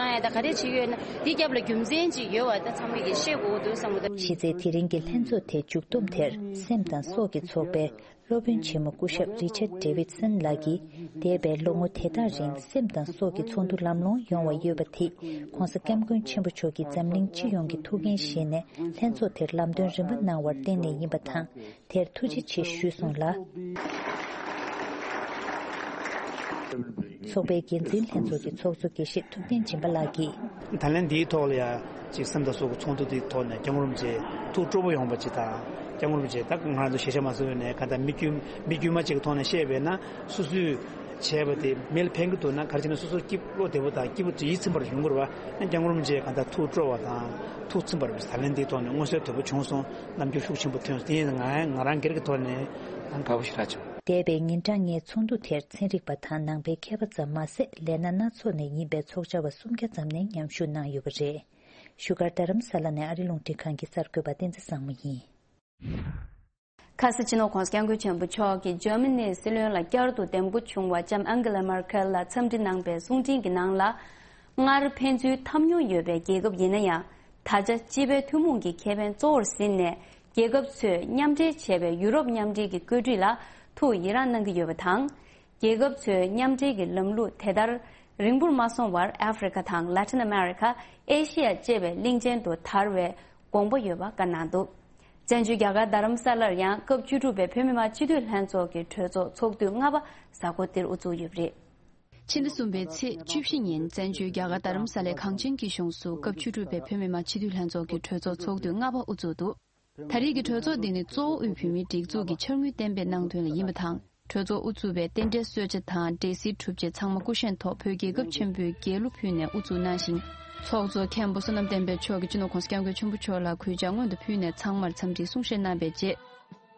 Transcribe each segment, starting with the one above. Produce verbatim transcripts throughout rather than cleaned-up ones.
བཞེངས་ཡ་ད་ག་རེ་བྱེད་ཀྱི་ཡོད་ན་དེའི་རྒྱབ་ལ་རྒྱུ་མཚན་ཅིག་ཡོད་པ་ད་ཚང་མས་ཀྱིས་ཤེས་དགོས་འདུག་བསམ་གྱི་འདུག་གཞི་རྩའི་དེ་རིང་གི་ལྷན་ཚོགས་དེ་མཇུག་བསྡོམས་དེར་སེམས་དང་སྲོག་གི་ཚོགས་པའི་སློབ་དཔོན་ཆེན་མོ་སྐུ་ཞབས་རི་ཆར་ཌེ་ཝིད་སན་ལགས་ཀྱིས། འདས་པའི་ལོ་ངོ་དེ་དག་རིང་སེམས་དང་སྲོག་གི་ཚོགས་འདུ་ལམ་ལྷོང་ཡོང་བ་ཡོད་པ་དེས་༸གོང་ས་༸སྐྱབས་མགོན་ཆེན་པོ་མཆོག་གིས་འཛམ་གླིང་སྤྱི་ཡོངས་ཀྱི་ཐུགས་འགན་བཞེས་ནས་ལྷན་ཚོགས་དེར་ལམ་སྟོན་རིམ་པ་གནང་བར་བརྟེན་ནས་ཡིན་པ་དང་། དེར་ཐུགས་རྗེ་ཆེ་ཞུས་སོང་ལ། ཚོགས་པའི་འགན་འཛིན་ལྷན་ཚོགས་ཀྱི་ཚོགས་གཙོ་དགེ་བཤེས་ཐུབ་བསྟན་སྦྱིན་པ་ལགས་ཀྱིས། ད་ལན་འདིའི་ཐོག་ལ་ཡང་ཅིག་སེམས་དང་སྲོག་གི་ཚོགས་འདུ་འདིའི་ཐོག་ནས་སྐྱབས་མགོན་རིན་པོ་ཆེ་ཐུགས་སྤྲོ་པོ་ཡོང་བ་ཅིག་དང་། སྐྱབས་མགོན་རིན་པོ་ཆེ་ད་ང་རང་ཚོ་ཞལ་བཞེས་མ་སོང་བའི་ནས་གང་ལྟར་མི་དཀྱུས་མི་དཀྱུས་མ་ཅིག་གི་ཐོག་ནས་བཤད་པས་ན་སོ་སོས་བྱས་པ་དེ་མི་ལ་ཕན་གྱི་འདུག་ན་ག་རེ་བྱས་ན་སོ་སོ་སྐྱིད་བློ་བདེ་པོ་དང་སྐྱིད་པོ་ཡིད་ཚིམ་པར་ཡོང་དགོས་རེད་བ། སྐྱབས་མགོན་རིན་པོ་ཆེ་གང་ལྟར་ཐུགས་སྤྲོ་བ་དང་ཐུགས་ཚིམ་པར་ད་ལན་འདིའི་ཐོག་ནས་མངོན་གསལ་དོད་པོ་བྱུང་སོང་། རྣམ་འགྱུར་ཤུགས་ཆེན་པོ་ཐོན་སོང་། དེ་ཡིན་ན་ང་ང་རང་སྒེར་གྱི་ཐོག་ནས་ཡང་དགའ་པོ་ཞེ་དྲག་བྱུང་། འདས་པའི་ཉིན་གྲངས་ལྔའི་ཚོགས་འདུ་དེར་ཚན་རིག་པ་དང་ནང་པའི་མཁས་པ་ཙམ་མ་ཟད་ལས་སྣ་སྣ་ཚོགས་ནས་ཡིན་པའི་ཚོགས་བཅར་བ་སུམ་བརྒྱ་ཙམ་ནས་མཉམ་ཞུགས་གནང་ཡོད་པ་རེད། བཞུགས་སྒར་རྡ་རམ་ས་ལ་ནས་ཨ་རི་རླུང་འཕྲིན་ཁང་གི་གསར་འགོད་པ་བསྟན་འཛིན་བཟང་མོ་ཡིན། ཁ་སང་སྤྱི་ནོར་༸གོང་ས་༸སྐྱབས་མགོན་ཆེན་པོ་མཆོག་གིས་འཇར་མ་ནིའི་སྲིད་བློན་ལ་བསྐྱར་དུ་འདེམས་བསྐོ་བྱུང་བ་ལྕམ་ཨན་གེ་ལ་མར་ཁེལ་ལ་འཚམས་འདྲི་གནང་པའི་གསུང་འཕྲིན་གྱི་ནང་ལ། སྔར་ཕན་ཚུན་འཐབ་མྱོང་ཡོད་པའི་རྒྱལ་ཁབ་ཡིན་ན་ཡང་ ད་ཆ་སྤྱི་པའི་ཐུན་མོང་གི་ཁེ་ཕན་གཙོ་བོར་ཟིན་ནས། རྒྱལ་ཁབ་ཚོས་མཉམ་འབྲེལ་བྱས་པའི་ཡུ་རོབ་མཉམ་འབྲེལ་གྱི་བཀོད་སྒྲིག་ལ་ཐུགས་ཡི་རངས་གནང་གི་ཡོད་པ་དང་། རྒྱལ་ཁབ་ཚོའི་མཉམ་འབྲེལ་གྱི་ལམ་ལུགས་དེ་ལྟར་རིང་པོར་མ་སོང་བར། ཨ་ཧྥེ་རི་ཁ་དང་། ལ་ཏིན་ཨ་མེ་རི་ཁ། ཨེ་ཤི་ཡ་བཅས་པའི་གླིང་ཆེན་དུ་དར་བའི་དགོངས་པ་ཡོད་པ་བཀའ་གནང་འདུག། བཙན་བྱོལ་རྒྱ་གར་རྡ་རམ་ས་ལར་ཡང་སྐབས་བཅུ་དྲུག་པའི་བོད་མི་མང་སྤྱི་འཐུས་ལྷན་ཚོགས་ཀྱི་གྲོས་ཚོགས་ཚོགས་དུས་ལྔ་པ་གཟའ་འཁོར་འདིར་དབུ་འཛུགས་ཡོད་པ་རེད། ཕྱི་ཟླ་གསུམ་པའི་ཚེས་བཅུ་བཞི་ཉིན་བཙན་བྱོལ་རྒྱ་གར་རྡ་རམ་ས་ལའི་གངས་ཅན་སྐྱིད་གཤོངས་སུ་སྐབས་བཅུ་དྲུག་པའི་བོད་མི་མང་སྤྱི་འཐུས་ལྷན་ཚོགས་ཀྱི་གྲོས་ཚོགས་ཚོགས་དུས་ལྔ་པ་དབུ་འཛུགས་འདུག། ད་རེས་ཀྱི་གྲོས་ཚོགས་འདི་ནི་གཙོ་བོ་དབུས་བོད་མིའི་སྒྲིག་འཛུགས་ཀྱི་འཆར་དངུལ་གཏན་འབེབས་གནང་དོན་ལ་ཡིན་པ་དང་། གྲོས་ཚོགས་དབུ་ཚུགས་པའི་རྟེན་འབྲེལ་གསོལ་ཇ་དང་འབྲས་སིལ་གྲུབ་ཆས་ཚང་མ་སྐུ་བཞེངས་ཐོག་བོད་རྒྱལ་ཁབ་ཆེན་པོའི་རྒྱལ་གླུ་ཕུལ་ནས་དབུ་འཛུགས་གནང་ཞིང་། ཚོགས་གཙོ་མཁན་པོ་བསོད་ནམས་བསྟན་འཕེལ་མཆོག་གིས་སྤྱི་ནོར་༸གོང་ས་༸སྐྱབས་མགོན་ཆེན་པོ་མཆོག་ལ་གུས་ཕྱག་སྔོན་དུ་ཕུལ་ནས་ཚང་མར་འཚམས་འདྲིའི་གསུང་བཤད་གནང་བའི་རྗེས།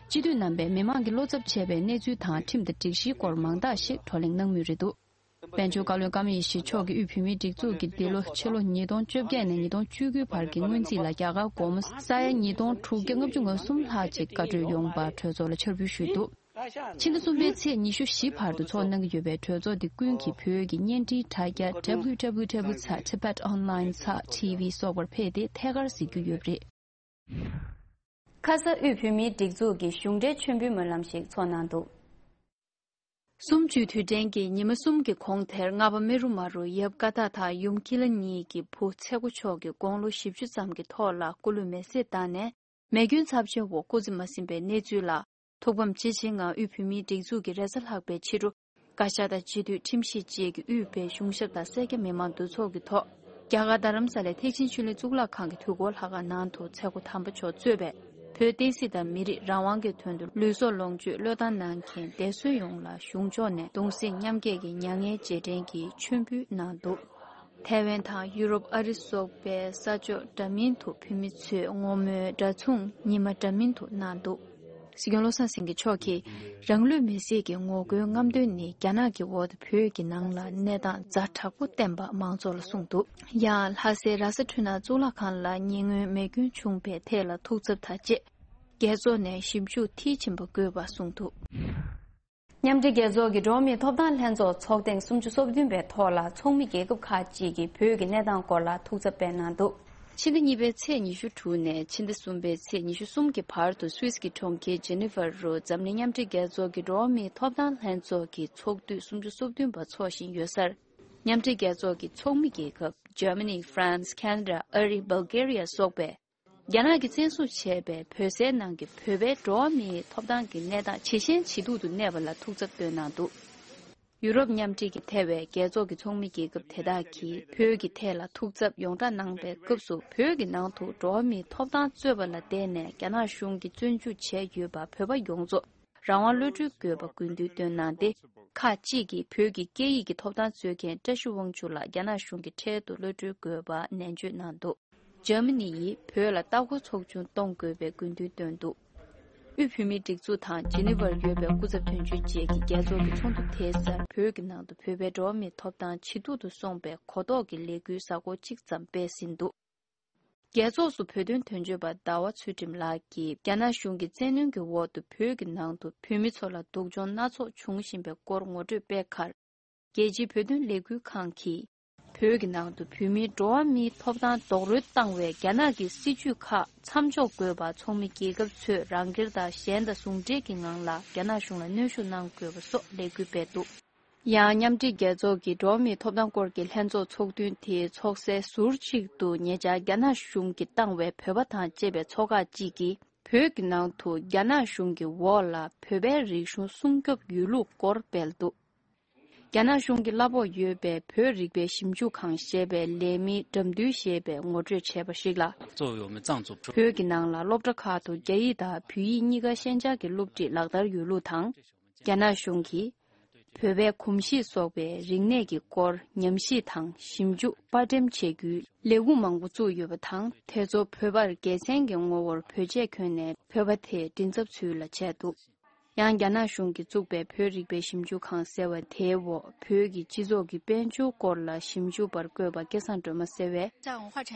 སྤྱི་འཐུས་རྣམ་པས་མི་མང་གིས་བློ་འཚབ་བྱས་པའི་གནས་ཚུལ་དང་ཁྲིམས་དང་སྒྲིག་གཞིའི་སྐོར་མང་དག་ཞིག་བགྲོ་གླེང་གནང་མུས་རེད་འདུག། དཔལ་འབྱོར་བཀའ་བློན་ཀརྨ་ཡེ་ཤེས་མཆོག་གིས་དབུས་བོད་མིའི་སྒྲིག་འཛུགས་ཀྱིས་འདི་ལོ་ཕྱི་ལོ་ཉིས་སྟོང་བཅོ་བརྒྱད་ནས་ཉིས་སྟོང་བཅུ་དགུའི་བར་གྱི་སྔོན་རྩིས་ལ་རྒྱ་གར་སྒོར་མོ་ས་ཡ་ཉིས་སྟོང་དྲུག་བརྒྱ་ལྔ་བཅུ་ང་གསུམ་ལྷག་ཅིག་བཀའ་འཁྲོལ་ཡོང་བར་གྲོས་ཚོགས་ལ་ཕྱག་ཕུལ་ཞུས་འདུག། ཕྱི་ཟླ་གསུམ་པའི་ཚེས་ཉི་ཤུ་བཞི་བར་དུ་ཚོགས་གནང་གི་ཡོད་པའི་གྲོས་ཚོགས་འདི་ཀུན་གྱིས་བོད་ཀྱི་བརྙན་འཕྲིན་དྲ་རྒྱ་www.tibetonline.tv་སོགས་པར་ཕེབས་ཏེ་ཐད་ཀར་གཟིགས་རྒྱུ་ཡོད་པ་རེད། ཁ་ས་དབུས་བོད་མིའི་སྒྲིག་འཛུགས་ཀྱི་གཞུང་འབྲེལ་མཆོད་འབུལ་སྨོན་ལམ་ཞིག་ཚོགས་གནང་འདུག། གསུམ་བཅུའི་དུས་དྲན་གྱི་ཉི་མ་གསུམ་གྱི་གོང་དེར་ལྔ་པ་མེ་རུ་མ་རུ་ཡབ་ཀ་ཏ་དང་ཡུམ་ཁི་ལ་གཉིས་ཀྱི་བུ་ཚེ་མགོ་མཆོག་གིས་དགུང་ལོ་བཞི་བཅུ་ཙམ་གྱི་ཐོག་ལ་སྐུ་ལུས་མེ་བསྲེགས་བཏང་ནས་མེ་སྐྱོན་ཚབས་ཆེན་འོག་སྐུ་ཚེ་མ་ཟིན་པའི་གནས་ཚུལ་ལ། ཐུགས་ཕམ་ཇི་ཆེ་ངང་དབུས་བོད་མིའི་སྒྲིག་འཛུགས་ཀྱིས་རེས་གཟའ་ལྷག་པའི་ཕྱི་དྲོ་བཀའ་ཤག་དང་སྤྱི་འཐུས་ཁྲིམས་ཞིབ་བཅས་ཀྱི་དབུས་པའི་གཞུང་ཞབས་དང་སེར་སྐྱ་མི་མང་འདུ་ཚོགས་ཀྱི་ཐོག་རྒྱ་གར་རྡ་རམ་ས་ལའི་ཐེག་ཆེན་ཆོས་གླིང་གཙུག་ལག་ཁང་གི་དུས་འཁོར་ལྷ་ཁང་ནང་དུ་ཚེ་མགོ་དམ་པ་མཆོག་གཙོས་པའི་བོད་བསྟན་སྲིད་དང་མི་རིགས་རང་དབང་གི་དོན་དུ་ལུས་སྲོག་ལོངས་སྤྱོད་བློས་བཏང་གནང་མཁན་འདས་གསོན་ཡོངས་ལ་གཞུང་ཕྱོགས་ནས་གདུང་སེམས་མཉམ་སྐྱེད་ཀྱི་མྱ་ངན་རྗེས་དྲན་གྱི་མཆོད་འབུལ་གནང་འདུག། ཐའེ་ཝན་དང་ཡུ་རོབ་ཨ་རི་སོགས་པའི་ས་ཕྱོགས་འདྲ་མིན་དུ་བོད་མི་ཚོས་བསྔོ་སྨོན་འདྲ་མཚུངས་ཉི་མ་འདྲ་མིན་དུ་གནང་འདུག། སྲིད་སྐྱོང་བློ་བཟང་སེང་གེ་མཆོག་གིས་རང་ལུས་མེར་སྲེག་གི་ངོ་རྒོལ་རྔམ་སྟོན་ནི་རྒྱ་ནག་གི་འོག་ཏུ་བོད་ཀྱི་ནང་ལ་གནས་སྟངས་ཛ་དྲག་པོ་བསྟན་པ་མང་ཚོགས་ལ་གསུངས་འདུག། ཡང་ལྷ་སའི་ར་ས་འཕྲུལ་སྣང་གཙུག་ལག་ཁང་ལ་ཉེ་སྔོན་མེ་སྐྱོན་བྱུང་བའི་ཐད་ལ་ཐུགས་འཚབ་དང་བཅས་རྒྱལ་ཚོགས་ནས་ཞིབ་འཇུག་མཐིལ་ཕྱིན་པ་དགོས་པ་གསུངས་འདུག། མཉམ་འབྲེལ་རྒྱལ་ཚོགས་ཀྱི་འགྲོ་བ་མིའི་ཐོབ་ཐང་ལྷན་ཚོགས་ཚོགས་ཐེངས་སུམ་ཅུ་སོ་བདུན་པའི་ཐོག་ལ་ཚོགས་མི་རྒྱལ་ཁབ་ཁག་ཅིག་གིས་བོད་ཀྱི་གནས་སྟངས་སྐོར་ལ་ཐུགས་འཚབ་སྤེལ་གནང་འདུག། ཕྱི་ཟླ་གཉིས་པའི་ཚེས་ཉི་ཤུ་དྲུག་ནས་ཕྱི་ཟླ་གསུམ་པའི་ཚེས་ཉི་ཤུ་གསུམ་གྱི་བར་དུ་སུད་སི་གི་གྲོང་ཁྱེར་ཇི་ནི་ཝར་རུ་འཛམ་གླིང་མཉམ་འབྲེལ་རྒྱལ་ཚོགས་ཀྱི་འགྲོ་བ་མིའི་ཐོབ་ཐང་ལྷན་ཚོགས་ཀྱི་ཚོགས་དུས་སུམ་ཅུ་སོ་བདུན་པ་འཚོགས་བཞིན་ཡོད་སར། མཉམ་འབྲེལ་རྒྱལ་ཚོགས་ཀྱི་ཚོགས་མི་རྒྱལ་ཁབ་ཇར་མ་ནི། ཧྥ་རན་སི། ཁེ་ན་ཌ། ཨ་རི། སྦལ་གེ་རི་ཡ་སོགས་པས། རྒྱ་ནག་གིས་བཙན་བཟུང་བྱས་པའི་བོད་སའི་ནང་གི་བོད་པའི་འགྲོ་བ་མིའི་ཐོབ་ཐང་གི་གནས་སྟངས་ཇེ་ཞན་ཇེ་སྡུག་ཏུ་གནས་པ་ལ་ཐུགས་འཚབ་བཏོན་གནང་འདུག། ཡུ་རོབ་མཉམ་འབྲེལ་གྱི་ཐེ་བའི་རྒྱལ་ཚོགས་ཀྱི་ཚོགས་མི་རྒྱལ་ཁབ་དེ་དག་གིས་བོད་ཀྱི་ཐད་ལ་ཐུགས་འཚབ་ཡོངས་བསྒྲགས་གནང་པའི་སྐབས་སུ། བོད་ཀྱི་ནང་དུ་འགྲོ་བ་མིའི་ཐོབ་ཐང་རྩོད་པ་ལ་བརྟེན་ནས་རྒྱ་ནག་གཞུང་གིས་བཙོན་འཇུག་བྱས་ཡོད་པ་བོད་པ་ཡོངས་རྫོགས་རང་དབང་གློད་གྲོལ་དགོས་པ་དགོས་འདུན་བཏོན་གནང་སྟེ། ཁག་ཅིག་གིས་བོད་ཀྱི་སྐད་ཡིག་གི་ཐོབ་ཐང་རྩོད་མཁན་བཀྲ་ཤིས་དབང་ཕྱུག་ལགས་རྒྱ་ནག་གཞུང་གི་གྲལ་དུ་གློད་གྲོལ་དགོས་པ་ནན་བརྗོད་གནང་འདུག། འཇར་མ་ནི་ཡིས་བོད་ལ་ལྟ་སྐོར་ཚོགས་ཆུང་གཏོང་དགོས་པའི་དགོས་འདུན་བཏོན་འདུག། དབུས་བོད་མིའི་སྒྲིག་འཛུགས་དང་ཇི་ནི་ཝར་ཡོད་པའི་སྐུ་ཚབ་དོན་གཅོད་བཅས་ཀྱི་རྒྱལ་ཚོགས་ཀྱི་ཚོགས་འདུ་དེའི་སར་བོད་ཀྱི་ནང་དུ་བོད་པའི་འགྲོ་བ་མིའི་ཐོབ་ཐང་ཇེ་སྡུག་ཏུ་སོང་པའི་གོ་རྟོགས་ཀྱི་ལས་འགུལ་གཟའ་འཁོར་གཅིག་ཙམ་སྤེལ་ཟིན་འདུག། རྒྱལ་ཚོགས་སུ་བོད་དོན་དོན་གཅོད་པ་ཟླ་བ་ཚུལ་ཁྲིམས་ལགས་ཀྱིས་རྒྱ་ནག་གཞུང་གི་བཙན་གནོན་གྱི་འོག་ཏུ་བོད་ཀྱི་ནང་དུ་བོད་མི་ཚོ་ལ་སྡུག་སྦྱོང་སྣ་ཚོགས་འབྱུང་བཞིན་པའི་སྐོར་ངོ་སྤྲོད་སྤེལ་ཁར། རྒྱལ་སྤྱིའི་བོད་དོན་ལས་འགུལ་ཁང་གིས། བོད་ཀྱི་ནང་དུ་བོད་མིའི་འགྲོ་བ་མིའི་ཐོབ་ཐང་རྡོག་རོལ་བཏང་བའི་རྒྱ་ནག་གི་སྲིད་བྱུས་ཁག་མཚམས་འཇོག་དགོས་པ་ཚོགས་མི་རྒྱལ་ཁབ་ཚོས་རང་སྒེར་དང་གཞན་དང་ཟུང་འབྲེལ་གྱི་ངང་ལ་རྒྱ་ནག་གཞུང་ལ་གནོན་ཤུགས་གནང་དགོས་པ་སོགས་ལས་འགུལ་སྤེལ་འདུག། ཡང་མཉམ་འབྲེལ་རྒྱལ་ཚོགས་ཀྱི་འགྲོ་བ་མིའི་ཐོབ་ཐང་སྐོར་གྱི་ལྷན་ཚོགས་ཚོགས་ཐུན་དེའི་ཚོགས་སའི་ཟུར་གཅིག་ཏུ་ཉེ་ཆར་རྒྱ་ནག་གཞུང་གིས་བཏང་བའི་བོད་པ་དང་བཅས་པའི་ཚོགས་ཁག་ཅིག་གིས་བོད་ཀྱི་ནང་དུ་རྒྱ་ནག་གཞུང་གི་འོག་ལ་བོད་པའི་རིག་གཞུང་སྲུང་སྐྱོབ་ཡོད་ལུགས་སྐོར་སྤེལ་འདུག། རྒྱ་ནག་གཞུང་གི་གླ་ཕོགས་ཡོད་པའི་བོད་རིག་པའི་ཞིབ་འཇུག་ཁང་ཞེས་པའི་ལས་མི་དགྲ་འདུལ་ཞེས་པས་ངོ་སྤྲོད་བྱས་པ་ཞིག་ལ། 作为我们藏族 བོད་ཀྱི་ནང་ལ་སློབ་གྲྭ་ཁག་ཏུ་རྒྱ་ཡིག་དང་བོད་ཡིག་གཉིས་ཀ་ཤན་སྦྱར་གྱི་སློབ་ཁྲིད་ལག་བསྟར་ཡོད་ལུགས་དང་། རྒྱ་ནག་གཞུང་གིས་བོད་པའི་གོམས་གཤིས་སོགས་པའི་རིག་གནས་ཀྱི་སྐོར་ཉམས་ཞིབ་དང་ཞིབ་འཇུག་པར་འགྲེམས་བྱེད་རྒྱུའི་ལས་ཁུངས་མང་པོ་བཙུགས་ཡོད་པ་དང་། དེ་ཚོ་བོད་པར་དགེ་མཚན་གྱི་ངོ་བོར་བོད་ཆས་གྱོན་ནས་བོད་པ་དེའི་མགྲིན་ཚབ་ཚུལ་ལ་བྱས་འདུག། ཡང་རྒྱ་ནག་གཞུང་གིས་བཙུགས་པའི་བོད་རིག་པའི་ཞིབ་འཇུག་ཁང་ཟེར་བ་དེའི་འོག་བོད་ཀྱི་སྤྱི་ཚོགས་ཀྱི་དཔལ་འབྱོར་སྐོར་ལ་ཞིབ་འཇུག་པར་བསྐོས་པ་སྐལ་བཟང་སྒྲོལ་མ་ཟེར་བས།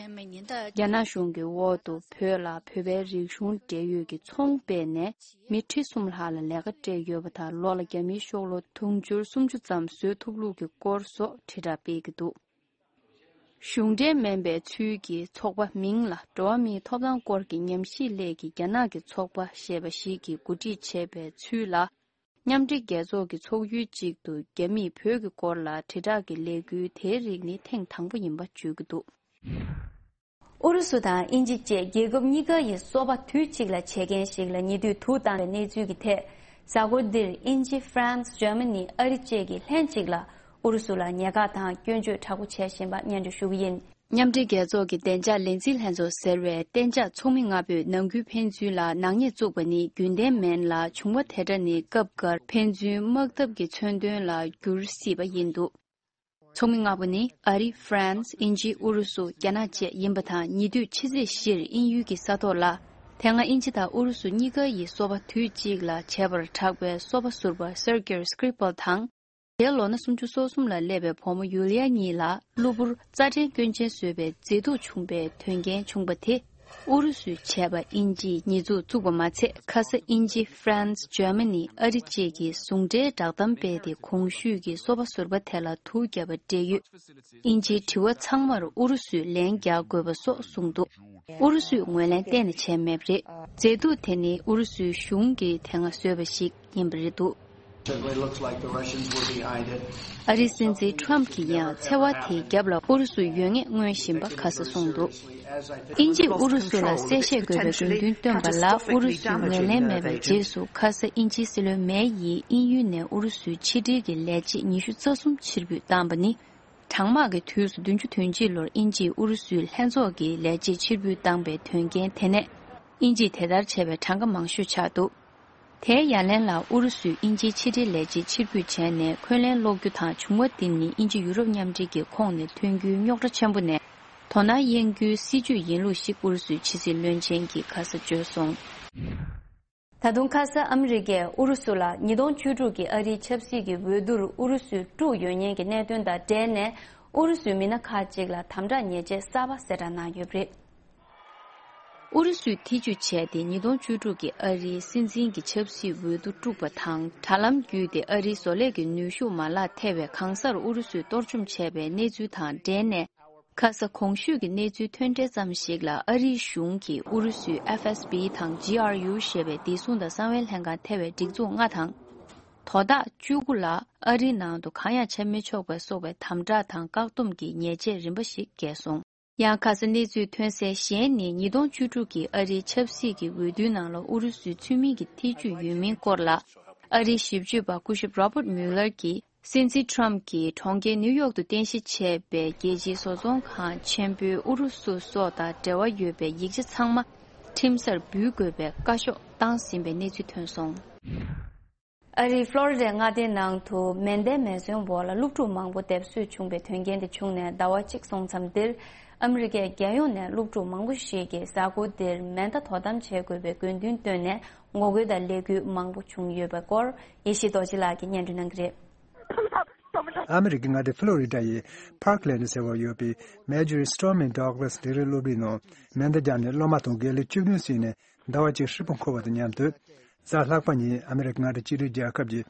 རྒྱ་ནག་གཞུང་གི་འོག་ཏུ་བོད་ལ་བོད་པའི་རིག་གཞུང་འབྲེལ་ཡོད་ཀྱི་ཚོང་སྤེལ་ནས་མི་ཁྲི་གསུམ་ལྷག་ལ་ལས་ཀ་སྤྲད་ཡོད་པ་དང་། ལོ་ལ་རྒྱ་མིའི་ཤོག་ལོ་དུང་ཕྱུར་སུམ་ཅུ་ཙམ་བཟོ་ཐུབ་ལུགས་ཀྱི་སྐོར་སོགས་དྲིལ་བསྒྲགས་སྤེལ་གྱི་འདུག། གཞུང་འབྲེལ་མིན་པའི་ཚུལ་གྱི་ཚོགས་པ་མིང་ལ་འགྲོ་བ་མིའི་ཐོབ་ཐང་སྐོར་གྱི་ཉམས་ཞིབ་སླད་ཀྱི་རྒྱ་ནག་གི་ཚོགས་པ་ཞེས་པ་ཞིག་གིས་གོ་སྒྲིག་བྱས་པའི་ཚུལ་ལ། མཉམ་འབྲེལ་རྒྱལ་ཚོགས་ཀྱི་ཚོགས་ཡུལ་གཅིག་ཏུ་རྒྱ་མིས་བོད་ཀྱི་སྐོར་ལ་དྲིལ་བསྒྲགས་ཀྱི་ལས་འགུལ་དེའི་རིགས་ནི་ཐེངས་དང་པོ་ཡིན་པ་བརྗོད་ཀྱི་འདུག། ཨུ་རུ་སུ་དང་དབྱིན་ཇི་བཅས་རྒྱལ་ཁབ་གཉིས་ཀ་ཡི་སོ་པ་དུས་གཅིག་ལ་བྱེད་མཁན་ཞིག་ལ་ཉེ་དུས་དུག་བཏང་བའི་གནས་ཚུལ་གྱི་ཐད། གཟའ་འཁོར་འདིར་དབྱིན་ཇི། ཧྥ་རན་སི། འཇར་མ་ནི། ཨ་རི་བཅས་ཀྱིས་ལྷན་གཅིག་ལ་ཨུ་རུ་སུ་ལ་ཉེན་ཁ་དང་སྐྱོན་བརྗོད་དྲག་པོ་བྱས་བཞིན་པ་སྙན་སྒྲོན་ཞུ་གི་ཡིན། མཉམ་འབྲེལ་རྒྱལ་ཚོགས་ཀྱི་བདེ་འཇགས་ལས་འཛིན་ལྷན་ཚོགས་ཟེར་བས་གཏན་འཇགས་ཚོགས་མི་ལྔ་པོས་ནང་ཁུལ་ཕན་ཚུན་ལ་ནག་ཉེས་བཙུགས་པ་ནི་རྒྱུན་ལྡན་མིན་ལ། བྱུང་བ་དེ་འདྲ་ནི་སྐབས་འགར་ཕན་ཚུན་དམག་འཐབ་ཀྱི་མཚོན་དོན་ལ་འགྱུར་སྲིད་པ་ཡིན་འདུག། ཚོགས་མི་ལྔ་པོ་ནི་ཨ་རི། ཧྥ་རན་སི། དབྱིན་ཇི། ཨུ་རུ་སུ། རྒྱ་ནག་བཅས་ཡིན་པ་དང་། ཉེ་དུས་ཕྱི་ཚེས་བཞིར་དབྱིན་ཡུལ་གྱི་ས་ཐོག་ལ། དེ་སྔ་དབྱིན་ཇི་དང་ཨུ་རུ་སུ་གཉིས་ཀ་ཡི་སོ་པ་དུས་གཅིག་ལ་བྱས་པར་གྲགས་པའི་སོ་པ་ཟུར་པ་སེར་ཀེར་སྐྲི་པལ་དང་། དེའི་ལོ་ན་སུམ་ཅུ་སོ་གསུམ་ལ་སླེབས་པའི་བུ་མོ་ཡུ་ལི་ཡ་གཉིས་ལ་གློ་བུར་རྩ་ཕྲན་སྐྱོན་ཅན་བཟོས་པའི་མཛེས་སྡུག་བྱུང་བའི་དོན་རྐྱེན་བྱུང་བ་དེ། ཨུ་རུ་སུས་བྱས་པ་དབྱིན་ཇིས་ཉེས་འཛུགས་བཙུགས་པ་མ་ཚད། ཁ་ས་དབྱིན་ཇི། ཧྥ་རན་སི། འཇར་མ་ནི། ཨ་རི་བཅས་ཀྱིས་ཟུང་འབྲེལ་བསྒྲགས་གཏམ་སྤེལ་ཏེ། གོང་ཞུས་ཀྱི་སོ་པ་ཟུར་པ་དེ་ལ་དུག་བརྒྱབ་པ་འབྲེལ་ཡོད་དབྱིན་ཇིའི་དྲི་བ་ཚང་མར་ཨུ་རུ་སུས་ལན་རྒྱག་དགོས་པ་སོགས་གསུངས་འདུག། ཨུ་རུ་སུས་ངོས་ལེན་གཏན་ནས་བྱས་མེད་པ་རེད། མཛེས་སྡུག་དེ་ནི་ཨུ་རུ་སུའི་གཞུང་གིས་དེ་སྔ་བཟོས་པ་ཞིག་ཡིན་པ་རེད་འདུག། Certainly looks like the Russians were behind it. ཨ་རིའི་སྲིད་འཛིན་ཁྲོམ་གྱིས་ཡང་འཚེ་བ་དེའི་རྒྱབ་ལ་ཨུ་རུ་སུ་ཡོད་ངེས་མངོན་བཞིན་པ་ཁ་སང་གསུངས་འདུག། དབྱིན་ཇིས་ཨུ་རུ་སུ་ལ་གསལ་བཤད་དགོས་པའི་དགོས་འདུན་བཏོན་པ་ལ་ཨུ་རུ་སུས་ངོས་ལེན་མེད་པའི་རྗེས་སུ། ཁ་ས་དབྱིན་ཇིའི་སྲིད་བློན་མེ་ཡིས་དབྱིན་ཡུལ་ནས་ཨུ་རུ་སུའི་ཕྱི་འབྲེལ་གྱི་ལས་བྱེད་ཉི་ཤུ་རྩ་གསུམ་ཕྱིར་འབུད་བཏང་པ་ནི། གྲང་དམག་གི་དུས་སུ་བདུན་ཅུ་དོན་གཅིག་ལོར་དབྱིན་ཇིས་ཨུ་རུ་སུའི་ལྷན་ཚོགས་ཀྱི་ལས་བྱེད་ཕྱིར་འབུད་བཏང་པའི་དོན་རྐྱེན་དེ་ནས། དབྱིན་ཇིས་དེ་ལྟར་བྱས་པའི་གྲངས་ཀ་མང་ཤོས་ཆགས་འདུག། དེའི་ཡ་ལན་ལ་ཨུ་རུ་སུས་དབྱིན་ཇིའི་ཕྱི་འབྲེལ་ལས་བྱེད་ཕྱིར་འབུད་བྱས་ནས་འཁོན་ལན་སློག་རྒྱུ་དང་། བྱུང་བ་འདི་ནི་དབྱིན་ཇི་ཡུ་རོབ་མཉམ་འབྲེལ་གྱི་ཁོངས་ནས་ཐོན་རྒྱུའི་རྙོག་དྲ་ཆེན་པོ་ནས་དོ་སྣང་གཡེང་རྒྱུའི་སྲིད་ཇུས་ཡིན་ལུགས་ཤིག་ཨུ་རུ་སུའི་ཕྱི་སྲིད་བློན་ཆེན་གྱིས་ཁ་ས་བརྗོད་སོང་། ད་དུང་ཁ་ས་ཨ་མི་རི་ཀས་ཨུ་རུ་སུ་ལ་ཉིས་སྟོང་བཅུ་དྲུག་གི་ཨ་རིའི་ཆབ་སྲིད་ཀྱི་འོས་བསྡུར་ཨུ་རུ་སུས་དཀྲུགས་ཡོད་ཉེན་གྱི་གནད་དོན་དང་འབྲེལ་ནས། ཨུ་རུ་སུའི་མི་སྣ་ཁག་ཅིག་ལ་དམ་དྲག་ཉེས་ཆད་གསར་པ་གསལ་བསྒྲགས་གནང་ཡོད་པ་རེད། ཨུ་རུ་སུས་ཐེ་ཇུས་བྱས་ཏེ། ཉིས་སྟོང་བཅུ་དྲུག་གི་ཨ་རིའི་སྲིད་འཛིན་གྱི་ཆབ་སྲིད་འོས་བསྡུ་དཀྲུགས་པ་དང་། དྲ་ལམ་བརྒྱུད་དེ་ཨ་རིའི་བཟོ་ལས་ཀྱི་ནུས་ཤུགས་མ་ལག་ཐེ་བའི་གང་སར་ཨུ་རུ་སུས་གཏོར་བཅོམ་བྱས་པའི་གནས་ཚུལ་དང་འབྲེལ་ནས། ཁ་ས་གོང་ཞུས་ཀྱི་གནས་ཚུལ་ཐོན་འཕྲལ་ཙམ་ཞིག་ལ། ཨ་རིའི་གཞུང་གིས་ཨུ་རུ་སུའི་ཨེཕ་ཨེས་བི་དང་ཇི་ཨར་ཡུ་ཞེས་པའི་བདེ་སྲུང་དང་གསང་བའི་ལྷན་ཁང་ཐེ་བའི་སྒྲིག་འཛུགས་ལྔ་དང་། དོ་བདག་བཅུ་དགུ་ལ་ཨ་རིའི་ནང་དུ་གང་ཡང་བྱེད་མི་ཆོག་པའི་སོགས་པའི་དམ་དྲག་དང་བཀག་སྡོམ་གྱི་ཉེས་ཆད་རིམ་པ་ཞིག་འགེལ་སོང་། ཡང་ཁ་ས་གནས་ཚུལ་ཐོན་གསལ་གཞན་ནི། ཉིས་སྟོང་བཅུ་དྲུག་གི་ཨ་རིའི་ཆབ་སྲིད་ཀྱི་འོས་བསྡུའི་ནང་ལ་ཨུ་རུ་སུའི་ཚུལ་མིན་གྱི་ཐེ་ཇུས་ཡོད་མིན་སྐོར་ལ། ཨ་རིའི་ཞིབ་དཔྱོད་པ་སྐུ་ཞབས་Robert Mueller གྱིས། སྲིད་འཛིན་ཁྲོམ་གྱིས་གྲོང་ཁྱེར་ནིའུ་ཡོག་ཏུ་རྟེན་གཞི་བྱས་པའི་རྒྱལ་སྤྱིའི་བཟོ་ཚོང་ཁང་ཆེན་པོའི་ཨུ་རུ་སུ་སོགས་དང་འབྲེལ་བ་ཡོད་པའི་ཡིག་ཆ་ཚང་མ་ཁྲིམས་སར་འབུལ་དགོས་པའི་བཀའ་ཤོག་བཏང་ཟིན་པའི་གནས་ཚུལ་ཐོན་སོང་། ཨ་རིའི་ཧྥ་ལོ་རི་ཌའི་མངའ་སྡེའི་ནང་དུ་མེ་མདའི་མེ་ཟོན་འོག་ལ་སློབ་ཕྲུག་མང་པོ་སྡེབ་གསོད་བྱུང་བའི་དོན་རྐྱེན་དེ་བྱུང་ནས་ཟླ་བ་གཅིག་སོང་མཚམས་འདིར། ཨ་མི་རི་ཀའི་རྒྱལ་ཡོངས་ནས་སློབ་ཕྲུག་མང་པོ་ཞིག་གིས་གཟའ་འཁོར་འདིར་མེ་མདའ་དོ་དམ་བྱེད་དགོས་པའི་དགོས་འདུན་བཏོན་ནས་ངོ་རྒོལ་དང་ལས་འགུལ་མང་པོ་བྱུང་ཡོད་པའི་སྐོར་ཡེ་ཤེས་རྡོ་རྗེ་ལགས་ཀྱིས་སྙན་སྒྲོན་གནང་གི་རེད། ཨ་མི་རི་ཀའི་མངའ་སྡེ་ཕྷ་ལོ་རི་ཌ་ཡི་Parkland་ཟེར་བར་ཡོད་པའི་Marjory Stoneman Douglas་ལས་རིགས་སློབ་གྲྭའི་ནང་མེ་མདའ་བརྒྱབ་ནས་སློབ་མ་དང་དགེ་ལས་བཅུ་བདུན་བསད་ནས་ཟླ་བ་གཅིག་ཧྲིལ་པོ་འཁོར་བ་དང་མཉམ་དུ། གཟའ་ལྷག་པ་ཉིན་ཨ་མི་རི་ཀའི་མངའ་སྡེ་གཅིག་སྒྲིལ་རྒྱལ་ཁབ་ཀྱི་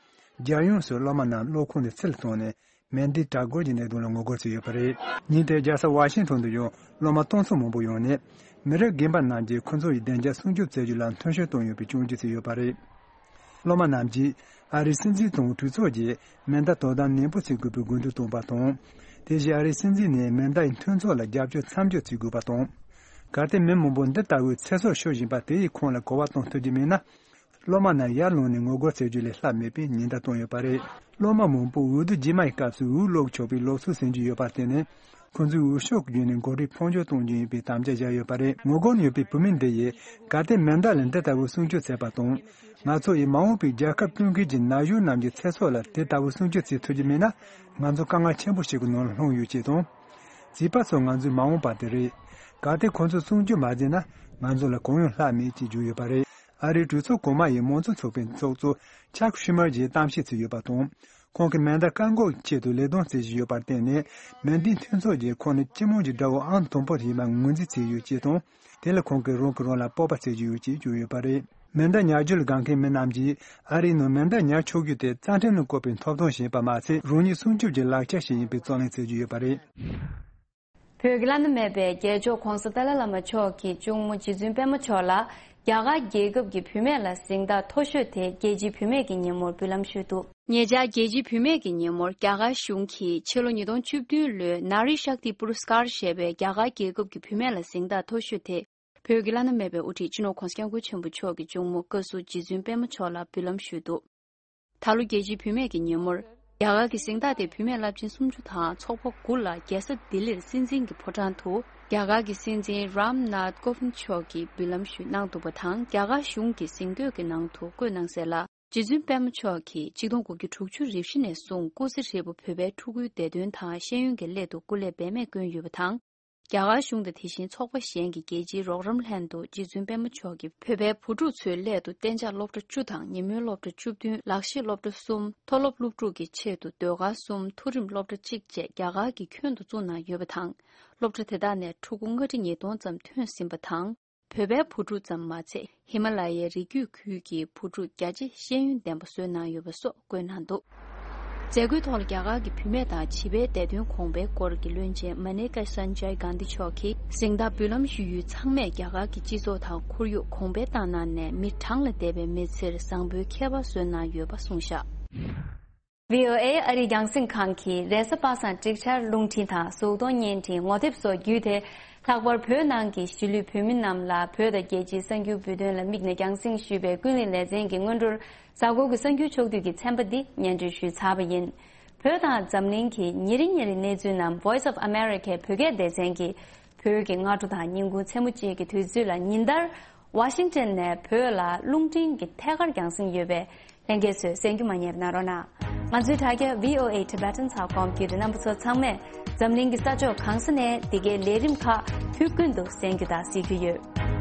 རྒྱལ་ཡོངས་སུ་སློབ་མ་རྣམས་སློབ་ཁང་ནས་ཚུར་བཏང་ནས་མེ་མདའི་དྲག་རྒོལ་གྱི་གནད་དོན་ལ་ངོ་རྒོལ་བྱས་ཡོད་པ་རེད། ཉིན་དེར་རྒྱལ་ས་ཝ་ཤིང་ཊོན་དུ་ཡང་སློབ་མ་སྟོང་ཚོ་མང་པོ་ཡོང་ནས་མི་རབས་རྒན་པ་རྣམས་ཀྱིས་ཁོ་ཚོ་ཡི་བདེ་འཇགས་སྲུང་སྐྱོབ་མཛད་རྒྱུ་ལ་མཐུན་ཤུགས་གཏོང་ཡོད་པའི་སྐྱོན་བརྗོད་བྱས་ཡོད་པ་རེད། སློབ་མ་རྣམས་ཀྱིས་ཨ་རིའི་སྲིད་འཛིན་དང་གྲོས་ཚོགས་ཀྱིས་མེ་མདའ་དོ་དམ་ནན་པོ་བྱེད་དགོས་པའི་དགོས་འདུན་བཏོན་པ་དང་། དེ་བཞིན་ཨ་རིའི་སྲིད་འཛིན་ནས་མེ་མདའ་ཡི་མཐུན་ཚོགས་ལ་རྒྱབ་སྐྱོར་མཚམས་འཇོག་བྱེད་དགོས་པ་དང་། གལ་ཏེ་མི་མང་པོ་འདི་ལྟ་བུའི་ཚེ་སྲོག་ཤོར་བཞིན་པ་དེ་ཡི་ཁོངས་ལ་གོ་བ་གཏོང་ཐུབ་ཀྱི་མེད་ན། སློབ་མ་རྣམས་ཡར་ལངས་ནས་ངོ་རྒོལ་བྱེད་རྒྱུ་ལས་ལྷག་མེད་པའི་ཉེན་བརྡ་བཏོན་ཡོད་པ་རེད། སློབ་མ་མང་པོ་འོས་བསྡུ་རྗེས་མ་ཡི་སྐབས་སུ་འུད་སློག་ཆོག་པའི་ལུགས་སྲོལ་ཟིན་གྱི་ཡོད་པར་བརྟེན་ནས། ཁོ་ཚོས་འུད་ཤོབ་བརྒྱུད་ནས་འགོ་ཁྲིད་ཕམ་ཉེས་གཏོང་རྒྱུ་ཡིན་པའི་དམ་བཅའ་བཞག་ཡོད་པ་རེད། ངོ་རྒོལ་ཡོད་པའི་བུད་མེད་འདི་ཡིས་གལ་ཏེ་མེ་མདའ་ལ་འདི་ལྟ་བུའི་སྲུང་སྐྱོབ་བྱས་པ་དང་། ང་ཚོ་ཡི་མ་འོངས་པའི་རྒྱལ་ཁབ་སྐྱོང་མཁན་གྱི་ན་གཞོན་རྣམས་ཀྱི་ཚེ་སྲོག་ལ་དེ་ལྟ་བུའི་སྲུང་སྐྱོབ་བྱེད་ཐུབ་ཀྱི་མེད་ན། ང་ཚོ་དཀའ་ངལ་ཆེན་པོ་ཞིག་གི་ནང་ལ་ལྷུང་ཡོད་ཅེས་དང་། བྱིས་པ་ཚོ་ང་ཚོའི་མ་འོངས་པ་དེ་རེད། གལ་ཏེ་ཁོ་ཚོས་སྲུང་སྐྱོབ་མ་བྱས་ན། ང་ཚོ་ལ་གང་ཡང་ལྷག་མེད་ཅེས་བརྗོད་ཡོད་པ་རེད། ཨ་རིའི་གྲོས་ཚོགས་གོང་མ་ཡི་མང་གཙོ་ཚོགས་པའི་ཚོགས་གཙོ་ཆག་ཤུ་མར་གྱིས་གཏམ་བཤད་བྱས་ཡོད་པ་དང་། ཁོང་གིས་མེ་མདའ་བཀག་འགོག་ཆེད་དུ་ལས་དོན་བྱེད་བཞིན་ཡོད་པར་བརྟེན་ནས། མེ་མདའི་མཐུན་ཚོགས་ཀྱིས་ཁོང་ནི་སྤྱི་དམངས་ཀྱི་དགྲ་བོ་ཨང་དང་པོ་ཡིན་པ་ངོས་འཛིན་བྱས་ཡོད་ཅེས་དང་། དེ་ལ་ཁོང་གིས་རང་གིས་རང་ལ་སྤོབས་པ་བྱེད་ཀྱི་ཡོད་ཅེས་བརྗོད་ཡོད་པ་རེད། མེ་མདའ་ཉར་རྒྱུ་ལ་དགའ་མཁན་མི་རྣམས་ཀྱིས་ཨ་རིའི་ནང་མེ་མདའ་ཉར་ཆོག་རྒྱུ་དེ་རྩ་ཁྲིམས་ནང་བཀོད་པའི་ཐོབ་ཐང་ཞིག་ཡིན་པ་མ་ཚད། རང་ཉིད་སྲུང་སྐྱོབ་ཀྱི་ལག་ཆ་ཞིག་ཡིན་པའི་རྩོད་ལེན་བྱེད་ཀྱི་ཡོད་པ་རེད། བོད་ཀྱི་བླ་ན་མེད་པའི་རྒྱལ་མཆོག་༧གོང་ས་ཏཱ་ལའི་བླ་མ་མཆོག་གི་གཅུང་མོ་རྗེ་བཙུན་པད་མ་མཆོག་ལ་རྒྱ་གར་རྒྱལ་ཁབ་ཀྱི་བུད་མེད་ལ་གཟེངས་རྟགས་མཐོ་ཤོས་དེ་རྒྱལ་སྤྱིའི་བུད་མེད་ཀྱི་ཉིན་མོར་འབུལ་ལམ་ཞུས་འདུག་ཉེ་ཆར་རྒྱལ་སྤྱིའི་བུད་མེད་ཀྱི་ཉིན་མོར་རྒྱ་གར་གཞུང་གིས་ཕྱི་ལོ་ཉིས་སྟོང་བཅུ་བདུན་ལོའི་Nari Shakti Puraskar་ཞེས་པའི་རྒྱ་གར་རྒྱལ་ཁབ་ཀྱི་བུད་མེད་ལ་གཟེངས་རྟགས་མཐོ་ཤོས་དེ་བོད་ཀྱི་བླ་ན་མེད་པའི་དབུ་ཁྲིད་སྤྱི་ནོར་༧གོང་ས་༧སྐྱབས་མགོན་ཆེན་པོ་མཆོག་གི་གཅུང་མོ་བཀའ་ཟུར་རྗེ་བཙུན་པད་མ་མཆོག་ལ་འབུལ་ལམ་ཞུས་འདུག་ད་ལོ་རྒྱལ་སྤྱིའི་བུད་མེད་ཀྱི་ཉིན་མོར་རྒྱ་གར་གྱི་གཟེངས་རྟགས་དེ་བུད་མེད་རླབས་ཆེན་སུམ་ཅུ་དང་ཚོགས་པ་དགུ་ལ་རྒྱལ་ས་ལྡི་ལིར་སྲིད་འཛིན་གྱི་ཕོ་བྲང་དུ་རྒྱ་གར་གྱི་སྲིད་འཛིན་Ram Nath Kovind མཆོག་གིས་འབུལ་ལམ་ཞུས་གནང་འདུག་པ་དང་། རྒྱ་གར་གཞུང་གི་གཟེངས་བསྟོད་ཀྱི་ནང་དུ་བཀོད་གནང་གསལ་ལ། རྗེ་བཙུན་པད་མ་མཆོག་གིས་ཆིག་སྟོང་དགུ་བརྒྱ་དྲུག་ཅུ་རེ་བཞི་ནས་བཟུང་སྐུ་ཚེ་ཧྲིལ་པོ་བོད་པའི་ཕྲུ་གུའི་བདེ་དོན་དང་ཤེས་ཡོན་གྱི་སླད་དུ་སྐུ་ལས་འབད་མེད་བསྐོན་ཡོད་པ་དང་། རྒྱ་གར་གཞུང་དང་དེ་བཞིན་ཚོགས་པ་གཞན་གྱིས་རྒྱལ་སྤྱིའི་རོགས་རམ་ལྷན་དུ་རྗེ་བཙུན་པད་མ་མཆོག་གིས་བོད་པའི་བུ་ཕྲུག་ཚོའི་སླད་དུ་གཏན་འཇགས་སློབ་གྲྭ་བཅུ་དང་ཉིན་མོའི་སློབ་གྲྭ་བཅུ་བདུན། ལག་ཤེས་སློབ་གྲྭ་གསུམ། མཐོ་སློབ་སློབ་ཕྲུག་གི་ཆེད་དུ་ཟློས་གར་གསུམ། མཐོ་རིམ་སློབ་གྲྭ་གཅིག་བཅས་རྒྱ་གར་གྱི་ཁྱོན་དུ་བཙུགས་གནང་ཡོད་པ་དང་། སློབ་གྲྭ་དེ་དག་ནས་ཕྲུ་གུ་ལྔ་ཁྲི་ཉིས་སྟོང་ཙམ་ཐོན་ཟིན་པ་དང་། བོད་པའི་བུ་ཕྲུག་ཙམ་མ་ཚད་ཧི་མ་ལ་ཡའི་རི་རྒྱུད་ཁུལ་གྱི་བུ་ཕྲུག་བརྒྱ་ཆ་ཤེས་ཡོན་ལྡན་པ་བཟོས་གནང་ཡོད་པ་སོགས་བཀོད་གནང་འདུག་མཛད་སྒོའི་ཐོག་ལ་རྒྱ་གར་གྱི་བུད་མེད་དང་བྱིས་པའི་བདེ་དོན་གོང་འཕེལ་སྐོར་གྱི་བློན་ཆེན་Maneka Sanjay Gandhi མཆོག་གིས་གཟེངས་རྟགས་འབུལ་ལམ་ཞུ་ཡུལ་ཚང་མས་རྒྱ་གར་གྱི་སྤྱི་ཚོགས་དང་ཁོར་ཡུག་གོང་འཕེལ་བཏང་གནང་ནས་མི་གྲངས་ལས་འདས་པའི་མི་ཚེར་བཟང་པོའི་ཁྱད་པར་བཟོས་གནང་ཡོད་པ་གསུངས་བཞག་བྷི་ཨོ་ཨེ་ཨ་རིའི་རྒྱང་སྲིང་ཁང་གིས་རེས་གཟའ་པ་སངས་ཀྲིག་ཆར་རླུང་འཕྲིན་དང་གཟུགས་མཐོང་བརྙན་འཕྲིན་ངོ་དེབ་སོགས་བརྒྱུད་དེ། ལྷག་པར་བོད་ནང་གི་གཞིས་ལུས་བོད་མི་རྣམས་ལ་བོད་དང་རྒྱལ་སྤྱིའི་གསར་འགྱུར་འབུལ་དོན་ལ་དམིགས་ནས་རྒྱང་སྲིང་ཞུས་པའི་ཀུན་གླེང་ལེ་ཚན་གྱི་སྔོན་འགྲོར། གཟའ་འཁོར་གྱི་གསར་འགྱུར་ཕྱོགས་བསྡུས་ཀྱི་ཚན་པ་འདི་སྙན་སྒྲོན་ཞུས་ཚར་བ་ཡིན། བོད་དང་འཛམ་གླིང་གི་ཉིན་རེ་ཉིན་རེའི་གནས་ཚུལ་རྣམས་Voice of America བོད་སྐད་སྡེ་ཚན་གྱི་བོད་ཀྱི་སྔ་དྲོ་དང་ཉིན་གུང་མཚན་མོ་བཅས་ཀྱི་དུས་ཚོད་ལ་ཉིན་ལྟར། ཝ་ཤིང་ཊོན་ནས་བོད་ལ་རླུང་འཕྲིན་གྱི་ཐད་ཀར་རྒྱང་སྲིང་ཡོད་པས། ལྷན་རྒྱས་ཚོས་གསན་རྒྱུ་མ་བསྙེལ་གནང་རོགས་གནང་། ང་ཚོའི་དྲ་རྒྱ་V O A Tibetan dot com བརྒྱུད་དེ་རྣམ་པ་ཚོ་ཚང་མས་འཛམ་གླིང་གི་ས་ཕྱོགས་གང་ས་ནས་འདི་གའི་ལས་རིམ་ཁག་དུས་ཀུན་ཏུ་གསན་རྒྱུ་དང་གཟིགས་རྒྱུ་ཡོད།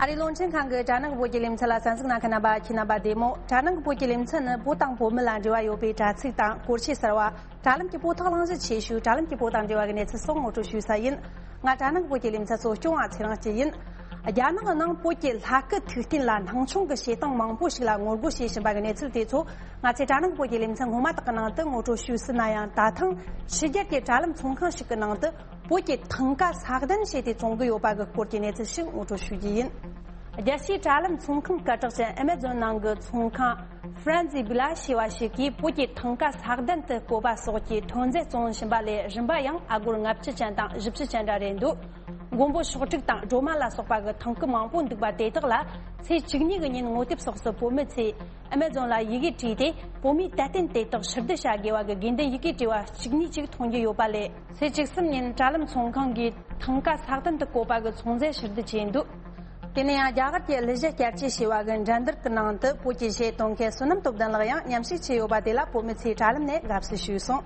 ཨ་རིའི་རླུང་འཕྲིན་ཁང་གི་དྲ་ནང་བོད་ཀྱི་ལེ་ཚན་ལ་གསན་གཟིགས་གནང་མཁན་རྣམ་པ་ཁྱེད་རྣམ་པ་བདེ་མོ། དྲ་ནང་བོད་ཀྱི་ལེ་ཚན་ནི་བོད་དང་བོད་མི་ལ་འབྲེལ་བ་ཡོད་པའི་དྲ་ཚིགས་དང་སྐོར་ཆས་གསར་བ། དྲ་ལམ་གྱི་བོད་ཐོག་གླེང་གཞི་ཆེ་ཤོས་དྲ་ལམ་གྱི་བོད་དང་འབྲེལ་བ་གི་གནས་ཚུལ་སོགས་ངོ་སྤྲོད་ཞུ་ས་ཡིན། ང་དྲ་ནང་བོད་ཀྱི་ལེ་ཚན་གཙོ་སྐྱོང་བ་ཚེ་རིང་སྐྱིད་ཡིན། རྒྱ་ནག་ནང་བོད་ཀྱི་ལྷ་སྐུ་ཐུགས་རྟེན་ལ་སྣང་ཆུང་གི་བྱེད་སྟངས་མང་པོ་ཞིག་ལ་ངོ་རྒོལ་བྱེད་བཞིན་པ་གི་གནས་ཚུལ་དེ་ཚོ་ང་ཚོས་དྲ་ནང་བོད་ཀྱི་ལེ་ཚན་སྔོན་མ་དག་གི་ནང་དུ་ངོ་སྤྲོད་ཞུས་ཟིན་ན་ཡང་། ད་ཐེངས་ཕྱི་རྒྱལ་གྱི་དྲ་ལམ་ཚོང་ཁང་ཞིག་གི་ནང་དུ་བོད་ཀྱི་ཐང་ག་ས་གདན་བྱས་ཏེ་བཙོང་གི་ཡོད་པ་གི་སྐོར་གྱི་གནས་ཚུལ་ཞིག་ངོ་སྤྲོད་ཞུ་རྒྱུ་ཡིན། རྒྱལ་སྤྱིའི་དྲ་ལམ་ཚོང་ཁང་སྐད་གྲགས་ཅན་Amazon ནང་གི་ཚོང་ཁང་Frenzy Bula ཞེས་པ་ཞིག་གིས་བོད་ཀྱི་ཐང་ག་ས་གདན་དུ་བཀོད་པ་སོགས་ཀྱི་ཐོན་རྫས་བཙོང་བཞིན་པ་ལས་རིན་པ་ཡང་ཨ་སྒོར་ལྔ་བཅུ་ཅན་དང་བཞི་བཅུ་ཅན་འདྲ་རེད་འདུག་མགོན་པོ་ཤོག་དྲུག་དང་སྒྲོལ་མ་ལ་སོགས་པ་གི་ཐང་སྐད་མང་པོ་འདུག་པ་དེ་དག་ལ་ཚེས་བཅུ་གཉིས་ཀྱི་ཉིན་ངོ་དེབ་སོགས་སུ་བོད་མི་ཚོས་Amazon ལ་ཡི་གེ་བྲིས་ཏེ་བོད་མིའི་དད་རྟེན་དེ་དག་ཕྱིར་བསྡུ་བྱ་དགོས་པ་གི་དགོས་འདུན་ཡི་གེ་བྲིས་པ་བཅུ་གཉིས་ཅིག་མཐོང་རྒྱུ་ཡོད་པ་ལས། ཚེས་བཅུ་གསུམ་ཉིན་དྲ་ལམ་ཚོང་ཁང་གིས་ཐང་ག་ས་གདན་དུ་བཀོད་པ་གི་ཚོང་རྫས་ཕྱིར་བསྡུ་བྱས་འདུག་དེ་ནས་ཡང་རྒྱ་གར་གྱི་གླུ་གཞས་བསྐྱར་བཅོས་བྱས་པ་གི་འགྲན་བསྡུར་གྱི་ནང་དུ་བོད་ཀྱི་གཞས་གཏོང་མཁན་བསོད་ནམས་སྟོབས་ལྡན་ལགས་ཡང་མཉམ་ཞུགས་བྱས་ཡོད་པ་དེ་ལ་བོད་མི་ཚོས་དྲ་ལམ་ནས་དགའ་བསུ་ཞུས་སོང་།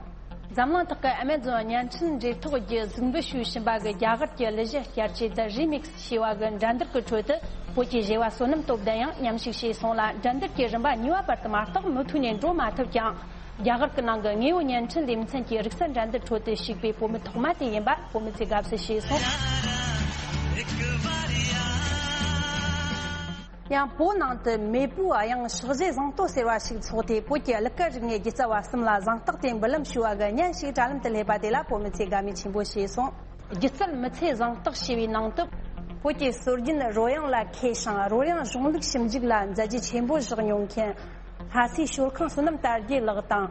འཛམ་གླིང་ཐོག་གི་Amazon བརྙན་འཕྲིན་འབྲེལ་ཐོག་བརྒྱུད་གཟིགས་འབུལ་ཞུས་བཞིན་པ་གི་རྒྱ་གར་གྱི་གླུ་གཞས་བསྐྱར་བཅོས་The Remix ཞེས་པ་གི་འགྲན་བསྡུར་གྱི་ཁྲོད་དུ་བོད་ཀྱི་གཞས་པ་བསོད་ནམས་སྟོབས་ལྡན་ཡང་མཉམ་ཞུགས་བྱས་སོང་ལ། འགྲན་བསྡུར་གྱི་རིམ་པ་གཉིས་པ་བར་དུ་མ་གཏོགས་མུ་མཐུད་ནས་འགྲོ་མ་ཐུབ་ཀྱང་། རྒྱ་གར་གྱི་ནང་གི་དངོས་ཡོད་བརྙན་འཕྲིན་ལེ་ཚན་གྱི་རིག་རྩལ་འགྲན་བསྡུར་ཁྲོད་དུ་ཞུགས་པའི་བོད་མི་ཐོག་མ་དེ་ཡིན་པ་བོད་མི་ཚོས་དགའ་བསུ་ཞུས་སོང་། ཡང་བོད་ནང་དུ་མེས་པོའི་དབྱངས་ཕྱག་བཞེས་གཟེངས་བསྟོད་ཟེར་བ་ཞིག་འཚོགས་ཏེ། བོད་ཀྱི་གླུ་གར་རིག་གནས་སྒྱུ་རྩལ་བ་གསུམ་ལ་གཟེངས་རྟགས་དེ་འབུལ་ལམ་ཞུ་བ་གི་བརྙན་ཞིག་དྲ་ལམ་དུ་སླེབས་པ་དེ་ལ་བོད་མི་ཚོས་དགའ་མོས་ཆེན་པོ་བྱས་སོང་། སྒྱུ་རྩལ་མི་ཚེའི་གཟེངས་རྟགས་ཞེས་པའི་ནང་དུ། བོད་ཀྱི་སྲོལ་རྒྱུན་རོལ་དབྱངས་ལ་མཁས་ཤིང་རོལ་དབྱངས་གཞུང་ལུགས་ཞིབ་འཇུག་ལ་མཛད་རྗེས་ཆེན་པོ་བཞག་མྱོང་མཁན། ལྷ་སའི་ཞོལ་ཁང་བསོད་ནམས་དར་རྒྱས་ལགས་དང་།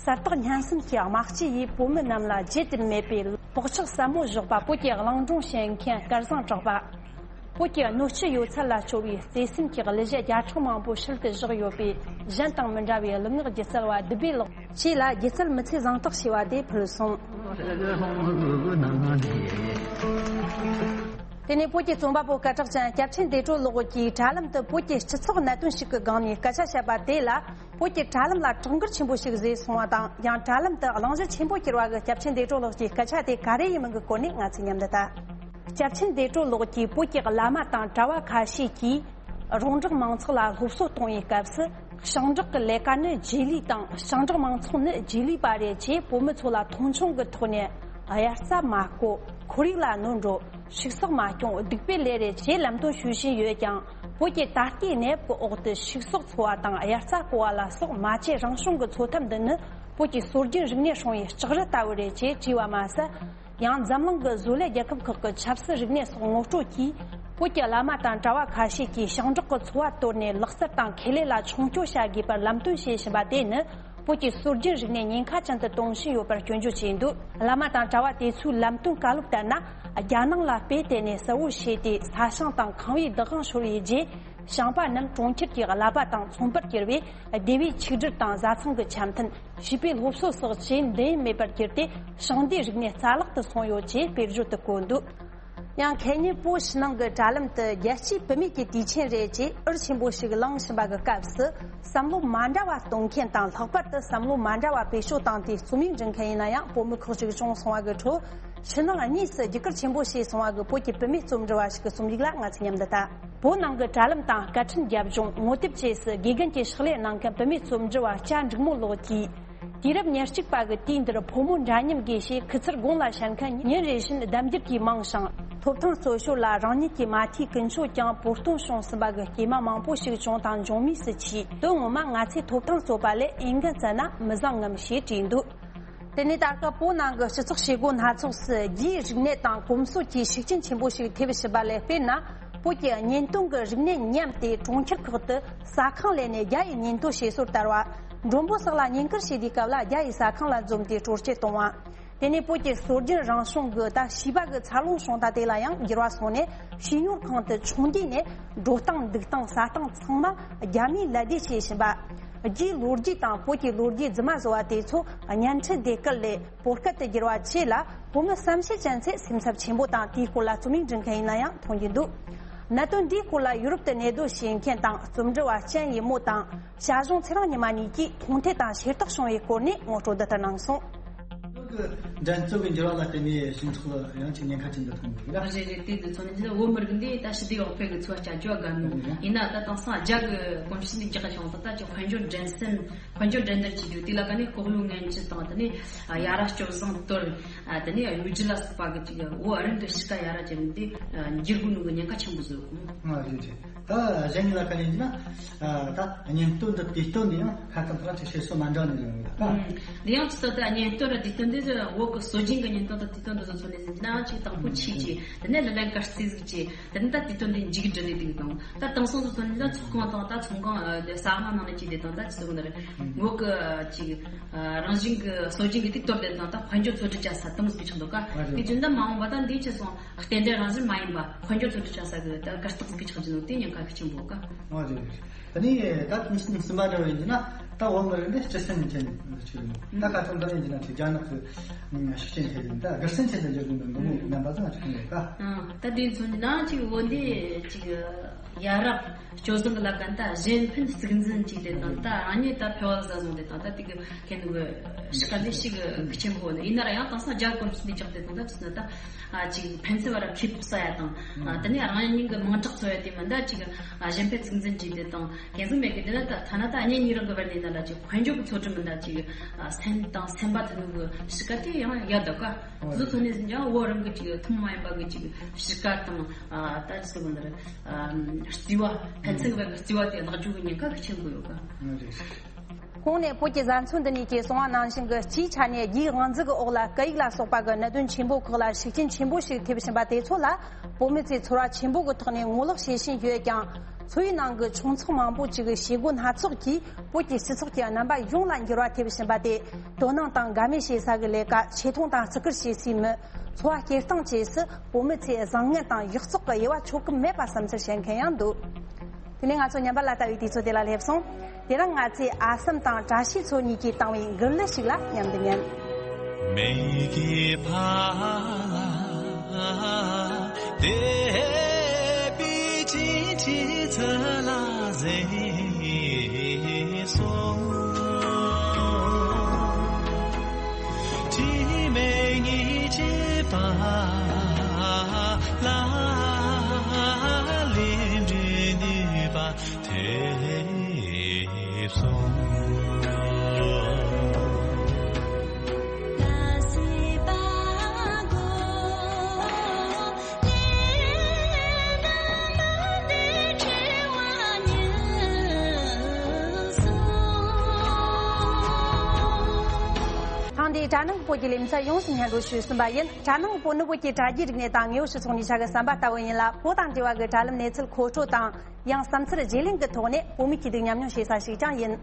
གསལ་དག་སྙན་གསན་གྱི་དམག་སྤྱི་ཡིས་བོད་མི་རྣམས་ལ་བརྗེད་དུ་མེད་པའི་བག་ཆགས་ཟབ་མོ་བཞག་པ། བོད་ཀྱི་གླིང་སྒྲུང་བཤད་མཁན་སྐལ་བཟང་གྲགས་པ། བོད་ཀྱི་སྣོད་བཅུད་ཡོད་ཚད་ལ་སྤྱོད་པའི་བརྩེ་སེམས་ཀྱི་གླུ་གཞས་བརྒྱ་ཕྲག་མང་པོ་ཕྱིར་དུ་བཞག་ཡོད་པའི་གཞན་དང་མི་འདྲ་བའི་གླུ་ངག་སྒྱུ་རྩལ་བ་བདུད་བྷེ་ལགས་བཅས་ལ་སྒྱུ་རྩལ་མི་ཚེའི་གཟེངས་རྟགས་ཞེས་པ་དེ་ཕུལ་སོང་། དེ་ནས་བོད་ཀྱི་རྩོམ་པ་པོ་སྐད་གྲགས་ཅན་སྐྱབས་ཆེན་བདེ་གྲོལ་ལགས་ཀྱིས་དྲ་ལམ་དུ་བོད་ཀྱི་སྤྱི་ཚོགས་གནད་དོན་ཞིག་གི་སྒང་ནས་སྐད་ཆ་བཤད་པ་དེ་ལ། བོད་ཀྱི་དྲ་ལམ་ལ་གྲགས་འགུལ་ཆེན་པོ་ཞིག་བཟོས་སོང་བ་དང་། ཡང་དྲ་ལམ་དུ་གླེང་གཞི་ཆེན་པོ་གྱུར་བ་གི་སྐྱབས་ཆེན་བདེ་གྲོལ་ལགས་ཀྱི་སྐད་ཆ་དེ་ག་རེ་ཡིན་མིན་གྱི་སྐོར་ནས་ང་ཚོས་མཉམ་དུ་ལྟ། སྐྱབས་ཆེན་བདེ་གྲོལ་ལགས་ཀྱིས་བོད་ཀྱི་བླ་མ་དང་གྲྭ་བ་ཁ་ཤས་ཀྱིས་རོང་འབྲོག་མང་ཚོགས་ལ་སློབ་གསོ་གཏོང་བའི་སྐབས་སུ། ཞིང་འབྲོག་གི་ལས་ཀ་ནི་རྗེས་ལུས་དང་། ཞིང་འབྲོག་མང་ཚོགས་ནི་རྗེས་ལུས་པ་རེད་ཅེས་བོད་མི་ཚོ་ལ་མཐོང་ཆུང་གི་ཐོག་ནས་ དབྱར་རྩྭ་མ་བརྐོ། ཁོར་ཡུག་ལ་གནོད་འགྲོ། ཕྱུགས་ཟོག་མ་སྐྱོང་། སྡིག་པའི་ལས་རེད་ཅེས་ལམ་སྟོན་ཞུ་བཞིན་ཡོད་ཀྱང་། བོད་ཀྱི་ད་ལྟའི་གནས་བབ་ཀྱི་འོག་ཏུ་ཕྱུགས་ཟོག་འཚོ་བ་དང་དབྱར་རྩྭ་བརྐོ་བ་ལ་སོགས་མ་བྱས་རང་བྱུང་གི་འཚོ་ཐབས་འདི་ནི་བོད་ཀྱི་སྲོལ་རྒྱུན་རིག་གནས་སྲུང་བའི་ལྕགས་རི་ལྟ་བུ་རེད་ཅེས་དྲིས་པ་མ་ཟད། ཡང་འཛམ་གླིང་གི་བཟོ་ལས་རྒྱལ་ཁབ་ཁག་གི་ཆབ་སྲིད་རིག་གནས་སོགས་ངོ་སྤྲོད་ཀྱིས། བོད་ཀྱི་བླ་མ་དང་གྲྭ་བ་ཁ་ཤས་ཀྱིས་ཞིང་འབྲོག་གི་འཚོ་བ་དོར་ནས་ལག་རྩལ་དང་ཁེ་ལས་ལ་མཆོང་སྐྱོད་བྱ་དགོས་པར་ལམ་སྟོན་བྱེད་བཞིན་པ་དེ་ནི། བོད་ཀྱི་སྲོལ་རྒྱུན་རིག་གནས་ཉེན་ཁ་ཅན་དུ་གཏོང་བཞིན་ཡོད་པར་སྐྱོན་བརྗོད་བྱས་འདུག་བླ་མ་དང་གྲྭ་བ་དེ་ཚོའི་ལམ་སྟོན་བཀའ་སློབ་ལྟར་ན། རྒྱ་ནག་ལ་དཔེ་བལྟས་ནས་གསལ་བོ་བྱས་ཏེ། ས་ཞིང་དང་ཁང་བའི་བདག་དབང་ཤོར་བའི་རྗེས། ཞིང་པ་རྣམས་གྲོང་ཁྱེར་གྱི་གླ་པ་དང་ཚོང་པར་གྱུར་བས། སྡེ་བའི་ཆིག་སྒྲིལ་དང་བཟའ་ཚང་གི་འཆམ་མཐུན། བྱིས་པའི་སློབ་གསོ་སོགས་ཆེས་འདི་ཡིན་མེད་པར་གྱུར་ཏེ། ཞིང་སྡེའི་རིག་གནས་རྩ་བརླག་ཏུ་སོང་ཡོད་ཅེས་དཔེར་བརྗོད་དུ་བཀོད་འདུག་ཡང་ཁེ་ཉེ་བོད་ཕྱི་ནང་གི་དྲ་ལམ་དུ། རྒྱལ་སྤྱིའི་བུད་མེད་ཀྱི་དུས་ཆེན་རེད་ཅེས་འུར་ཆེན་པོ་ཞིག་ལངས་བཞིན་པ་གི་སྐབས་སུ། བསམ་བློ་མ་འདྲ་བ་གཏོང་མཁན་དང་། ལྷག་པར་དུ་བསམ་བློ་མ་འདྲ་བ་བེད་སྤྱོད་བཏང་སྟེ་རྩོམ་ཡིག་འབྲི་མཁན་ཡིན་ན་ཡང་བོད་མི་ཁག་ཅིག་བྱུང་སོང་བ་གི་ཁྲོད། ཕྱི་ནང་གཉིས་སུ་རྒྱུ་སྐར་ཆེན་པོ་བྱས་སོང་བ་གི་བོད་ཀྱི་བུད་མེད་རྩོམ་འབྲི་བ་ཞིག་གི་རྩོམ་ཡིག་ལ་ང་ཚོས་མཉམ་དུ་ལྟ། བོད་ནང་གི་དྲ་ལམ་དང་སྐད་འཕྲིན་རྒྱབ་ལྗོངས། ངོ་དེབ་བཅས་སུ་དགེ་རྒན་གྱི་ཕྱག་ལས་གནང་མཁན་བུད་མེད་རྩོམ་འབྲི་བ་སྐྱ་འབྲུག་མོ་ལགས་ཀྱིས། དུས་རབས་ཉེར་གཅིག་པ་གི་དུས་འདིར་ཕོ་མོ་འདྲ་མཉམ་དགོས་ཞེས་ཁུ་ཚུར་དགུང་ལ་བཞེས་མཁན་ཉིན་རེ་བཞིན་ལྡབ་འགྱུར་གྱིས་མང་ཞིང་། ཐོབ་ཐང་རྩོད་ཤོར་ལ་རང་ཉིད་ཀྱི་མ་མཐའི་ཀུན་སྤྱོད་ཀྱང་བོར་སྟོན་བྱུང་ཟིན་པ་གི་སྐྱེས་མ་མང་པོ་ཞིག་བྱུང་དང་འབྱུང་མུས་སུ་མཆིས། དོན་ངོ་མ་ང་ཚོས་ཐོབ་ཐང་རྩོད་པ་ལས་འོས་འགན་བསྩལ་ན་མི་བཟང་ངམ་ཞེས་དྲིས་འདུག་དེ་ནས་ད་སྐབས་བོད་ནང་གི་སྤྱི་ཚོགས་བྱེད་སྒོ་སྣ་ཚོགས་སུ་རྒྱའི་རིག་གནས་དང་གོམས་སྲོལ་གྱི་ཤུགས་རྐྱེན་ཆེན་པོ་ཞིག་ཐེབས་བཞིན་པ་ལས། དཔེར་ན། བོད་ཀྱི་གཉེན་སྟོན་གྱི་རིག་གནས་ཉམས་ཏེ། གྲོང་ཁྱེར་ཁག་ཏུ་ཟ་ཁང་ལས་ནས་རྒྱ་ཡི་གཉེན་སྟོན་བྱེད་སྲོལ་དར་བ། མགྲོན་པོ་ཞིག་ལ་བསྙེན་བཀུར་བྱེད་དུས་སྐབས་ལ་རྒྱ་ཡི་ཟ་ཁང་ལ་འཛོམས་ཏེ་སྤྲོ་སྐྱིད་གཏོང་བ། དེ་ནས་བོད་ཀྱི་སྲོལ་རྒྱུན་རང་བྱུང་གི་ད་བྱིས་པ་གི་འཚར་ལོངས་བྱུང་སྟངས་དེ་ལ་ཡང་འགྱུར་བ་སོང་ནས། བྱིས་གཉོར་ཁང་དུ་ཆུང་དུས་ནས་འགྲོ་སྟངས་འདུག་སྟངས་ཟ་སྟངས་ཚང་མ་རྒྱ་མིས་ལད་ཟློས་བྱེད་བཞིན་པ། རྒྱའི་ལོ་རྒྱུས་དང་བོད་ཀྱི་ལོ་རྒྱུས་རྫུན་མ་བཟོ་བ་དེ་ཚོ་བརྙན་འཕྲིན་སྡེ་ཁུལ་ལས་བོད་སྐད་དུ་བསྒྱུར་བ་བཅས་ལ། བོད་མི་བསམ་ཤེས་ཅན་ཚོས་སེམས་འཚབ་ཆེན་པོ་དང་། དེའི་སྐོར་ལ་རྩོམ་ཡིག་འབྲི་མཁན་ཡིན་ན་ཡང་མཐོང་རྒྱུ་འདུག་གནད་དོན་འདིའི་སྐོར་ལ་ཡུ་རོབ་ཏུ་གནས་སྡོད་བྱེད་མཁན་དང་རྩོམ་འབྲི་བ་ཅན་ཡི་མོ་དང་། ཞ་ཞུང་ཚེ་རིང་ཉི་མ་གཉིས་ཀྱིས་མཐོང་ཐོས་དང་ཤེས་རྟོགས་བྱུང་བའི་སྐོར་ནས་ངོ་སྤྲོད་འདི་ལྟར་གནང་སོང་། བོད་ཀྱི་འགྲན་རྩོད་ཀྱི་འགྱུར་བ་ལ་བརྟེན་ནས་སྤྱི་ཚོགས་ལ་ཡང་ཅིག་ཉེན་ཁ་ཅན་དུ་མཐོང་གི་རེད། རེད་རེད། དེ་འདི་ཚོ་ནི་འདི་ལ་བོད་མི་རིགས་འདི་ད་ཞི་བདེ་འོག་ཕེབས་གི་འཚོ་བ་སྐྱེལ་རྒྱུ་ག་མོ་ཡིན་ན། ད་དེང་སང་རྒྱ་གི་གོམས་གཤིས་འདི་རྒྱག་བྱུང་ད། ད་ཅིག་དཔལ་འབྱོར་འགྲན་སེམས། དཔལ་འབྱོར་འགྲན་བསྡུར་བྱེད་རྒྱུ་དེ་ལ་ཀ་ནས་ལྐོག་ལུས་ངན་ཇུས་དང་། དེ་ནས་ཡ་རབས་སྤྱོད་བཟང་དོར། དེ་ནས་གཡོ་སྒྱུ་ལ་སོགས་པ་གི་ཅིག་བོད་རང་གི་གཤིས་ཀ་ཡ་རབས་ཅན་དེ་འགྱུར་དགོས་ནོ་གི་ཉེན་ཁ་ཆེན་པོ་བཟོ་གི། ང་རེད་རེད། ད་གཞན་ལ་ཀ་ནས་ཡིན་ན། ད་གཉེན་སྟོན་འདི་དུས་སྟོན་འདི་ཡང་ཁ་ཚང་ཁ་ཅིག་བྱེད་སྲོལ་མ་འདྲ་ནི་ཡོང་གི་ད། འདི་ཡང་ཅི་ལྟར་ད་གཉེན་སྟོན་ར་དུས་སྟོན་འདི་བོད་ཀྱི་སྲོལ་རྒྱུན་གྱི་གཉེན་སྟོན་དང་དུས་སྟོན་འདི་ཚོ་ཚོ་ནས་ཡིན་ན་ཅིག་དང་པོ་ཆེ་ཆེ། དེ་ནས་ལ་ལན་དཀར་རྩིས་ཟིག་ཆེ། དེ་ནས་ད་དུས་སྟོན་འདི་མཇུག་སྒྲིལ་ལས་དུས་དང་། ད་དེང་སང་དུས་སྟོན་འདི་ཚོགས་ཁང་དང་ད་ཚོང་ཁང་དེ་ཟ་ཁང་ནང་ནས་ཅིག་དེ་དང་ད་ཅི་ཟེར་གོ་ནི་རེད། བོད་ཀྱི་ཅིག་རང་བཞིན་གྱི་སྲོལ་རྒྱུན་གྱི་དུས་གཏོར་དེ་དང་ད་དཔལ་འབྱོར་འཚོལ་སྡུད་བྱ་ས་དེ་མོ་ཟིག་ཆགས་འདུག་ག་དེ་བཞིན་ད་མ་འོངས་པ་ད་འདི་ཆེ་སོང་རྟེན་འབྲེལ་རང་བཞིན་མ་ཡིན་པ་དཔལ་འབྱོར་འཚོལ་སྡུད་བྱ་ས་གི་ད་གར་སྟེགས་ཟིག་ཆགས་ཀྱི་འདུག་དེ་ཉེན་ཁ་གལ་ཆེན་པོ་ག་ཨ་རེད། ད་ནི་ད་དུས་ཆེན་གསུམ་པ་འདྲ་བ་ཡིན་ན་ད་བོད་མི་རིགས་འདི་སྤྱི་སེམས་ཅན་ཆགས་ཡོད། ད་ཁ་ཚང་འདི་ཡིན་ན་ཅིག་རྒྱ་ནག་གི་ཤུགས་རྐྱེན་ཐེབས་ཡིན། ད་གར་སེམས་ཅན་དུ་འགྱུར་དགོས་ནི་འདི་མོ་རྣམ་པ་ཚང་ཅིག་ཡོད་ད། ཨ་ད་དེ་ཚོ་ནི་ན་ཅིག་འོ་འདི་ཅིག་ཡ་རབས་སྤྱོད་བཟང་གི་ལ་ཀ་ད་གཞན་ཕན་གཙིགས་འཛིན་གྱིས་དེ་དང་ད་རང་ཉིད་ད་ཕལ་བ་ཟ་བཟུང་དེ་དང་ད་དེ་གི་ཁེ་ནུ་གི་ཤི་ཀ་ལི་ཤི་གི་ཆེན་པོ་ནི་ཡིན་ན་ར་ཡང་དེང་སང་རྒྱ་གོམས་སུ་ལས་ཆགས་དེ་དང་ད་ཅི་ན་ད། ཨ་ཅིག་ཕན་ཚུན་བར་ཁེ་སྤོགས་ས་ཡ་དང་། ཨ་དེ་ནས་རང་ཉིད་ཀྱི་མིང་གྲགས་འཚོལ་ཡ་དེ་མིན་ད་ཅིག་ཨ་གཞན་ཕན་གཙིགས་འཛིན་གྱིས་དེ་དང་གན་ཟུག་མེད་གི་དེ་ན་ད་ཐ་ན་ད་གཉེན་ཉེ་རང་གི་བར་ནས་ད་ལ་ཅིག་དཔལ་འབྱོར་གྱི་ཚོགས་སྒྲིག་མིན་ད་ཅིག་ཨ་སེམས་དང་སེམས་པ་དེ་ནུ་གི་གཤིས་ཀ་དེ་ཡང་ཡག་འདུག་ག་དེ་ཚོ་ཐོག་ནས་ཟིན་ཀྱང་བོད་རང་གི་ཅིག་ཐུན་མོང་མ་ཡིན་པ་གི་ཅིག་གཤིས་ཀ་དང་ཨ་ད་ཅི་ཟེར་གི་འདི་རེད། ཨ་བརྩེ་བ་ཕན་ཚུན་བར་གྱི་བརྩེ་བ་དེ་བརླག་རྒྱུ་གི་ཉེན་ཁ་གི་ཆེན་པོ་ཡོད་ག་གོང་ནས་བོད་ཀྱི་བཟའ་ཚང་འདི་ནས་ཀྱིས་གསུངས་པ་ནང་བཞིན་གྱི་སྤྱིའི་ཆ་ནས་རྒྱའི་དབང་འཛིན་གྱི་འོག་ལ་སྐད་ཡིག་ལ་སོགས་པ་གི་གནད་དོན་ཆེན་པོ་ཁག་ལ་ཤུགས་རྐྱེན་ཆེན་པོ་ཞིག་ཐེབས་བཞིན་པ་དེ་ཚོ་ལ་བོད་མི་ཚོས་ཚོར་བ་ཆེན་པོ་གི་ཐོག་ནས་ངོ་ལོག་བྱེད་བཞིན་ཡོད་ཀྱང་། འཚོ་བའི་ནང་གི་ཆུང་ཚགས་མང་པོ་ཅིག་གི་བྱེད་སྒོ་སྣ་ཚོགས་ཀྱིས་བོད་ཀྱི་སྤྱི་ཚོགས་ཀྱི་རྣམ་པ་ཡོངས་ལ་འགྱུར་བ་ཐེབས་བཞིན་པ་དེ། དོ་སྣང་དང་དགའ་མོས་བྱེད་ས་གི་ལས་ཀ། ཆེ་མཐོང་དང་བརྩི་བཀུར་བྱེད་སའི་མི། འཚོ་བ་སྐྱེལ་སྟངས་བཅས་སུ་བོད་མི་ཚོས་བཟང་ངན་དང་ཡག་བཙོག་གི་དབྱེ་བ་ཕྱོགས་གི་མེད་པ་བསམ་ཚུལ་བཤད་མཁན་ཡང་འདུག་དེ་ནས་ང་ཚོ་ཉམས་པ་ལ་ལྟ་བའི་དུས་ཚོད་དེ་ལ་སླེབས་སོང་། དེ་རིང་ང་ཚོས་ཨ་སམ་དང་བཀྲ་ཤིས་མཚོ་གཉིས་ཀྱིས་བཏང་བའི་མགུར་གླུ་ཞིག་ལ་མཉམ་དུ་ཉན། མེ་ཀི་ཕ་ལ་དེ་པི་ཅི་ཅི་ཚ་ལ་ཟེ་སོང་། ཅི་མེ་ཉི་ཅི་པ་ལ་ལེ་འདྲི་ནི་པ་ཐེབས་སོང་། གྲྭ་ནང་གི་བོད་ཀྱི་ལེ་ཚན་ཡོངས་སུ་སྙན་སྒྲོན་ཞུས་ཟིན་པ་ཡིན། གྲྭ་ནང་གི་བོད་ནི་བོད་ཀྱི་དྲ་རྒྱའི་རིག་གནས་དང་དངོས་ཡོད་སྤྱི་ཚོགས་གཉིས་ཆ་གི་ཟམ་པ་ལྟ་བུ་ཡིན་ལ། བོད་དང་འབྲེལ་བ་གི་དྲ་ལམ་གནས་ཚུལ་མཁོ་སྤྲོད་དང་། ཡང་བསམ་ཚུལ་བརྗེ་ལེན་གྱི་ཐོག་ནས་བོད་མི་ཁྱེར་བསྡུ་ཉམས་མྱོང་བྱེད་ས་ཞིག་ཀྱང་ཡིན།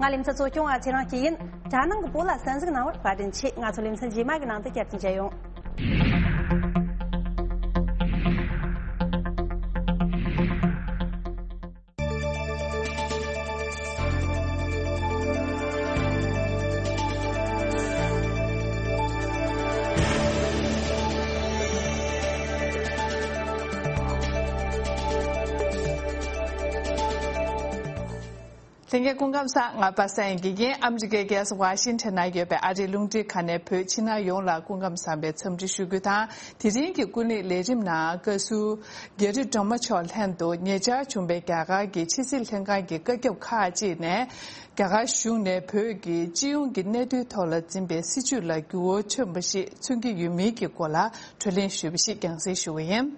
ང་ལེ་ཚན་གཙོ་སྐྱོང་བ་ཚེ་རིང་སྐྱིད་ཡིན། གྲྭ་ནང་གི་བོད་ལ་གསན་གཟིགས་གནང་བར་བཀའ་དྲིན་ཆེ། ང་ཚོ་ལེ་ཚན་རྗེས་མ་གི་ནང་དུ་བསྐྱར་དུ་མཇལ་ཡོང་། ལྷན་རྒྱས་སྐུ་ཁམས་བཟང་། ང་པ་སངས་དགེ་རྒན། ཨ་མི་རི་ཀའི་རྒྱལ་ས་ཝ་ཤིང་ཊོན་ན་ཡོད་པའི་ཨ་རིའི་རླུང་འཕྲིན་ཁང་ནས་བོད་ཕྱི་ནང་ཡོངས་ལ་སྐུ་ཁམས་བཟང་བའི་འཚམས་འདྲི་ཞུ་རྒྱུ་དང་། དེ་རིང་གི་ཀུན་གླེང་ལས་རིམ་ནང་བཀའ་ཟུར་རྒྱ་རི་སྒྲོལ་མ་མཆོག་ལྷན་དུ་ཉེ་ཆར་བྱུང་བའི་རྒྱ་གར་གྱི་ཕྱི་སྲིད་ལྷན་ཁང་གི་བཀའ་ཁྱབ་ཁག་ཅིག་ནས་རྒྱ་གར་གཞུང་ནས་བོད་ཀྱི་སྤྱི་ཡོངས་ཀྱི་གནད་དོན་ཐོག་ལ་འཛིན་པའི་སྲིད་བྱུས་ལ་འགྱུར་བ་ཐོན་པ་ཞིག་མཚོན་གྱི་ཡོད་མིན་གྱི་སྐོར་ལ་བགྲོ་གླེང་ཞུས་པ་ཞིག་རྒྱང་སྲིང་ཞུ་བ་ཡིན།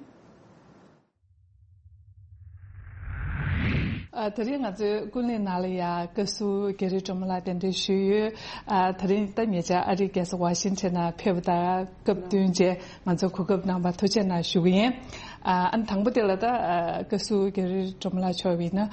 ཨ། དེ་རིང་ང་ཚོའི་ཀུན་གླེང་ནང་ལ་ཡང་བཀའ་ཟུར་རྒྱ་རི་སྒྲོལ་མ་ལགས་གདན་འདྲེན་ཞུས་ཡོད། ཨ། དེ་རིང་ད་ཉེ་ཆར་ཨ་རིའི་རྒྱལ་ས་ཝ་ཤིང་ཊོན་ནང་ཕེབས་པ་དང་སྐབས་བསྟུན་བྱས་ང་ཚོ་གོ་སྐབས་གནང་བར་ཐུགས་རྗེ་གནང་ཞུ་གི་ཡིན། ཨ། ཨ་ནི་དང་པོ་དེ་ལ་ད་ཨ། བཀའ་ཟུར་རྒྱ་རི་སྒྲོལ་མ་ལགས་མཆོག་ཡིན་ན་ཨ།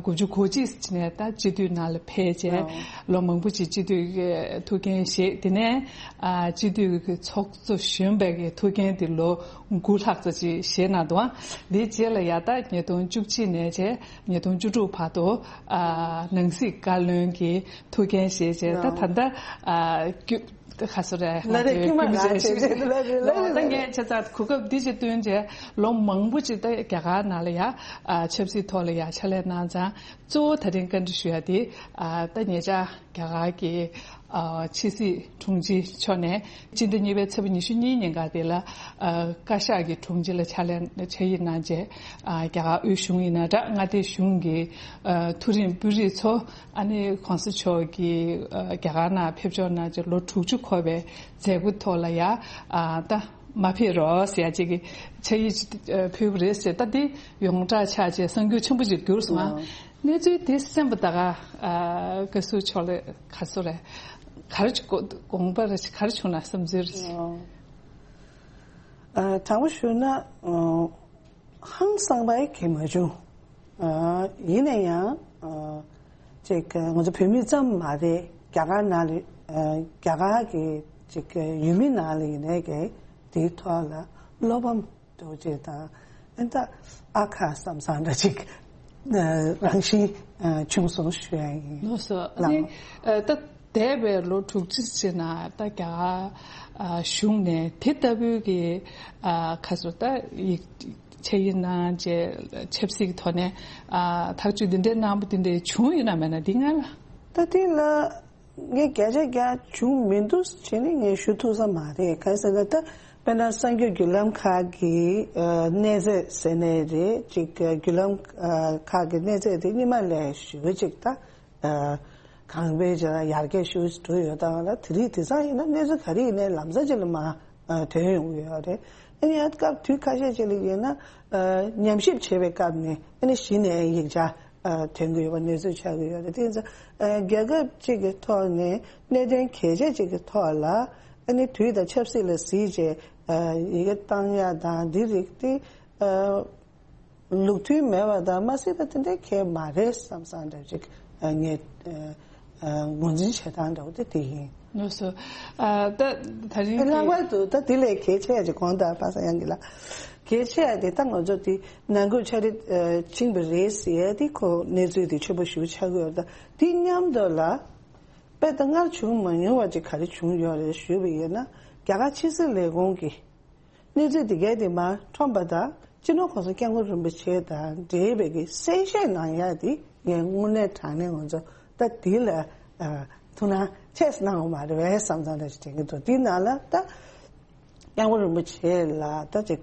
དགུ་བཅུ་གོ་གཅིག་ནས་ད་སྤྱི་འཐུས་ནང་ལ་ཕེབས་བྱས་ལོ་མང་པོ་ཅིག་སྤྱི་འཐུས་ཀྱི་ཐུགས་འགན་བཞེས། དེ་ནས་ཨ། སྤྱི་འཐུས་ཀྱི་ཚོགས་གཙོ་གཞོན་པའི་གི་ཐུགས་འགན་དེ་ལོ་དགུ་ལྷག་ཙམ་ཅིག་བཞེས་གནང་འདུག། ཨ། དེའི་རྗེས་ལ་ཡ་ད་ཉིས་སྟོང་བཅུ་གཅིག་ནས་བྱས་ཉིས་སྟོང་བཅུ་དྲུག་བར་དུ་ཨ། ནང་སྲིད་བཀའ་བློན་གྱི་ཐུགས་འགན་བཞེས་བྱས། ད་ད་ལྟ་ཨ། ཁ་སོ་རེད། ལ་རེ་ཀྱི་མ་རང་བྱེད་བྱེད་ལ་རེ་ལ་རེ། ད་ངས་ཆ་ཚང་གོ་སྐབས་འདི་ཞིག་བསྟུན་བྱས་ལོ་མང་པོ་ཅིག་ད་རྒྱ་གར་ནང་ལ་ཡ་ཆབ་སྲིད་ཐོག་ལ་ཡ་ཕྱག་ལས་གནང་ཙང་། གཙོ་བོ་ད་རིང་བཀའ་འདྲི་ཞུ་ཡ་དེ་ཨ། ད་ཉེ་ཆར་རྒྱ་གར་གྱི་ཨ། ཕྱི་སྲིད་དྲུང་ཆེ་མཆོག་ནས་སྤྱི་ཟླ་གཉིས་པའི་ཚེས་པ་ཉི་ཤུ་གཉིས་ཉིན་ཀ་དེ་ལ་ཨ། བཀའ་ཤག་གི་དྲུང་ཆེ་ལ་ཕྱག་ལས་ཕྱག་ཡིག་གནང་རྗེས་ཨ། རྒྱ་གར་དབུས་གཞུང་ཡིན་ན་འདྲ། མངའ་སྡེ་གཞུང་གི་ཨ། མཐོ་རིམ་དཔོན་རིགས་ཚོ། ཨ་ནི་གོང་ས་མཆོག་གིས་ཨ། རྒྱ་གར་ནང་ཕེབས་འབྱོར་གནང་རྗེས་ལོ་དྲུག་ཅུ་འཁོར་བའི་མཛད་སྒོ་ཐོག་ལ་ཡ་ཨ། ད་མ་ཕེབས་རོགས་ཟེར་ཡ་ཅིག་གི་ཕྱག་ཡིག་ཅིག་ཨ། ཕུལ་བ་རེད་ཟེར། ད་འདི་ཡོངས་གྲགས་ཆགས་རྗེས་གསར་འགྱུར་ཆེན་པོ་ཅིག་གྱུར་སོང་། ཨ། གནས་ཚུལ་དེ་གསན་པ་ད་ག་ཨ། བཀའ་ཟུར་མཆོག་ལ་ག་ཚོད་རེད། ག་རེ་དགོངས་པ་རེད། ག་རེ་བྱུང་ན་བསམ་ཚུལ་རེད། ཨ། དྲང་པོ་ཞུ་ན་ཨ། ཧང་སངས་པ་ཡི་གེ་མ་བྱུང་། ཨ། ཡིན་ན་ཡང་ཨ། ཅིག་ང་ཚོ་བོད་མི་ཙམ་མ་རེད། རྒྱ་གར་ནང་ལ་ཨ། རྒྱ་གར་གྱི་ཅིག་ཡུལ་མི་ནང་ལ་ཡིན་ནའི་གི་དེའི་ཐོག་ལ་བློ་ཕམ་འདྲ་བོ་ཅིག་དང་། ཨ། ད་ཨ་ཁ་བསམ་བསམ་འདྲ་ཅིག་རང་བཞིན་བྱུང་སོང་ཞུ་ཡ་ཡིན། ལགས་སོ། ཨ་ནི་ལགས། ད་འདས་པའི་ལོ་དྲུག་ཅུ་ཅིག་ནང་ད་རྒྱ་གར་གཞུང་ནས་དེ་ལྟ་བུའི་གི་ཁ་སོ་ད་ཡིག་ཆ་ཡིག་གནང་རྗེས་ཆབ་སྲིད་ཀྱི་ཐོག་ནས་ཐག་གཅོད་འདི་འདྲའི་གནང་པ་དེ་འདྲའི་བྱུང་ཡོད་ན་མེད་ན་འདི་སྔར་ལ། ད་དེ་ལ་ངས་བརྒྱ་ཆ་བརྒྱ་བྱུང་མི་འདུག་བྱས་ནས་ངས་ཞུ་ཐུབ་ས་མ་རེད། གང་ཟེར་ན་ད་དཔེར་ན་གསར་འགྱུར་བརྒྱུད་ལམ་ཁག་གི་གནས་ཚད་ཟེར་ནའི་རེད། ཅིག་བརྒྱུད་ལམ་ཁག་གི་གནས་ཚད་དེ་སྔོན་མ་ལས་ཞེ་པོ་ཅིག་ད་གོང་འཕེལ་བྱས་ཡར་རྒྱས་ཞེ་པོ་ཅིག་འགྲོ་ཡོད། ད་ང་ལ་དེ་རིང་དེང་སང་ཡིན་ན་གནས་ཚུལ་ག་རེ་ཡིན་ནའི་ལམ་སང་ཅིག་ལ་མར་ཐོན་ཡོང་གི་ཡོད་རེད། ཨ་ནི་ཡང་སྐབས་དུས་ཁ་ཤས་ཅིག་ལ་ཡིན་ན་ཉམས་ཞིབ་བྱེད་པའི་སྐབས་ནས་ཨ་ནི་གཞི་ནས་ཡིག་ཆ་ཐོན་གྱི་ཡོད་པ་གནས་ཚུལ་ཆགས་ཀྱི་ཡོད་རེད། དེ་ཡིན་ཙང་རྒྱལ་ཁབ་ཅིག་གི་ཐོག་ནས་གནད་དོན་གལ་ཆེ་ཅིག་གི་ཐོག་ལ་ཨ་ནི་དུས་དང་ཆབ་སྲིད་ལ་གཟིགས་བྱས་ཡི་གེ་བཏང་ཡ་དང་འདི་རིགས་དེ་ལུགས་མཐུན་མེད་པ་དང་མ་སྲིད་པ་དེ་འདྲའི་གལ་མ་རེད་བསམ་བསམ་འདྲ་ཅིག་ངས་ངོས་འཛིན་བྱེད་སྟངས་འདྲ་བོ་དེ་དེ་ཡིན། ལགས་སོ། ཨ། ད་ད་རིང་གི་ལྷག་པར་དུ་ད་དེ་ལས་གལ་ཆེ་ཡ་ཅིག་གོང་དུ་པ་སངས་དབྱངས་སྐྱིད་ལགས་གལ་ཆེ་ཡ་དེ་ད་ང་ཚོ་དེ་ནང་ཁུལ་ཆ་རེ་ཕྱིན་པ་རེད་ཟེར་ཡ་དེ་ཁོ་གནས་ཚུལ་དེ་ཆེན་པོ་ཞེ་པོ་ཆགས་ཀྱི་ཡོད་རེད། ད་དེ་མཉམ་དུ་ལ་དཔེ་ད་སྔར་བྱུང་མ་མྱོང་བ་ཅིག་ག་རེ་བྱུང་ཡོད་རེད་ཞུས་པ་ཡིན་ན་རྒྱ་གར་ཕྱི་སྲིད་ལས་ཁུངས་ཀྱི་གནས་ཚུལ་དེ་གའི་དེ་མར་ཁྲོམ་པ་དང་སྤྱི་ནོར་གོང་ས་སྐྱབས་མགོན་རིན་པོ་ཆེ་དང་འབྲེལ་བའི་གི་གསལ་བཤད་གནང་ཡ་དེ་ངས་དངོས་གནས་དྲང་གནས་ང་ཚོ་ད་དེ་ལ་ཐུགས་སྣང་ཆེ་ཙམ་གནང་བ་མ་རེད་པས་བསམ་བསམ་འདྲ་ཞིག་དྲན་གྱི་འདུག་དེའི་ནང་ལ་ད་སྐྱབས་མགོན་རིན་པོ་ཆེ་ལ་ད་ཅིག་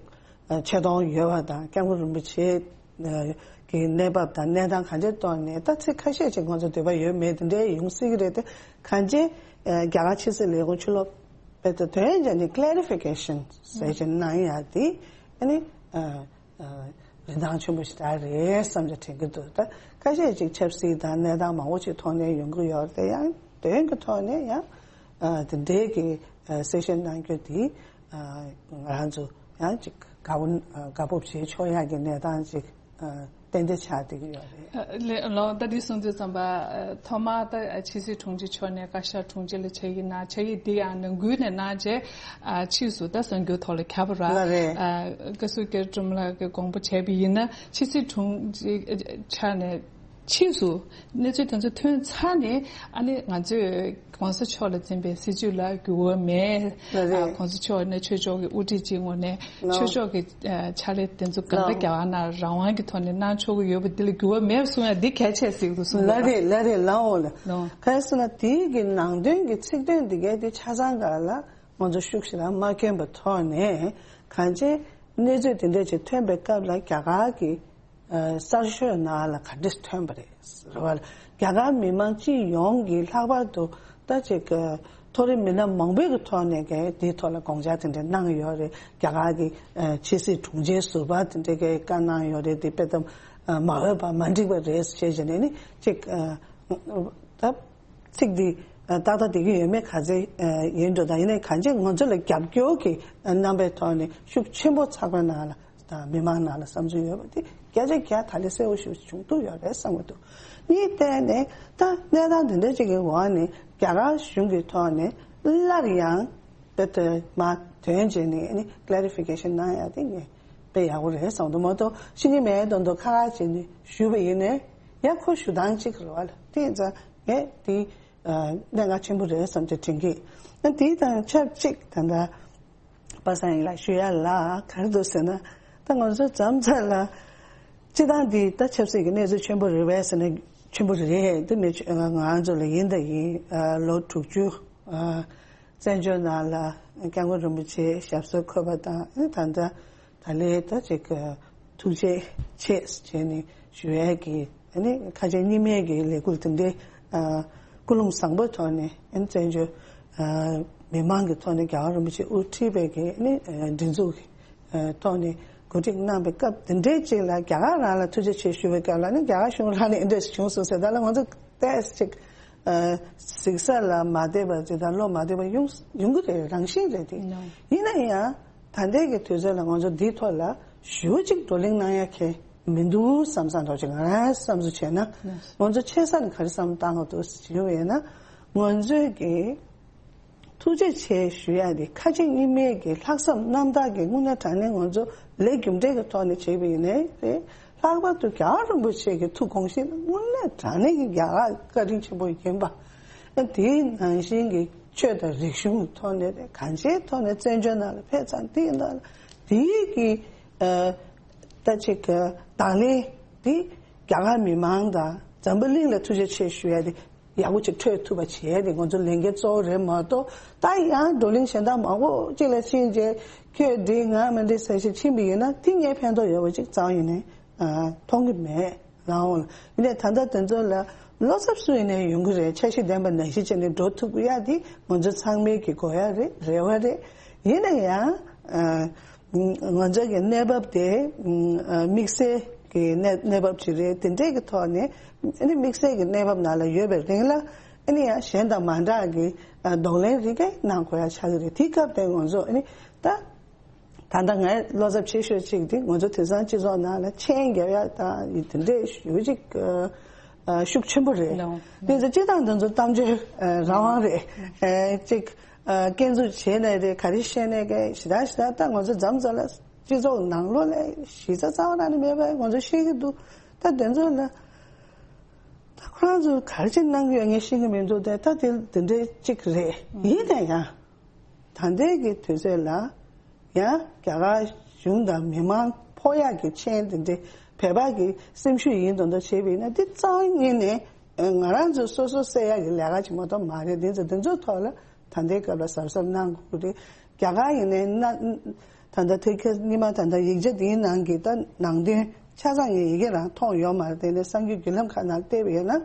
ཆེ་མཐོང་ཡོད་པ་དང་སྐྱབས་མགོན་རིན་པོ་ཆེ་གི་གནས་བབ་དང་གནས་སྟངས་གང་ཅིའི་ཐོག་ནས་ད་ཚིག་ཁ་ཤས་ཅིག་ང་ཚོ་འདོད་པ་ཡོད་མེད་དེ་འདྲའི་ཡོང་སྲིད་ཀྱི་རེད་དེ། གང་ཅི་རྒྱ་གར་ཕྱི་སྲིད་ལས་ཁུངས་ཕྱི་ལོགས་པའི་དོན་ཡང་ནི་ཀི་ལེ་རི་ཕི་ཀེ་ཤན་ཟེར་ཅིག་གནང་ཡ་དེ་ཨ་ནི་རིན་ཐང་ཆེན་པོ་ཞིག་རེད་བསམ་གྱི་དྲན་གྱི་འདུག་ད་ཁ་ཤས་ཅིག་ཆབ་སྲིད་དང་གནས་སྟངས་མང་པོ་ཅིག་ཐོག་ནས་ཡོང་གི་ཡོད་རེད་དེ། ཡང་དོན་གྱི་ཐོག་ནས་ཡང་ ཨ་དེ་འདྲའི་གི་ཨ་གསལ་བཤད་གནང་རྒྱུ་དེ་ཨ་ང་རང་ཚོ་ཡང་ཅིག་དགའ་པོ་ཨ་དགའ་སྤོབས་བྱེད་ཆོག་ཡག་གི་གནས་སྟངས་ཅིག་ཨ་ཏན་ཏན་ཆགས་བསྡད་ཀྱི་ཡོད་རེད། ཨ་ལེ་ལོ་ད་འདི་གསུང་དུས་ཙམ་པ་ཨ་ཐོག་མར་ད་ཨ་ཕྱི་སྲིད་དྲུང་ཆེ་མཆོག་ནས་བཀའ་ཤག་དྲུང་ཆེ་ལ་ཕྱག་ཡིག་གནང་། ཕྱག་ཡིག་འདི་ཡང་ནང་ཁུལ་ནས་གནང་རྗེས་ཨ་ཕྱིས་སུ་ད་གསར་འགྱུར་ཐོག་ལ་ཁྱབ་པ་ར། ལགས་རེད། ཨ་བཀའ་ཟུར་དགེ་ལེགས་སྒྲོལ་མ་ལགས་ཀྱིས་དགོངས་པ་བཞེས་པ་ཡིན་ན་ཕྱི་སྲིད་དྲུང་ཆེ་ཆགས་ནས། ཕྱིས་སུ་གནས་ཚུལ་དེ་ཚོ་ཐོན་ཚར་ནས་ཨ་ནི་ང་ཚོས་༸གོང་ས་མཆོག་ལ་འཛིན་པའི་སྲིད་བྱུས་ལ་འགྱུར་བ་མེད། ལགས་རེད། ཨ་༸གོང་ས་མཆོག་ནས་ཆོས་ཕྱོགས་ཀྱི་དབུ་ཁྲིད་ཅིག་ངོས་ནས་ལགས། ཆོས་ཕྱོགས་ཀྱི་ཨ་ཕྱག་ལས་དེ་ཚོ་གང་ག་ལགས། རྒྱ་གར་ནང་རང་དབང་གི་ཐོག་ནས་གནང་ཆོག་གི་ཡོད་པ་འདི་ལ་འགྱུར་བ་མེད་གསུང་ཡ་འདི་གལ་ཆེ་ཟིག་ཏུ་གསུངས་ལགས་འདུག་རེད། ལགས་རེད། ལགས་འོ་ལགས། ལགས། ག་རེ་ཟེར་ན་དེའི་གི་ནང་དོན་གྱི་ཚིག་དོན་འདི་གའི་དེ་ཆ་ཚང་ག་ལ་ང་ཚོ་ཤུགས་ཞེ་དྲག་མ་བསྐྱོན་པའི་ཐོག་ནས་གང་ཅི་གནས་ཚུལ་དེ་འདྲ་ཅིག་ཐོན་པའི་སྐབས་ལ་རྒྱ་གར་གྱི་ཨ་གསར་ཤོག་ནང་ལ་ག་འདྲས་ཐོན་པ་རེད། རེད་བ། རྒྱ་གར་མི་མང་སྤྱི་ཡོངས་ཀྱིས་ལྷག་པར་དུ་ད་ཅིག་ཨ་མཐོ་རིམ་མི་སྣ་མང་པོའི་གི་ཐོག་ནས་ཀྱི་དེའི་ཐོག་ལ་དགོངས་འཆར་དེ་འདྲ་གནང་ཡོད་རེད། རྒྱ་གར་གྱི་ཨ་ཕྱི་སྲིད་དྲུང་ཆེ་ཟུར་པ་དེ་འདྲས་ཀྱིས་བཀའ་གནང་ཡོད་རེད། དེ་དཔེ་ཙམ་ཨ་མ་འོས་པ་མ་འགྲིག་པ་རེད་ཞེས་བྱས་ནས་ནི་ཅིག་ཨ་ད། ཚིག་འདི་ཨ་ཏག་ཏག་བསྡད་ཀྱི་ཡོད་མེད་ག་ཚད་ཨ་ཡིན་འགྲོ་དང་། ཡིན་ནའི་གང་ཅི་ང་ཚོ་ལ་རྒྱབ་སྐྱོར་གྱི་ཨ་རྣམ་པའི་ཐོག་ནས་ཤུགས་ཆེན་པོ་ཚགས་པར་ནང་ལ་དང་མི་མང་ནང་ལ་བསམ་ཚུལ་ཡོད་པ་དེ་བརྒྱ་ཆ་བརྒྱ་ད་ལས་གསལ་པོ་ཞིག་བྱུང་ཐུབ་ཡོད་རེད་བསམ་གྱི་འདུག་གཉིས་བལྟས་ནས་ད་གནས་སྟངས་འདི་འདྲ་ཅིག་གི་འོག་ནས་རྒྱ་གར་གཞུང་གི་ཐོག་ནས་སླར་ཡང་དཔེ་དེ་མ་དོན་བྱས་ནས་ནི་ཀི་ལེ་རི་ཕི་ཀེ་ཤན་གནང་ཡ་དེ་ངས་དཔེ་ཡག་པོ་རེད་བསམ་གྱི་འདུག་མ་གཏོགས་ཤི་ཉི་མའི་དོན་དུ་ཁ་ཁ་བྱས་ནས་ཞུས་པ་ཡིན་ནའི་ཡ་ཁོ་ཞུ་སྟངས་གཅིག་རེད་བ་ལ། དེ་ཡིན་ཙང་ངས་དེ་ཨ་གནད་འགག་ཆེན་པོ་རེད་བསམ་གྱི་དྲན་གི། ཨ་དེ་དང་ཆབས་ཅིག་ད་ལྟ་པ་སངས་ཡིག་ལགས་ཞུ་ཡ་ལ་ག་རེ་འདུག་ཟེར་ན། ད་ང་ཚོ་མཚམས་མཚམས་ལ་སྤྱི་བཏང་འདི་ད་ཆབ་སྲིད་ཀྱི་གནས་ཚུལ་ཆེན་པོ་རེད་པས་ཟེར་ན་ཆེན་པོ་རེད། འདི་མི་ཆོ་ང་ཚོ་ལ་ཡིན་ད་ཡིན། ཨ་ལོ་དྲུག་ཅུ་ཨ་བཙན་བྱོལ་ནང་ལ་སྐྱབས་མགོན་རིན་པོ་ཆེ་ཞབས་སོར་འཁོད་པ་དང་ཨ་ད་ལྟ་ད་ལས་ད་ཅིག་ཐུགས་རྗེ་ཆེ་ཟེར་ནས་ཞུ་ཡས་ཀྱི་ཨ་ནི་ཁ་ཆེ་གཉིས་མེད་ཀྱི་ལས་འགུལ་དེ་འདྲའི་ཨ་ཀུན་སློང་བཟང་པོའི་ཐོག་ནས་ཨ་ནི་བཙན་བྱོལ་ཨ་མི་མང་གི་ཐོག་ནས་རྒྱལ་བ་རིན་པོ་ཆེ་དབུ་ཁྲིད་པའི་གི་ཨ་ནི་ཨ་སྒྲིག་འཛུགས་ཀྱི་ཨ་ཐོག་ནས་གོ་སྒྲིག་གནང་བའི་སྐབས་དེ་འདྲའི་ཅིག་ལ་རྒྱ་གར་རང་ལ་ཐུགས་རྗེ་ཆེ་ཞུ་བའི་སྐབས་ལ་ནི་རྒྱ་གར་གཞུང་ལ་ནི་འདི་འདྲ་ཞིག་བྱུང་སོང་ཟེར། ད་ལ་ང་ཚོ་ཏོག་ཙམ་ཅིག་ཨ་གཟིགས་ས་ལ་མ་བདེ་བ་ཅིག་དང་བློ་མ་བདེ་བ་ཡོང་ཡོང་གི་རེད། རང་བཞིན་རེད་དེ། ཡིན་ན་ཡང་ད་ལྟའི་གི་དུས་ཚོད་ལ་ང་ཚོ་འདིའི་ཐོག་ལ་ཞུ་ཅིག་བགྲོ་གླེང་གནང་ཡ་ཁེ་མི་འདུག་བསམ་བསམ་འདྲ་ཅིག་ང་རང་བསམ་ཚུལ་བྱས་ན་ང་ཚོ་ཆེ་ས་ནས་ག་རེ་བསམ་བཏང་གི་འདུག་ཞུ་བས་ན་ང་ཚོས་གི་ཐུགས་རྗེ་ཆེ་ཞུ་ཡ་དེ་ཁ་ཆེ་གཉིས་མེད་ཀྱི་ལྷག་བསམ་རྣམ་དག་གི་དངོས་གནས་དྲང་གནས་ང་ཚོ་ལས་རྒྱུ་འབྲས་ཀྱི་ཐོག་ནས་བྱས་པ་ཡིན་ནའི་རེད། ལྷག་པར་དུ་རྒྱལ་བ་རིན་པོ་ཆེ་གི་ཐུགས་དགོངས་གཞི་དངོས་གནས་དྲང་གནས་ཀྱི་རྒྱ་གར་བཀའ་དྲིན་ཆེན་པོ་ཡིན་པ། ཨ་དེའི་ནང་བཞིན་གྱི་ཆོས་དང་རིག་གཞུང་གི་ཐོག་ནས་རེད། གང་ཅིའི་ཐོག་ནས་བཙན་བྱོལ་ནང་ལ་ཕེབས་ཙང་དེ་ཡིན་ན་དེའི་གི་ཨ་ད་ཅིག་གི་དང་ལེན་དེ་རྒྱ་གར་མི་མང་དང་འཛམ་བུ་གླིང་ལ་ཐུགས་རྗེ་ཆེ་ཞུ་ཡ་དེ། ཡག་པོ་ཅིག་འཕྲོད་ཐུབ་པ་བྱས་ཏེ་ང་ཚོ་ལས་འགན་གཙོ་བོ་རེད་མ་གཏོགས། ད་ཡང་བགྲོ་གླེང་གཞན་དག་མང་པོ་གཅིག་ལ་ཕྱིན་རྗེས་ཁྱོད་འགྲིག་ང་མི་འགྲིག་ཟེར་ཞིག་ཕྱིན་པ་ཡིན་ན་དེ་ངས་ཕན་ཐོགས་ཡོད་པ་ཅིག་རྩ་བ་ཡིན་ནས་ཨ་མཐོང་གི་མེད། རང་དབང་ལ་ཡིན་ནས་ད་ལྟ་དེ་ཚོ་ལ་བློ་འཚབ་སུ་ཡིན་ནས་ཡོང་གི་རེད། འཆར་གཞི་ལྡན་པ་ནང་བཞིན་བྱས་ནས་འགྲོ་ཐུབ་ཀྱི་ཡ་དེ་ང་ཚོ་ཚང་མའི་གི་དགོས་ཡ་རེད། རེ་བ་རེད། ཡིན་ན་ཡང་ཨ། ང་ཚོ་གི་གནས་བབ་དེ་དམིགས་བསལ་གྱི་གནས་གནས་བབ་ཅིག་རེད། དེ་འདྲས་ཀྱི་ཐོག་ནས་ཨ་ནི་དམིགས་བསལ་གྱི་གནས་བབ་ནང་ལ་ཡོད་པའི་རིང་ལ་ཨ་ནི་ཡང་གཞན་དང་མ་འདྲ་གི་གདོང་ལེན་རིགས་གནང་དགོས་ཡ་ཆགས་ཀྱི་རེད། དེའི་སྐབས་དེ་ང་ཚོ་ཨ་ནི་ད་ད་ལྟ་ངས་བློ་འཚབ་ཆེ་ཤོས་གཅིག་དེ་ང་ཚོ་དེང་སང་སྤྱི་ཚོགས་ནང་ལ་མཆན་རྒྱབ་ཡ་དང་དེ་འདྲས་ཞུ་གཅིག་ཤུགས་ཆེན་པོ་རེད། དེ་ཚོ་སྤྱི་བཏང་དེ་ཚོ་གཏམ་བརྗོད་རང་དབང་རེད། གཅིག་སྐྱོན་འཛུགས་བྱས་ནས་རེད། ག་རེ་བཤད་ནས་གི་ཞེ་དྲག་ཞེ་དྲག་ད་ང་ཚོ་མཚམས་མཚམས་ལ་སྤྱི་ཚོགས་ནང་ལོགས་ལ་གཞི་རྩ་རྩ་བ་རང་ནས་མེད་པ་ང་ཚོ་ཤེས་ཀྱི་འདུག་ད་དེ་ཚོ་ལ་ད་ཁོ་རང་ཚོ་ག་རེ་བྱས་གནང་གི་ཡོད་ངས་ཤེས་ཀྱི་མི་འདུག་དེ་ད་དེ་དེ་འདྲའི་གཅིག་རེད། ཡིན་ན་ཡང་ད་ལྟའི་གི་དུས་ཚོད་ལ་ཡང་རྒྱ་གར་གཞུང་དང་མི་མང་ཕོག་ཡག་གི་མཆན་དེ་འདྲའི་བོད་པ་གི་སེམས་ཤུགས་ཡིན་མདོག་མདོག་བྱས་པ་ཡིན་ན་དེ་རྩ་བ་ཉིད་ནས་ང་རང་ཚོ་སོ་སོ་སེལ་ཡག་གི་ལས་ཀ་ཅིག་མ་གཏོགས་མ་རེད། དེ་ཚོ་དེ་ཚོའི་ཐོག་ལ་ད་ལྟའི་སྐབས་ལ་གཟབ་གཟབ་གནང་དགོས་རེད། རྒྱ་གར་ཡིན་ནའི་ན་ད་ལྟ་ཐེ་ཁེ་སྔོན་མ་ད་ལྟ་ཡིག་ཆ་འདིའི་ནང་གི་ད་ནང་དོན་ཆ་ཚང་ངས་ཡི་གེ་རང་མཐོང་ཡོད་མ་རེད། དེ་ནས་གསར་འགྱུར་བརྒྱུད་ལམ་ཁག་ནང་བལྟས་པ་ཡིན་ན་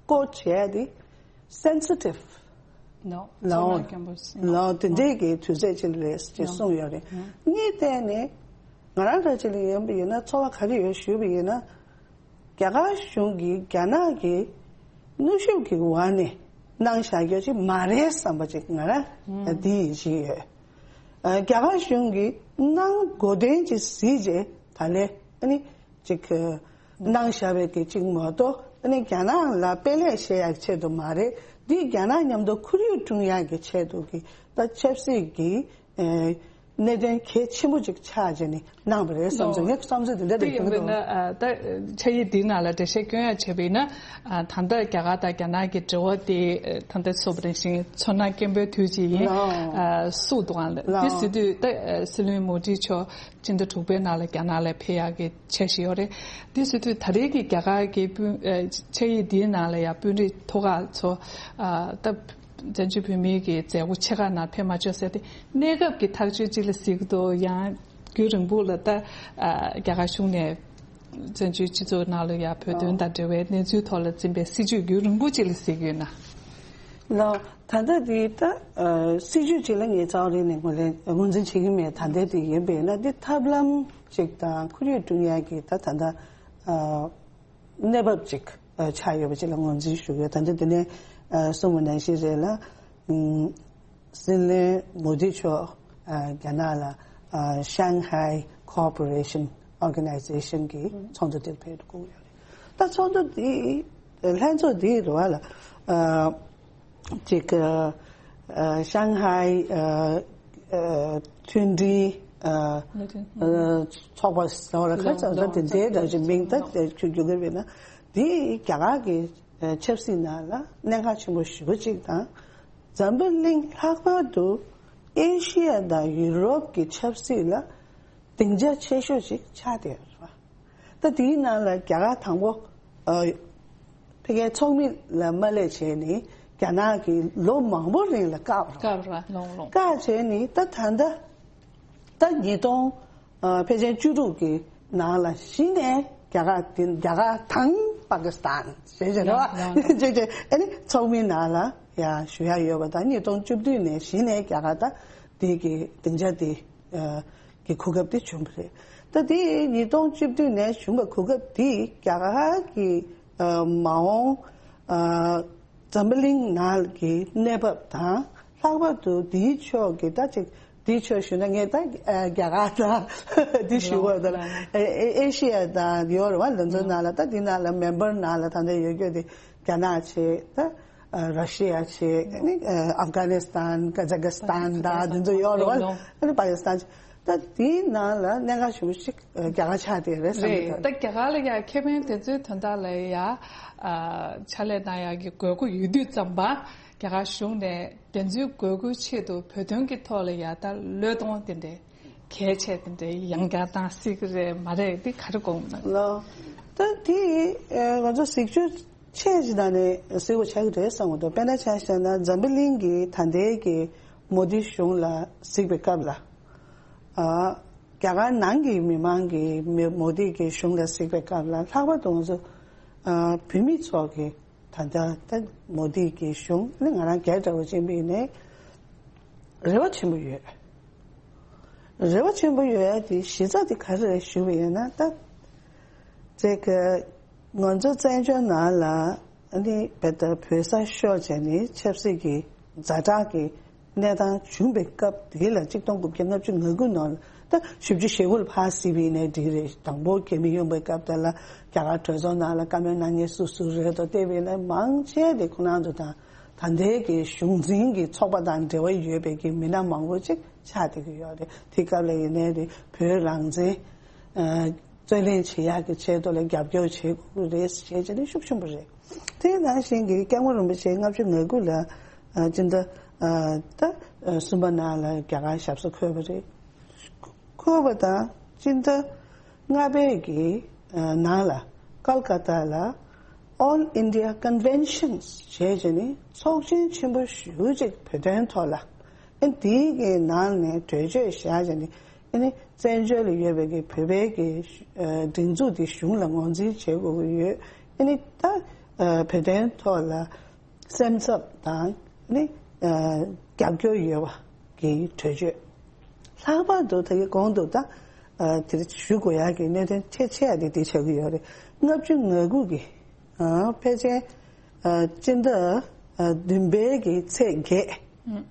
ཀོ་བྱས་ཏེ་སེན་སི་ཊིབ་ནོ་ལའོ་ཚོར་སྣང་སྐྱེན་པོ་ཟེར་ལའོ་དེ་འདྲས་ཀྱི་དུས་ཚོད་ཅིག་རེད་ཅེས་གསུངས་ཡོད་རེད། གཉིས་བལྟས་ནས་ང་རང་འདྲ་ཅིག་ལ་ཡིན་པ་ཡིན་ན་ཚོར་བ་ག་རེ་ཡོད་ཞུས་པ་ཡིན་ན། རྒྱ་གར་གཞུང་གིས་རྒྱ་ནག་གི་གནོན་ཤུགས་ཀྱི་འོག་ནས་ གནང་བཞག་རྒྱུ་ཅིག་མ་རེད་བསམ་པ་ཅིག་ང་རང་འདི་ཡིད་ཆེས་ཡོད། ཨ། རྒྱ་གར་གཞུང་གིས་གནང་དགོས་དོན་ཅིག་གཟིགས་རྗེས་ད་ལན་ཨ་ནི་ཅིག་གནང་བཞག་པའི་གི་ཅིག་མ་གཏོགས་ཨ་ནི་རྒྱ་ནག་ལ་དཔེ་ལེགས་བཤད་ཡག་ཆེད་དུ་མ་རེད། འདི་རྒྱ་ནག་མཉམ་དུ་ཁོར་ཡུག་སྲུང་ཡག་གི་ཆེད་དུ་གི་ད་ཆབ་སྲིད་ཀྱི་ཨེ་གནད་དོན་གལ་ཆེན་པོ་ཅིག་ཆགས་བྱས་ནས་གནང་བ་རེད་བསམ་ཚོད། ངའི་བསམ་ཚུལ་དེ་འདྲ་རེད། དེ་ཡིན་པས་ན་ཨ་ད་ཕྱག་ཡིག་འདིའི་ནང་ལ་འགྲེལ་བཤད་སྐྱོན་ཡག་བྱས་པ་ཡིན་ན། ཨ་ད་ལྟ་རྒྱ་གར་དང་རྒྱ་ནག་གི་འབྲེལ་བ་དེ་ད་ལྟ་སོགས་པ་རིང་ཞིང་ཚོར་སྣང་སྐྱེན་པོའི་དུས་ཅིག་ཡིན། ལགས། ཨ་སུ་འདུག་ཨང་ལགས། དེ་ཟེར་དུས་ད་ཨ་སྲིད་བློན་མོ་དི་མཆོག་སྤྱི་ཟླ་དྲུག་པའི་ནང་ལ་རྒྱ་ནག་ལ་ཕེབས་ཡག་གི་འཆར་གཞི་ཡོད་རེད། དེ་ཟེར་དུས་ད་རེས་ཀྱི་རྒྱ་གར་གྱི་དཔོན་ཨ་ཕྱག་ཡིག་འདིའི་ནང་ལ་ཡང་དཔོན་རིགས་ཐོག་ཁག་ཚོ་ཨ་ད་བཙན་བྱོལ་བོད་མིའི་གི་མཛད་སྒོ་ཆེ་ཁག་ནང་ཕེབས་མ་ཆོག་ཟེར་ཏེ་གནས་སྐབས་ཀྱི་ཐག་གཅོད་ཅིག་ལ་གཟིགས་འདུག་ཡང་རྒྱུན་རིང་པོ་ལ་ད་ཨ་རྒྱ་གར་གཞུང་ནས་བཙན་བྱོལ་སྤྱི་ཚོགས་ནང་ལ་ཡང་བོད་དོན་དང་འབྲེལ་བའི་གནས་ཚུལ་ཐོག་ལ་འཛིན་པའི་སྲིད་བྱུས་རྒྱུན་རིང་པོ་ཅིག་ལ་གཟིགས་ཡོད་ན། ལགས། ད་ལྟ་འདི་ད་ཨ་སྲིད་བྱུས་ཅིག་ལ་ངས་རྩ་བ་རེ་ནས་ངོས་ལེན་ངོས་འཛིན་བྱེད་ཀྱི་མེད། ད་ལྟ་འདི་ཡིན་པས་ན་འདི་ཐབས་ལམ་ཅིག་དང་ཁོར་ཡུག་སྲུང་ཡག་གི་ད་ད་ལྟ་ཨ་གནས་བབ་ཅིག་ཨ་ཆགས་ཡོད་པ་ཅིག་ལ་ངོས་འཛིན་ཞུ་གི་ཡོད། ད་ལྟ་འདི་ནས་ཨ་གསུངས་པ་ནང་བཞིན་རེད་ལ། ཨམ་སྲིད་བློན་མོ་དི་མཆོག་ཨ་རྒྱ་ནག་ལ་ཨ་Shanghai Cooperation Organization གི་ཚོགས་འདུ་དེར་ཕེབས་འགྲོ་གི་ཡོད་རེད། ད་ཚོགས་འདུ་འདི་ལྷན་ཚོགས་འདི་རེད་བ་ལ་ཨ་ཅིག་ཨ་Shanghai ཨ་ཨ་མཐུན་སྒྲིལ་ཨ་ཨ་ཚོགས་པ་ཟེར་བ་ལ་ཁ་ཚ་ད་དེ་འདྲའི་འདྲ་ཅིག་མིང་ད་དེ་ཆུ་རྒྱུ་གི་མེད་ན། འདི་རྒྱ་གར་གྱི་ཆབ་སྲིད་ནང་ལ་གནད་འགག་ཆེན་པོ་ཞེ་པོ་ཅིག་དང་། འཛམ་བུ་གླིང་ལྷག་པར་དུ་ཨེ་ཤི་ཡ་དང་ཡུ་རོབ་ཀྱི་ཆབ་སྲིད་ལ་སྡིངས་ཆ་ཆེ་ཤོས་ཅིག་ཆགས་བསྡད་ཡོད་རེད་བ། ད་དེའི་ནང་ལ་རྒྱ་གར་དང་པོ་ཨ་ཕ་གིའི་ཚོགས་མི་ལ་མ་སླེབས་བྱས་ནས་རྒྱ་ནག་གིས་ལོ་མང་པོ་རིང་ལ་བཀག་པ་རེད། བཀག་པ་རེད། ལོང་ལོང་། བཀག་བྱས་ནས་ད་ད་ལྟ་ད་ཉིས་སྟོང་ཨ་ཕལ་ཆེར་བཅུ་དྲུག་གི་ནང་ལ་གཞི་ནས་རྒྱ་གར་དེ་རྒྱ་གར་དང་པ་ཀི་སི་ཐན་ཞེས་བྱས་རེད་བ། ཅེས་བྱས་ཨ་ནི་ཚོགས་མིའི་ནང་ལ་ཡང་ཞུ་ཡ་ཡོད་པ་དང་། ཉིས་སྟོང་བཅུ་བདུན་ནས་གཞི་ནས་རྒྱ་གར་ད་དེ་གི་སྡིངས་ཆ་དེ་ཨ་གི་གོ་སྐབས་དེ་བྱུང་བ་རེད། ད་དེ་ཉིས་སྟོང་བཅུ་བདུན་ནས་བྱུང་བའི་གོ་སྐབས་དེ་རྒྱ་གར་གྱི་ཨ་མ་འོངས་ཨ་འཛམ་བུ་གླིང་ནང་གི་གནས་བབ་དང་། ལྷག་པར་དུ་དེའི་ཕྱོགས་ཀྱི་ད་ཅིག་དེའི་ཕྱོགས་ཞུས་ན་ངས་ད་ཨ་རྒྱ་གར་དང་དེ་ཞུ་བ་དང་ཨེ་ཨེ་ཤི་ཡ་དང་ཡོད་རེད་བ། ལ་ཚོའི་ནང་ལ་ད་དེ་ནང་ལ་མེམ་བར་ནང་ལ་ད་ལྟ་ཡོད་རྒྱུ་དེ་རྒྱ་ནག་བྱས། ད་ཨ་ར་ཤི་ཡ་བྱས། ཨ་ནི་ཨ་ཨབ་གྷ་ནི་སི་ཐན། ཀ་ཛ་ཀི་སི་ཐན། ད་དེ་ཚོ་ཡོད་རེད་བ། ཨ་ནི་པ་ཀི་སི་ཐན། ད་དེའི་ནང་ལ་གནད་འགག་ཆེན་པོ་ཞིག་རྒྱ་གར་ཆགས་བསྡད་རེད་བསམ་གྱི་འདུག། རེད། ད་རྒྱ་གར་ལ་ཡང་ཁེ་ཕན་དེ་ཚོའི་དོན་དག་ལ་ཡང་ཨ་ཕྱག་ལས་གནང་ཡག་གི་དགོས་མཁོ་ཡོད་དུས་ཙམ་པ། རྒྱ་གར་གཞུང་ནས་དེ་ཚོའི་དགོས་མཁོའི་ཆེད་དུ་བོད་དོན་གྱི་ཐོག་ལ་ཡང་ད་བློས་གཏོང་དེ་འདྲའི་གལ་ཆེ་དེ་འདྲའི་ཡང་བསྐྱར་བཏང་སྲིད་ཀྱི་རེད་མ་རེད། འདི་ག་རེ་དགོངས་གནང་། ལགས། ད་དེ་ཨ་ང་ཚོ་གཟིགས་ཞིབ་ཆེ་ཅིག་བཏང་ནས་གཟིགས་པ་ཆགས་ཀྱི་རེད་བསམ་གྱི་འདུག། དཔེར་ན་ཆ་བཞག་ན་འཛམ་བུ་གླིང་གི་ད་ལྟའི་གི་མོ་དི་གཞུང་ལ་གཟིགས་པའི་སྐབས་ལ། ཨ་རྒྱ་གར་ནང་གི་མི་མང་གིས་མི་མོ་དི་གི་གཞུང་ལ་གཟིགས་པའི་སྐབས་ལ། ལྷག་པར་དུ་ང་ཚོ་ཨ་བོད་མི་ཚོ་གིས་ད་ལྟ་ད་མོ་དི་གི་གཞུང་ནི་ང་རང་སྒེར་འདྲ་བོ་ཅིག་ཡིན་པའི་ནས་རེ་བ་ཆེན་པོ་ཡོད། རེ་བ་ཆེན་པོ་ཡོད་ཡ་དེ་གཞི་རྩ་དེ་ག་རེ་རེད་ཞུ་བ་ཡིན་ན། ད་ཅིག་ང་ཚོ་བཙན་བྱོལ་ནང་ལ་ཨ་ནི་བོད་ད་བོད་ས་ཤོར་བྱས་ནས་ཆབ་སྲིད་ཀྱི་ཛ་དྲག་གི་གནས་སྟངས་བྱུང་བའི་སྐབས་དེ་ལ་གཅིག་སྟོང་དགུ་བརྒྱ་ལྔ་བཅུ་ང་དགུ་ནང་ལ། ད་བཞི་བཅུ་ཞེ་དགུ་ལ་ཕར་གཟིགས་པ་ཡིན་ནའི་འགྲིག་རེད། དང་པོ་རྒྱ་མི་ཡོང་བའི་སྐབས་དེ་ལ་རྒྱ་གར་གྲོས་ཚོགས་ནང་ལ་བཀའ་མོལ་གནང་མཁན་སུ་སུ་རེད་དོ་བལྟས་པ་ཡིན་ན་མང་ཆེ་དེ་ཁོ་རང་ཚོ་དང་ད་ལྟའི་གི་གཞུང་འཛིན་གྱི་ཚོགས་པ་དང་འབྲེལ་བ་ཡོད་པའི་གི་མི་སྣ་མང་པོ་ཅིག་ཆགས་བསྡད་ཀྱི་ཡོད་རེད། དེ་སྐབས་ལ་ཡིན་ནའི་རེད། བོད་རང་བཙན་ཨ་རྩོད་ལེན་བྱེད་ཡག་གི་ཆེད་དུ་ལ་རྒྱབ་སྐྱོར་བྱེད་དགོས་རེད་ཞེས་བྱས་ནས་ཤུགས་ཆེན་པོ་རེད། དེ་ནང་བཞིན་གྱི་སྐྱབས་མགོན་རིན་པོ་ཆེ་ལྔ་བཅུ་ང་དགུ་ལ་ཨ་སྤྱི་ཟླ་ཨ་ད་ཨ་གསུམ་པ་ནང་ལ་རྒྱ་གར་ཞབས་སོར་འཁོད་པ་རེད། འཁོད་པ་དང་སྤྱི་ཟླ་ལྔ་པའི་གི་ཨ་ནང་ལ་ཀལ་ཀ་ཏ་ལ་All India Conventions ཞེས་བྱས་ནས་ཚོགས་ཆེན་ཆེན་པོ་ཞེ་པོ་ཅིག་བོད་དོན་ཐོག་ལ། ཨ་ནི་དེའི་གི་ནང་ནས་གྲོས་ཆོད་བཞག་བྱས་ནས། ཨ་ནི་བཙན་བྱོལ་ལ་ཡོད་པའི་གི་བོད་པའི་གི་ཨ་སྒྲིག་འཛུགས་དེ་གཞུང་ལ་ངོས་འཛིན་བྱེད་དགོས་ཀྱི་ཡོད། ཨ་ནི་ད་ཨ་བོད་དོན་ཐོག་ལ་སེམས་འཚབ་དང་ནི་ཨ་རྒྱབ་སྐྱོར་ཡོད་པ་གི་གྲོས་ཆོད། ལྷག་པར་དུ་ད་གི་གོང་དུ་ད་ཨ་དེ་ཞུ་དགོས་ཡག་གི་གནད་དོན་ཆེ་ཆེ་བ་དེ་དེ་ཆགས་ཀྱི་ཡོད་རེད། ལྔ་བཅུ་ང་དགུ་གི་ཨ་ཕལ་ཆེར་ཨ་སྤྱི་ཟླ་ ཨ་བདུན་པའི་གི་ཚེས་བརྒྱད།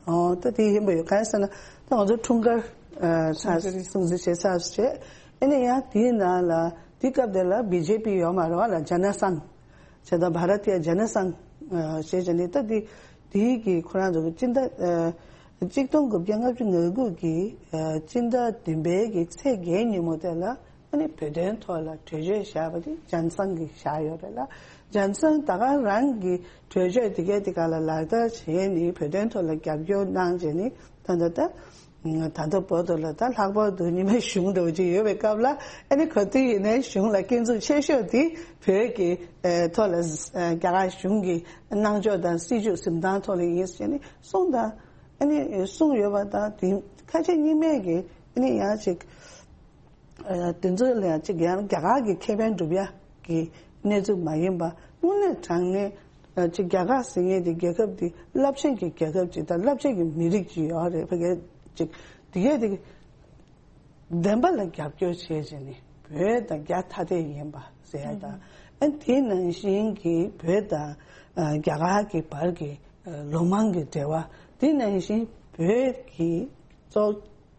ཨོ་ད་དེ་ཡིན་པ་ཡོད། གང་ཟེར་ན་ད་ང་ཚོ་འཁྲུངས་སྐར་ཨ་ཆ་སྲུང་བརྩི་བྱེད་ས་བྱས། ཨ་ནི་ཡང་དེའི་ནང་ལ་དེ་སྐབས་དེ་ལ་བི་ཇེ་པི་ཡོད་མ་རེད་བ་ལ། ཇ་ན་སང་བྱས་ད་བྷ་ར་ཏི་ཡ་ཇ་ན་སང་ཨ་ཞེས་བྱས་ནས་ད་དེ་དེའི་གི་ཁོ་རང་ཚོ་གི་སྤྱི་ཟླ་ཨ་གཅིག་སྟོང་དགུ་བརྒྱ་ལྔ་བཅུ་ང་དགུ་གི་ཨ་སྤྱི་ཟླ་བདུན་པའི་གི་ཚེས་བརྒྱད་ཉིན་མོ་དེ་ལ། ཨ་ནི་བོད་དོན་ཐོག་ལ་གྲོས་ཆོད་བཞག་པ་དེ་ཇན་སང་གིས་བཞག་ཡོད་རེད་ལ། ཇན་སང་ད་ག་རང་གི་གྲོས་ཆོད་དེ་གའི་དེ་ག་ལ་ལག་བསྟར་བྱས་ནས་བོད་དོན་ཐོག་ལ་རྒྱབ་སྐྱོར་གནང་བྱས་ནས་ད་ལྟ་ད་ད་ལྟ་བར་དུ་ལ་ད་ལྷག་པར་དུ་རྙིང་མའི་གཞུང་འདྲ་བོ་ཅིག་ཡོད་པའི་སྐབས་ལ། ཨ་ནི་ག་དུས་ཡིན་ནའི་གཞུང་ལ་སྐྱོན་འཛུགས་ཆེ་ཤོས་དེ་བོད་ཀྱི་ཨ་ཐོག་ལ་ཨ་རྒྱ་གར་གཞུང་གི་གནང་ཕྱོགས་དང་སྲིད་བྱུས་འཛིན་སྟངས་ཐོག་ལ་ཡིན་ཟེར་ནས་གསུངས་དང་། ཨ་ནི་གསུངས་ཡོད་པ་དང་དེ་ཁ་ཆེ་རྙིང་མའི་གི་ཨ་ནི་ཡང་ཅིག་ཨ་དེ་ཚོ་ལ་ཡང་ཅིག་ཡང་རྒྱ་གར་གྱི་ཁེ་ཕན་སྒྲུབ་ཡ་གི་གནས་ཚུལ་མ་ཡིན་པ། དངོས་གནས་དྲང་གནས་ཨ་ཅིག་རྒྱ་གར་ཟེར་མཁན་དེ་རྒྱལ་ཁབ་དེ་རླབས་ཆེན་གྱི་རྒྱལ་ཁབ་ཅིག་དང་རླབས་ཆེན་གྱི་མི་རིགས་ཅིག་ཡོད་རེད། ཕ་གི་ཅིག་དེ་གས་དེ་བདེན་པ་ལ་རྒྱབ་སྐྱོར་བྱས་བྱས་ནས་བོད་དང་རྒྱ་ཐ་དད་ཡིན་པ་ཟེར་ཡ་དང་། ཨ་དེ་ནང་བཞིན་གྱི་བོད་དང་ཨ་རྒྱ་གར་གྱི་བར་གྱི་ཨ་ལོ་མང་གི་འབྲེལ་བ། དེ་ནང་བཞིན་བོད་ཀྱི་གཙོ་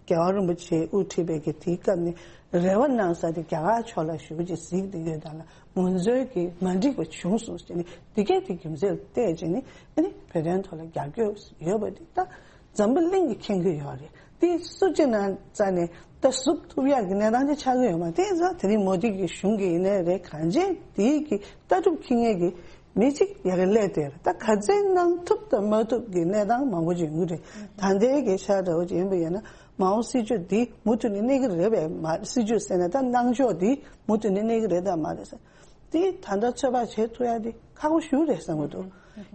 རྒྱལ་བ་རིན་པོ་ཆེས་དབུ་ཁྲིད་པའི་གི་དེའི་སྐབས་ནས་རེ་བ་གནང་ས་དེ་རྒྱ་གར་ཕྱོགས་ལ་ཞེ་པོ་ཅིག་གཟིགས་བསྡད་ཡོད་དང་ལ། ང་ཚོའི་གི་མ་འགྲིག་པ་བྱུང་སོང་ཟེར་ནས་འདི་གས་དེ་རྒྱུ་མཚན་བལྟས་བྱས་ནས་ཨ་ནི་བོད་དོན་ཐོག་ལ་རྒྱབ་སྐྱོར་ཡོད་པ་དེ་ད་འཛམ་བུ་གླིང་གིས་མཁྱེན་གྱི་ཡོད་རེད། དེ་སུ་གཅིག་ནང་རྩ་ནས་ད་ཟུག་ཐུབ་ཡག་གི་གནས་སྟངས་ཅིག་ཆགས་ཀྱི་ཡོད་མ་རེད། དེ་ཚོ་དེ་རིང་མོ་དི་གི་གཞུང་གི་ཡིན་ནའི་རེད། གང་ཅི་དེའི་གི་ལྟ་གྲུབ་འཁྱེར་མཁན་གྱི་མི་གཅིག་ཡ་གི་སླེབས་ཏེ་ད་ག་ཚད་གནང་ཐུབ་དང་མ་ཐུབ་ཀྱི་གནས་སྟངས་མང་པོ་ཅིག་ཡོང་གི་རེད། ད་ལྟའི་གི་ཤར་འདྲ་བོ་ཅིག་ཡིན་པ་ཡིན་ན་མའོ་སྲིད་བྱུས་འདི་མུ་མཐུད་ནས་གནས་ཀྱི་རེད་པས། མ་སྲིད་བྱུས་ཟེར་ན་ད་གནང་ཕྱོགས་འདི་མུ་མཐུད་ནས་གནས་ཀྱི་རེད་དམ་མ་རེད་ཟེར། འདི་ད་ལྟ་ཚོད་དཔག་བྱེད་ཐུབ་ཡ་འདི་ཁག་པོ་ཞེ་པོ་རེད་བསམ་གྱི་འདུག་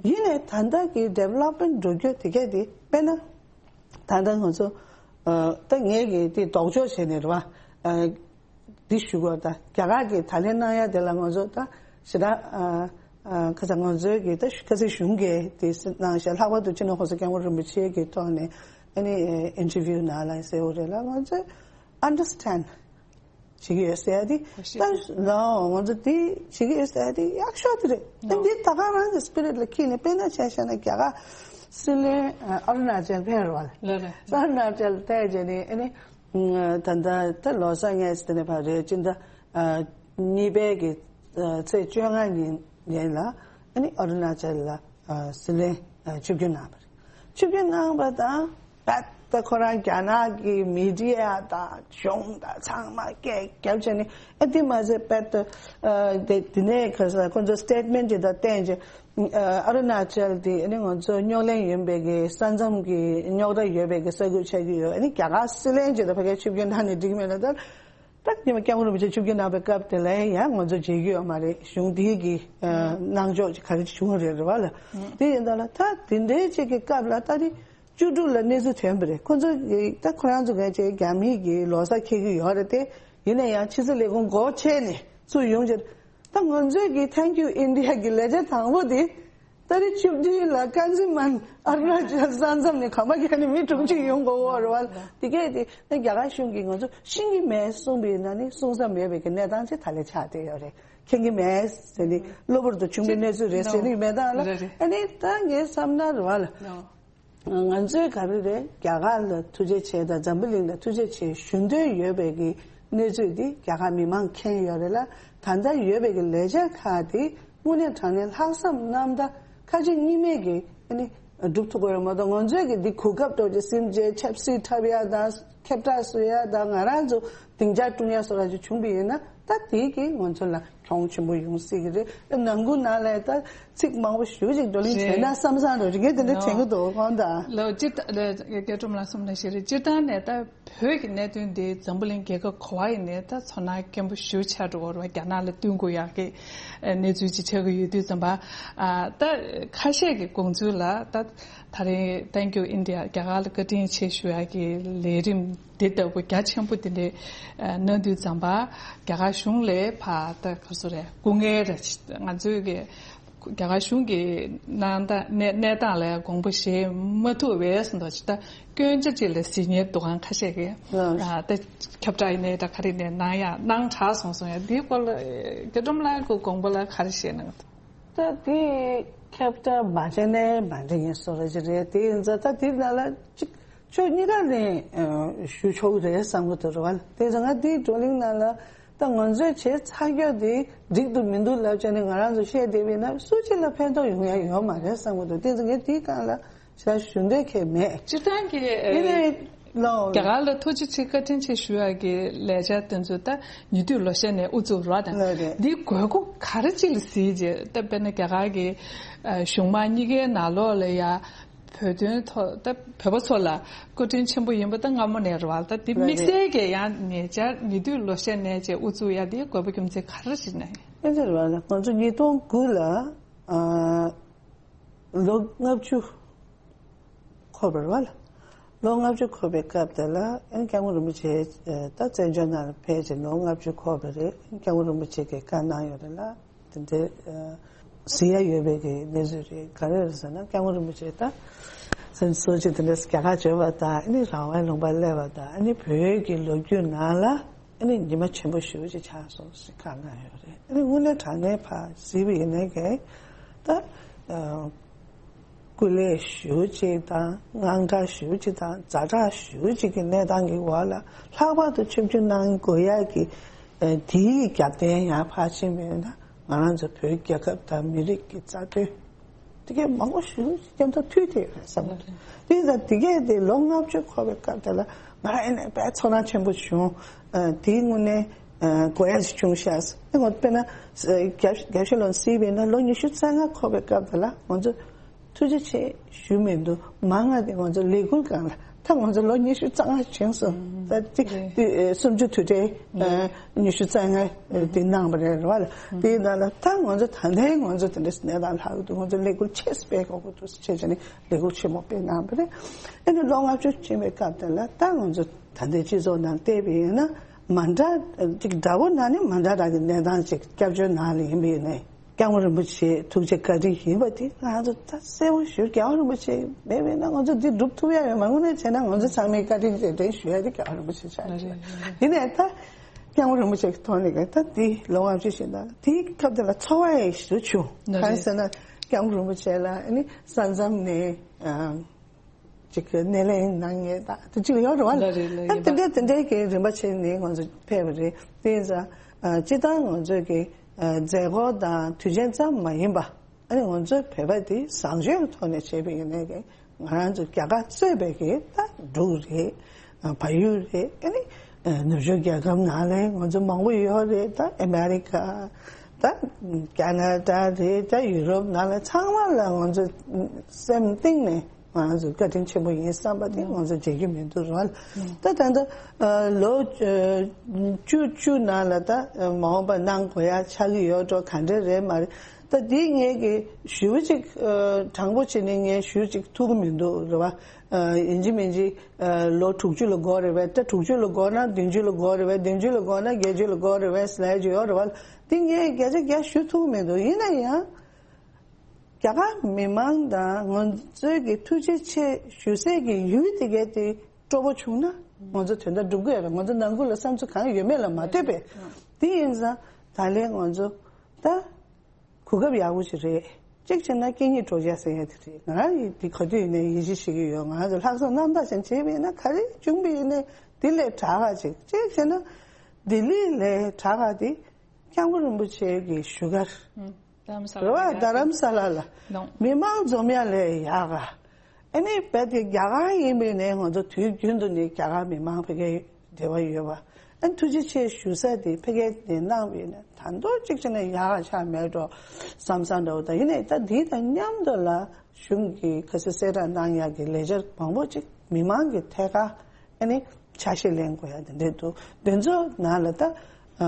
ཡིན་ནའི་ད་ལྟ་གི་ཌི་ཝེ་ལོབ་མེན་ཊི་འགྲོ་རྒྱུ་དེ་གས་འདི་དཔེར་ན། ད་ལྟ་ང་ཚོ་ཨ་ད་ངས་ཀྱི་འདི་ལྡོག་ཕྱོགས་བྱས་ནས་རེད་བ། ཨ་འདི་ཞུ་དགོས། ད་རྒྱ་གར་གྱིས་ད་ལན་གནང་ཡ་དེ་ལ་ང་ཚོ་ད་ཞེ་དྲག་ཨ་ཨ་ཁ་སང་ང་ཚོའི་གི་ད་ཁ་སང་གཞུང་གིས་དེ་གནང་ཤག་ལྷག་པར་དུ་སྤྱི་ནོར་༸གོང་ས་༸སྐྱབས་མགོན་རིན་པོ་ཆེ་གི་ཐོག་ནས་ཨ་ནི་ཨིན་ཊར་བིའུ་ནང་ལ་ཟེར་བ་རེད་ལ། ང་ཚོས་ཨན་ཌར་སི་ཊེན་ཌི་བྱེད་ཀྱི་ཡོད་ཟེར་ཡ་དེ། ད་ལའོ་ང་ཚོ་དེ་བྱེད་ཀྱི་ཡོད་ཟེར་ཡ་དེ་ཡག་ཤོས་དེ་རེད། ཨ་འདི་ད་ག་རང་གི་སི་པི་རིཊ་ལ་འཁྱེར་ནས་དཔེར་ན་ཆ་བཞག་ན་རྒྱ་གར་སྲིད་བློན་ཨ་རུ་ན་ཅལ་ཕེབས་རེད་བ། ལགས་རེད། ཨ་རུ་ན་ཅལ་ཕེབས་རྗེས་ནས་ཨ་ནི་ད་ལྟ་ད་ལོ་གསར་ངས་དེ་ནས་ཕར་རེད། སྤྱི་ཟླ་ཨ་གཉིས་པའི་གི་ཨ་ཚེས་བཅོ་ལྔ་ཉིན་ཉིན་ལ་ཨ་ནི་ཨ་རུ་ན་ཅལ་ལ་ཨ་སྲིད་བློན་ཨ་ཆིབས་བསྒྱུར་གནང་བ་རེད། ཆིབས་བསྒྱུར་གནང་བ་དང་རྦད་དེ་ཁོ་རང་རྒྱ་ནག་གི་མི་ཌི་ཡ་དང་གཞུང་དང་ཚང་མ་སྐད་རྒྱབ་བྱས་ནས་ཨ་དེ་མ་ཟད་རྦད་དེ་ཨ་དེ་དེ་ནས་ཁ་སང་ཁོ་ཚོ་སི་ཊེཊ་མེན་ཊི་ཅིག་དང་བསྟན་བྱས། ཨ་རུ་ན་ཅལ་དེ་ཨ་ནི་ང་ཚོ་རྙོག་གླེང་ཡིན་པའི་གི་ས་མཚམས་ཀྱི་རྙོག་དྲ་ཡོད་པའི་གི་ས་ཁུལ་ཆགས་ཀྱི་ཡོད། ཨ་ནི་རྒྱ་གར་སྲིད་བློན་ཅིག་དང་ཕ་གིར་ཆིབས་བསྒྱུར་གནང་ནས་འགྲིག་མེད་ལ། ད་ད་ཉི་མ་སྐྱབས་མགོན་རིན་པོ་ཆེ་ཆིབས་བསྒྱུར་གནང་བའི་སྐབས་དེ་ལ་ཡང་ང་ཚོ་མཇལ་རྒྱུ་ཡོད་མ་རེད། གཞུང་འདིའི་གི་ཨ་གནང་ཕྱོགས་ཅིག་ག་རེ་བྱུང་རེད་རེད་བ་ལ། དེ་ཡིན་ད་ལ་ད་དེ་འདྲའི་ཅིག་གི་སྐབས་ལ་ད་རེས་བཅུ་དྲུག་ལ་གནས་ཚུལ་ཐོན་པ་རེད། ཁོ་ཚོ་གི་ད་ཁོ་རང་ཚོ་ག་ཅིག་རྒྱ་མིའི་གི་ལོ་གསར་འཁེལ་གྱི་ཡོད་རེད་དེ། ཡིན་ན་ཡང་ཕྱི་སྲིད་ལས་ཁུངས་སྒོ་ཕྱེ་ནས་ཚུར་ཡོང་རྗེས་ད་ང་ཚོའི་གི་Thank You India གི་ལས་བྱ་དང་པོ་དེ་ད་རེས་ཆིབས་བསྒྱུར་ལ་ཀན་ཛི་མན་ཨ་རུ་ན་ཅལ་ས་མཚམས་ནས་གམ་པ་བརྒྱབ་ནས་མི་དྲུག་ཅུ་ཡོང་དགོས་པ་རེད་བ། དེ་གས་དེ་ད་རྒྱ་གར་གཞུང་གིས་ང་ཚོ་ཤེས་ཀྱི་མེད་གསུངས་པ་ཡིན་ན་ནི་གསུང་ས་མེད་པའི་གི་གནས་སྟངས་ཅིག་ད་ལས་ཆགས་བསྡད་ཡོད་རེད། མཁྱེན་གྱི་མེད་ཟེར་ནས་གློ་བུར་དུ་བྱུང་བའི་གནས་ཚུལ་རེད་ཟེར་ནས་མེད་ད་ལ། རེད་རེད། ཨ་ནི་ད་ངའི་བསམ་ན་རེད་བ་ལ། ང་ཚོས་ག་རེ་རེད། རྒྱ་གར་ལ་ཐུགས་རྗེ་ཆེ་དང་འཛམ་བུ་གླིང་ལ་ཐུགས་རྗེ་ཆེ་ཞུ་འདོད་ཡོད་པའི་གི་གནས་ཚུལ་འདི་རྒྱ་གར་མི་མང་མཁྱེན་ཡོད་རེད་ལ། ད་ལྟ་ཡོད་པའི་གི་ལས་འཆར་ཁག་དེ་དངོས་གནས་དྲང་གནས་ལྷག་བསམ་རྣམ་དག་ཁ་ཆེ་གཉིས་མེད་ཀྱི་ཨ་ནི་སྒྲུབ་ཐུབ་ཀྱི་ཡོད་མ་གཏོགས། ང་ཚོས་གི་འདི་གོ་སྐབས་ཏོག་ཙམ་སེམས་ཅན་ཆབ་སྲིད་འཁྲབ་ཡ་དང་ཁྱབ་བསྒྲགས་བཟོ་ཡ་དང་ང་རང་ཚོ་སྡིངས་ཆ་བསྐྲུན་ཡ་སོགས་ར་ཅིག་བྱུང་བ་ཡིན་ན་ད་དེ་གི་ང་ཚོ་ལ་གྱོང་ཆེན་པོ་ཡོང་སྲིད་ཀྱི་རེད། ནང་ཁུལ་ནང་ལ་ད་ཚིག་མང་པོ་ཞེ་ཅིག་བགྲོ་གླེང་བྱས་ན་བསམ་བསམ་འགྲོ་རེད། ངས་དེ་འདྲ་དྲན་གྱི་འདུག་ཁོང་ད། ལོ་སྤྱིར་བཏང་ལ་རྒྱ་སྒྲོམ་ལ་གསུངས་ན་ཞེ་རེད། སྤྱིར་བཏང་ནས་ད་བོད་ཀྱི་གནད་དོན་འདི་འཛམ་བུ་གླིང་རྒྱལ་ཁབ་ག་པར་ཡིན་ནའི་ད་ཚོར་སྣང་སྐྱེན་པོ་ཞེ་པོ་ཆགས་འགྲོ་གི་རེད་བ། རྒྱ་ནག་ལ་བསྟུན་དགོས་ཡག་གི་གནས་ཚུལ་ཅིག་ཆགས་ཀྱི་ཡོད་དུས་ཙམ་པ། ཨ་ད་ཁ་ཤས་ཀྱི་དགོངས་ཚུལ་ལ་ད་ད་རིང་Thank You India རྒྱ་གར་ལ་བཀའ་དྲིན་ཆེ་ཞུ་ཡག་གི་ལས་རིམ་འདི་ལྟ་བུ་རྒྱ་ཆེན་པོ་འདི་འདྲའི་ཨ་གནང་དུས་ཙམ་པ། རྒྱ་གར་གཞུང་ལས་ཕར་ད་ག་རེ་ཟེར་རེད། སྐུ་ངལ་རེ་ང་ཚོའི་གི་རྒྱ་གར་གཞུང་གི་གནང་སྟངས་གནས་གནས་སྟངས་ལ་དགོངས་པ་བཞེས་མ་ཐུབ་པས་ཟེར་མདོག་ཅིག་ད་སྐྱོན་ཆ་ཅིག་ལ་གཟིགས་མཁན་འདུག་གང་ཁ་ཤས་ཀྱིས། ལགས། ཨ་ད་ཁྱབ་བསྒྲགས་ཡིན་ནའི་ད་ག་རེ་ནས་གནང་ཡག་གནང་དྲགས་སོང་སོང་ཡ། འདིའི་སྐོར་ལ་རྒྱ་སྒྲོམ་ལགས་ཀྱི་དགོངས་པ་ལ་ག་རེ་བཞེས་གནང་གི་འདུག་ད་དེ་ཁྱབ་བསྒྲགས་མ་བྱས་ནའི་མ་འགྲིག་ཡིན་བཟོ་འདྲ་ཅིག་རེད། དེ་ཡིན་ཙང་ད་དེ་ནང་ལ་ཅིག་ཕྱོགས་གཉིས་ཀ་ནས་ཨ་ཞུ་ཆོག་གི་རེད་བསམ་གྱི་འདུག་རེད་བ། དེ་ཙང་ང་དེའི་བགྲོ་གླེང་ནང་ལ་ད་ང་ཚོས་བྱས་ཚར་རྒྱུ་དེ་འགྲིག་འདུག་མི་འདུག་ལབ་བྱས་ནས་ང་རང་ཚོ་བཤད་བསྡད་པ་ཡིན་ན་སུ་གཅིག་ལ་ཕན་ཐོགས་ཡོང་ཡ་ཡོད་མ་རེད་བསམ་གྱི་འདུག་དེ་ཙང་ངས་དེའི་སྒང་ལ་ཞེ་དྲག་ཞུ་འདོད་ཁེལ་མེད། སྤྱིར་བཏང་གི་ཡིན་ནའི་ལོ། རྒྱ་གར་ལ་ཐུགས་རྗེ་ཆེ་བཀའ་དྲིན་ཆེ་ཞུ་ཡག་གི་ལས་འཆར་དེ་ཚོ་ད་ཉེ་དུས་ལོ་ཤས་ནས་དབུ་འཛུགས་རོགས་དང་། ལགས་རེད། འདི་དགོས་མཁོ་ག་རེ་ཅིག་ལ་གཟིགས་རྗེས་ད་དཔེར་ན་རྒྱ་གར་གྱི་ཨ་གཞུང་མང་གཉིས་ཀའི་ནང་ལོགས་ལ་ཡ་བོད་དོན་ཐོག་ད་བོད་པ་ཚོ་ལ་བཀའ་དྲིན་ཆེན་པོ་ཡིན་པ་ད་སྔ་མོ་ནས་རེད་བ། ད་འདི་ལགས་དམིགས་རེད། བསལ་གྱི་ཡང་ཉེ་ཆར་ཉེ་དུས་ལོ་ཤས་ནས་བཅས་དབུ་འཛུགས་ཡ་འདི་དགོས་པ་རྒྱུ་མཚན་ག་རེ་ཞིག་ནས། ཨེ་འདྲ་རེད་བ། ང་ཚོ་ཉིས་སྟོང་དགུ་ལ་ཨ་ལོ་ལྔ་བཅུ་འཁོར་བ་རེད་བ། ལོ་ལྔ་བཅུ་འཁོར་བའི་སྐབས་དེ་ལ་ཨ་ནི་སྐྱབས་མགོན་རིན་པོ་ཆེ་ཨ་ད་བཙན་བྱོལ་ནང་ལ་ཕེབས་བྱས་ལོ་ལྔ་བཅུ་འཁོར་བ་རེད། སྐྱབས་མགོན་རིན་པོ་ཆེ་གིས་བཀའ་གནང་ཡོད་རེད་ལ། དེ་འདྲའི་ཨ་གཟིགས་ཡ་ཡོད་པའི་གི་གནས་ཚུལ་རེད། ག་རེ་རེད་ཟེར་ན་སྐྱབས་མགོན་རིན་པོ་ཆེ་ད་སེམས་གསོ་ཅིག་དེ་འདྲ་རྒྱ་གར་བྱོན་པ་དང་ཨ་ནི་རང་དབང་ལུང་པར་སླེབས་པ་དང་ཨ་ནི་བོད་ཀྱི་ལོ་རྒྱུས་ནང་ལ་ཨ་ནི་ཉི་མ་ཆེན་པོ་ཞེ་པོ་ཅིག་ཆགས་སོང་ཞེས་བཀའ་གནང་ཡོད་རེད། ཨ་ནི་དངོས་གནས་དྲང་གནས་ཕར་གཟིགས་པ་ཡིན་ན་གི་ད་ཨ་སྐུ་ལས་ཞེ་པོ་ཅིག་དང་དངངས་སྐྲག་ཞེ་པོ་ཅིག་དང་ཛ་དྲག་ཞེ་པོ་ཅིག་གི་གནས་སྟངས་ཀྱི་འོག་ལ་ལྷག་པར་དུ་ཆིབས་བསྒྱུར་གནང་དགོས་ཡག་གི་ཨ་དེའི་རྒྱབ་རྟེན་ཡང་ཕར་ཕྱིན་པ་ཡིན་ན་ང་རང་ཚོ་བོད་རྒྱལ་ཁབ་དང་མི་རིགས་ཀྱི་རྩ་དོན། དེ་གས་མང་པོ་ཞིག་སྐྱབས་མཐོང་མཐུད་དེ་ཡོད་རེད་བསམ་པ་རེད། དེ་ཡིན་ཙང་དེ་གས་དེ་ལོ་ལྔ་བཅུ་འཁོར་བའི་སྐབས་དེ་ལ་ང་རང་ཨེ་ནས་དཔེ་ཚོར་སྣང་ཆེན་པོ་བྱུང་། ཨ་དེའི་དངོས་གནས་ཨ་དགོས་ཡ་ཞིག་བྱུང་ཤག་ཨེ་ང་དཔེར་ན་ཨ་རྒྱ་རྒྱ་ཤོད་ལོན་སྲིད་པའི་ན་ལོ་ཉི་ཤུ་རྩ་ལྔ་འཁོར་བའི་སྐབས་དེ་ལ་ང་ཚོ་ཐུགས་རྗེ་ཆེ་ཞུ་མི་འདུག་མང་ང་དེ་ང་ཚོ་ལས་འགུལ་སྒང་ལ། ད་ང་ཚོ་ལོ་ཉི་ཤུ་རྩ་ལྔ་བྱུང་སོང་། ད་ཏི་རེད། ཏི་ཨེ་སུམ་ཅུ་དུས་དྲན་ཨེ་ཉི་ཤུ་རྩ་ལྔ་ཨེ་དེ་གནང་བ་རེད་རེད་བ་ལ། དེའི་ནང་ལ་ད་ང་ཚོ་ད་ལྟའི་ང་ཚོ་དེ་འདྲ་གནས་སྟངས་ལྷག་གི་འདུག་ང་ཚོ་ལས་འགུལ་ཆེ་སྤེལ་དགོས་ཀྱི་འདུག་བྱས་བྱས་ནས་ལས་འགུལ་ཆེན་མོ་སྤེལ་གནང་བ་རེད། ཨེ་ནི་ལོ་ལྔ་བཅུ་ཕྱིན་པའི་སྐབས་དེ་ལ་ད་ང་ཚོ་ད་ལྟའི་སྤྱི་ཚོགས་ནང་བལྟས་པ་ཡིན་ན་མ་འདྲ་ཅིག་འདྲ་པོ་ན་ནི་མ་འདྲ་འདྲ་གི་གནས་སྟངས་ཅིག་སྐྱབས་བཅོལ་ནང་ལ་ཡིན་པ་ཡིན་ནའི། སྐྱབས་མགོན་རིན་པོ་ཆེ་ཐུགས་རྗེ་བཀའ་དྲིན་ཡིན་པ་དེ་ང་ཚོ་ད་གསལ་པོ་ཞུ། སྐྱབས་མགོན་རིན་པོ་ཆེ་མེད་པས་ན་ང་ཚོ་འདི་སྒྲུབ་ཐུབ་ཡ་ཡོད་མ། དངོས་གནས་བྱས་ན་ང་ཚོ་ཚང་མས་བཀའ་དྲིན་རྗེས་དྲན་ཞུ་ཡ་དེ་སྐྱབས་མགོན་རིན་པོ་ཆེ་ཆགས་ཡོད། ཡིན་ནའི་ད་སྐྱབས་མགོན་རིན་པོ་ཆེ་གི་ཐོག་ནས་ད་འདི་ལོ་ལྔ་བཅུ་ཞིག་ད་དེའི་སྐབས་དེ་ལ་ཚོར་བ་ཡང་ཞེ་པོ་བྱུང་། གང་ཟེར་ན་སྐྱབས་མགོན་རིན་པོ་ཆེ་ལ་ཨ་ནི་ས་མཚམས་ནས་ཨ། ཅིག་གི་སྣེ་ལེན་གནང་མཁན་དང་དེ་ཅིག་ཡོད་རེད་བ། ལ་རེད་ལ་ཨ་ཡིན་དེ་པ། འདྲའི་དེ་འདྲའི་གི་རིམ་པ་བྱས་ནས་ང་ཚོ་ཕེབས་པ་རེད། དེ་ཡིན་ཙང་ཨ་སྤྱིར་བཏང་ང་ཚོའི་གི་ཨ་མཛད་སྒོ་དང་དུས་ཆེན་ཙམ་མ་ཡིན་པ་ཨ་ནི་ང་ཚོའི་བོད་པ་དེ་བཟང་སྤྱོད་ཀྱི་ཐོག་ནས་བྱས་པ་ཡིན་ནའི་གི་ང་རང་ཚོ་རྒྱ་གར་གཙོས་པའི་གི་ད་འབྲུག་རེད། ཨ་བལ་ཡུལ་རེད། ཨ་ནི་ཨ་ནུབ་ཕྱོགས་རྒྱལ་ཁབ་ནང་ལ་ང་ཚོ་མང་པོ་ཡོད་རེད། ད་ཨ་མེ་རི་ཁ་ད་ཀ་ན་ཌ་རེད། ད་ཡུ་རོབ་ནང་ལ་ཚང་མ་ལ་ང་ཚོ་སེམས་གཏིང་ནས། ང་ཚོ་བཀའ་དྲིན་ཆེན་པོ་ཡིན་བསམ་པ་དེ་ང་ཚོ་བརྗེད་རྒྱུ་མི་འདུག་རོགས། ད་ད་ལྟ་ལོ་བཅུ་བཅུ་ནང་ལ་ད་མ་འོངས་པ་གནང་དགོས་ཡ་ཆགས་ཀྱི་ཡོད་འགྲོ་ག་འདྲ་རེད་མ་རེད། ད་འདི་ངས་ཀྱི་ཞུ་ཅིག་དྲང་པོ་བྱས་ནས་ངས་ཞུ་ཅིག་ཐུབ་ཀྱི་མི་འདུག་རེད་བ། ཡིན་གཅིག་མིན་གཅིག་ལོ་དྲུག་ཅུ་ལ་འགོར་རེད་བས། ད་དྲུག་ཅུ་ལ་འགོར་ན་བདུན་ཅུ་ལ་འགོར་རེད་བས། བདུན་ཅུ་ལ་འགོར་ན་བརྒྱད་ཅུ་ལ་འགོར་རེད་བས་ཟེར་ཡ་ཅིག་ཡོད་རེད་བ། འདི་ངས་བརྒྱ་ཆ་བརྒྱ་ཞུ་ཐུབ་ཀྱི་མི་འདུག་ཡིན་ན་ཡང་། རྒྱ་གར་མི་མང་དང་ང་ཚོའི་གི་ཐུགས་རྗེ་ཆེ་ཞུ་སའི་གི་ཡུལ་དེ་གའི་དེ་སྤྲོ་པོ་བྱུང་ན་ང་ཚོ་དོན་དག་འགྲུབ་གི་ཡོད་རེད། ང་ཚོ་ནང་ཁུལ་ལ་བསམ་ཚུལ་གང་ཡོད་མེད་ལ་མ་ལྟོས་པའི། དེ་ཡིན་ཙང་ད་ལན་ང་ཚོ་ད་གོ་སྐབས་ཡག་པོ་ཞིག་རེད། གཅིག་བྱས་ན་སྐད་གཉིས་སྒྲོག་སྦྱང་ཟེར་ཡ་དེ་རེད། ང་རང་ཡི་དེ་ག་དུས་ཡིན་ནའི་ཡིད་ཆེས་བྱེད་ཀྱི་ཡོད། ང་ཚོ་ལྷག་བསམ་རྣམ་དག་ཅན་བྱས་པ་ཡིན་ན་ག་རེ་བྱུང་བ་ཡིན་ནའི་དེ་ལས་དྲག་ག་ཅིག་གཅིག་བྱས་ན་ལྡི་ལི་ལས་དྲག་ག་དེ། སྐྱབས་མགོན་རིན་པོ་ཆེ་གི་བཞུགས་སྒར། ཨུམ། རྡ་རམ་ས་ལ་རེད་བ། ལ་རྡ་རམ་ས་ལ་ལ། ནོ། མི་མང་འཛོམས་ཡ་ལས་ཡག་ག་ཨ་ནི་རྦད་དེ་རྒྱ་གར་ཡིན་པའི་ནས་ང་ཚོ་དུས་རྒྱུན་དུ་ནི་རྒྱ་གར་མི་མང་ཕ་གིའི་འབྲེལ་བ་ཡོད་བ། ཨ་ནི་ཐུགས་རྗེ་ཆེ་ཞུ་ས་དེ་ཕ་གིའི་ནས་གནང་བའི་ནས་ད་མདོ་གཅིག་བྱས་ན་ཡག་ག་ཆགས་མེད་འགྲོ་བསམ་བསམ་འདྲ་བོ་དང་། ཡིན་ནའི་ད་དེ་དང་མཉམ་དུ་ལ་གཞུང་གི་ཁ་སང་གསལ་བསྒྲགས་གནང་ཡག་གི་ལས་འཆར་མང་པོ་ཅིག་མི་མང་གི་ཐད་ཀ་ཨ་ནི་ཆ་ཤས་ལེན་དགོས་ཡ་དེ་འདྲས་འདུག་དེ་ཚོ་ནང་ལ་ད་ཨ་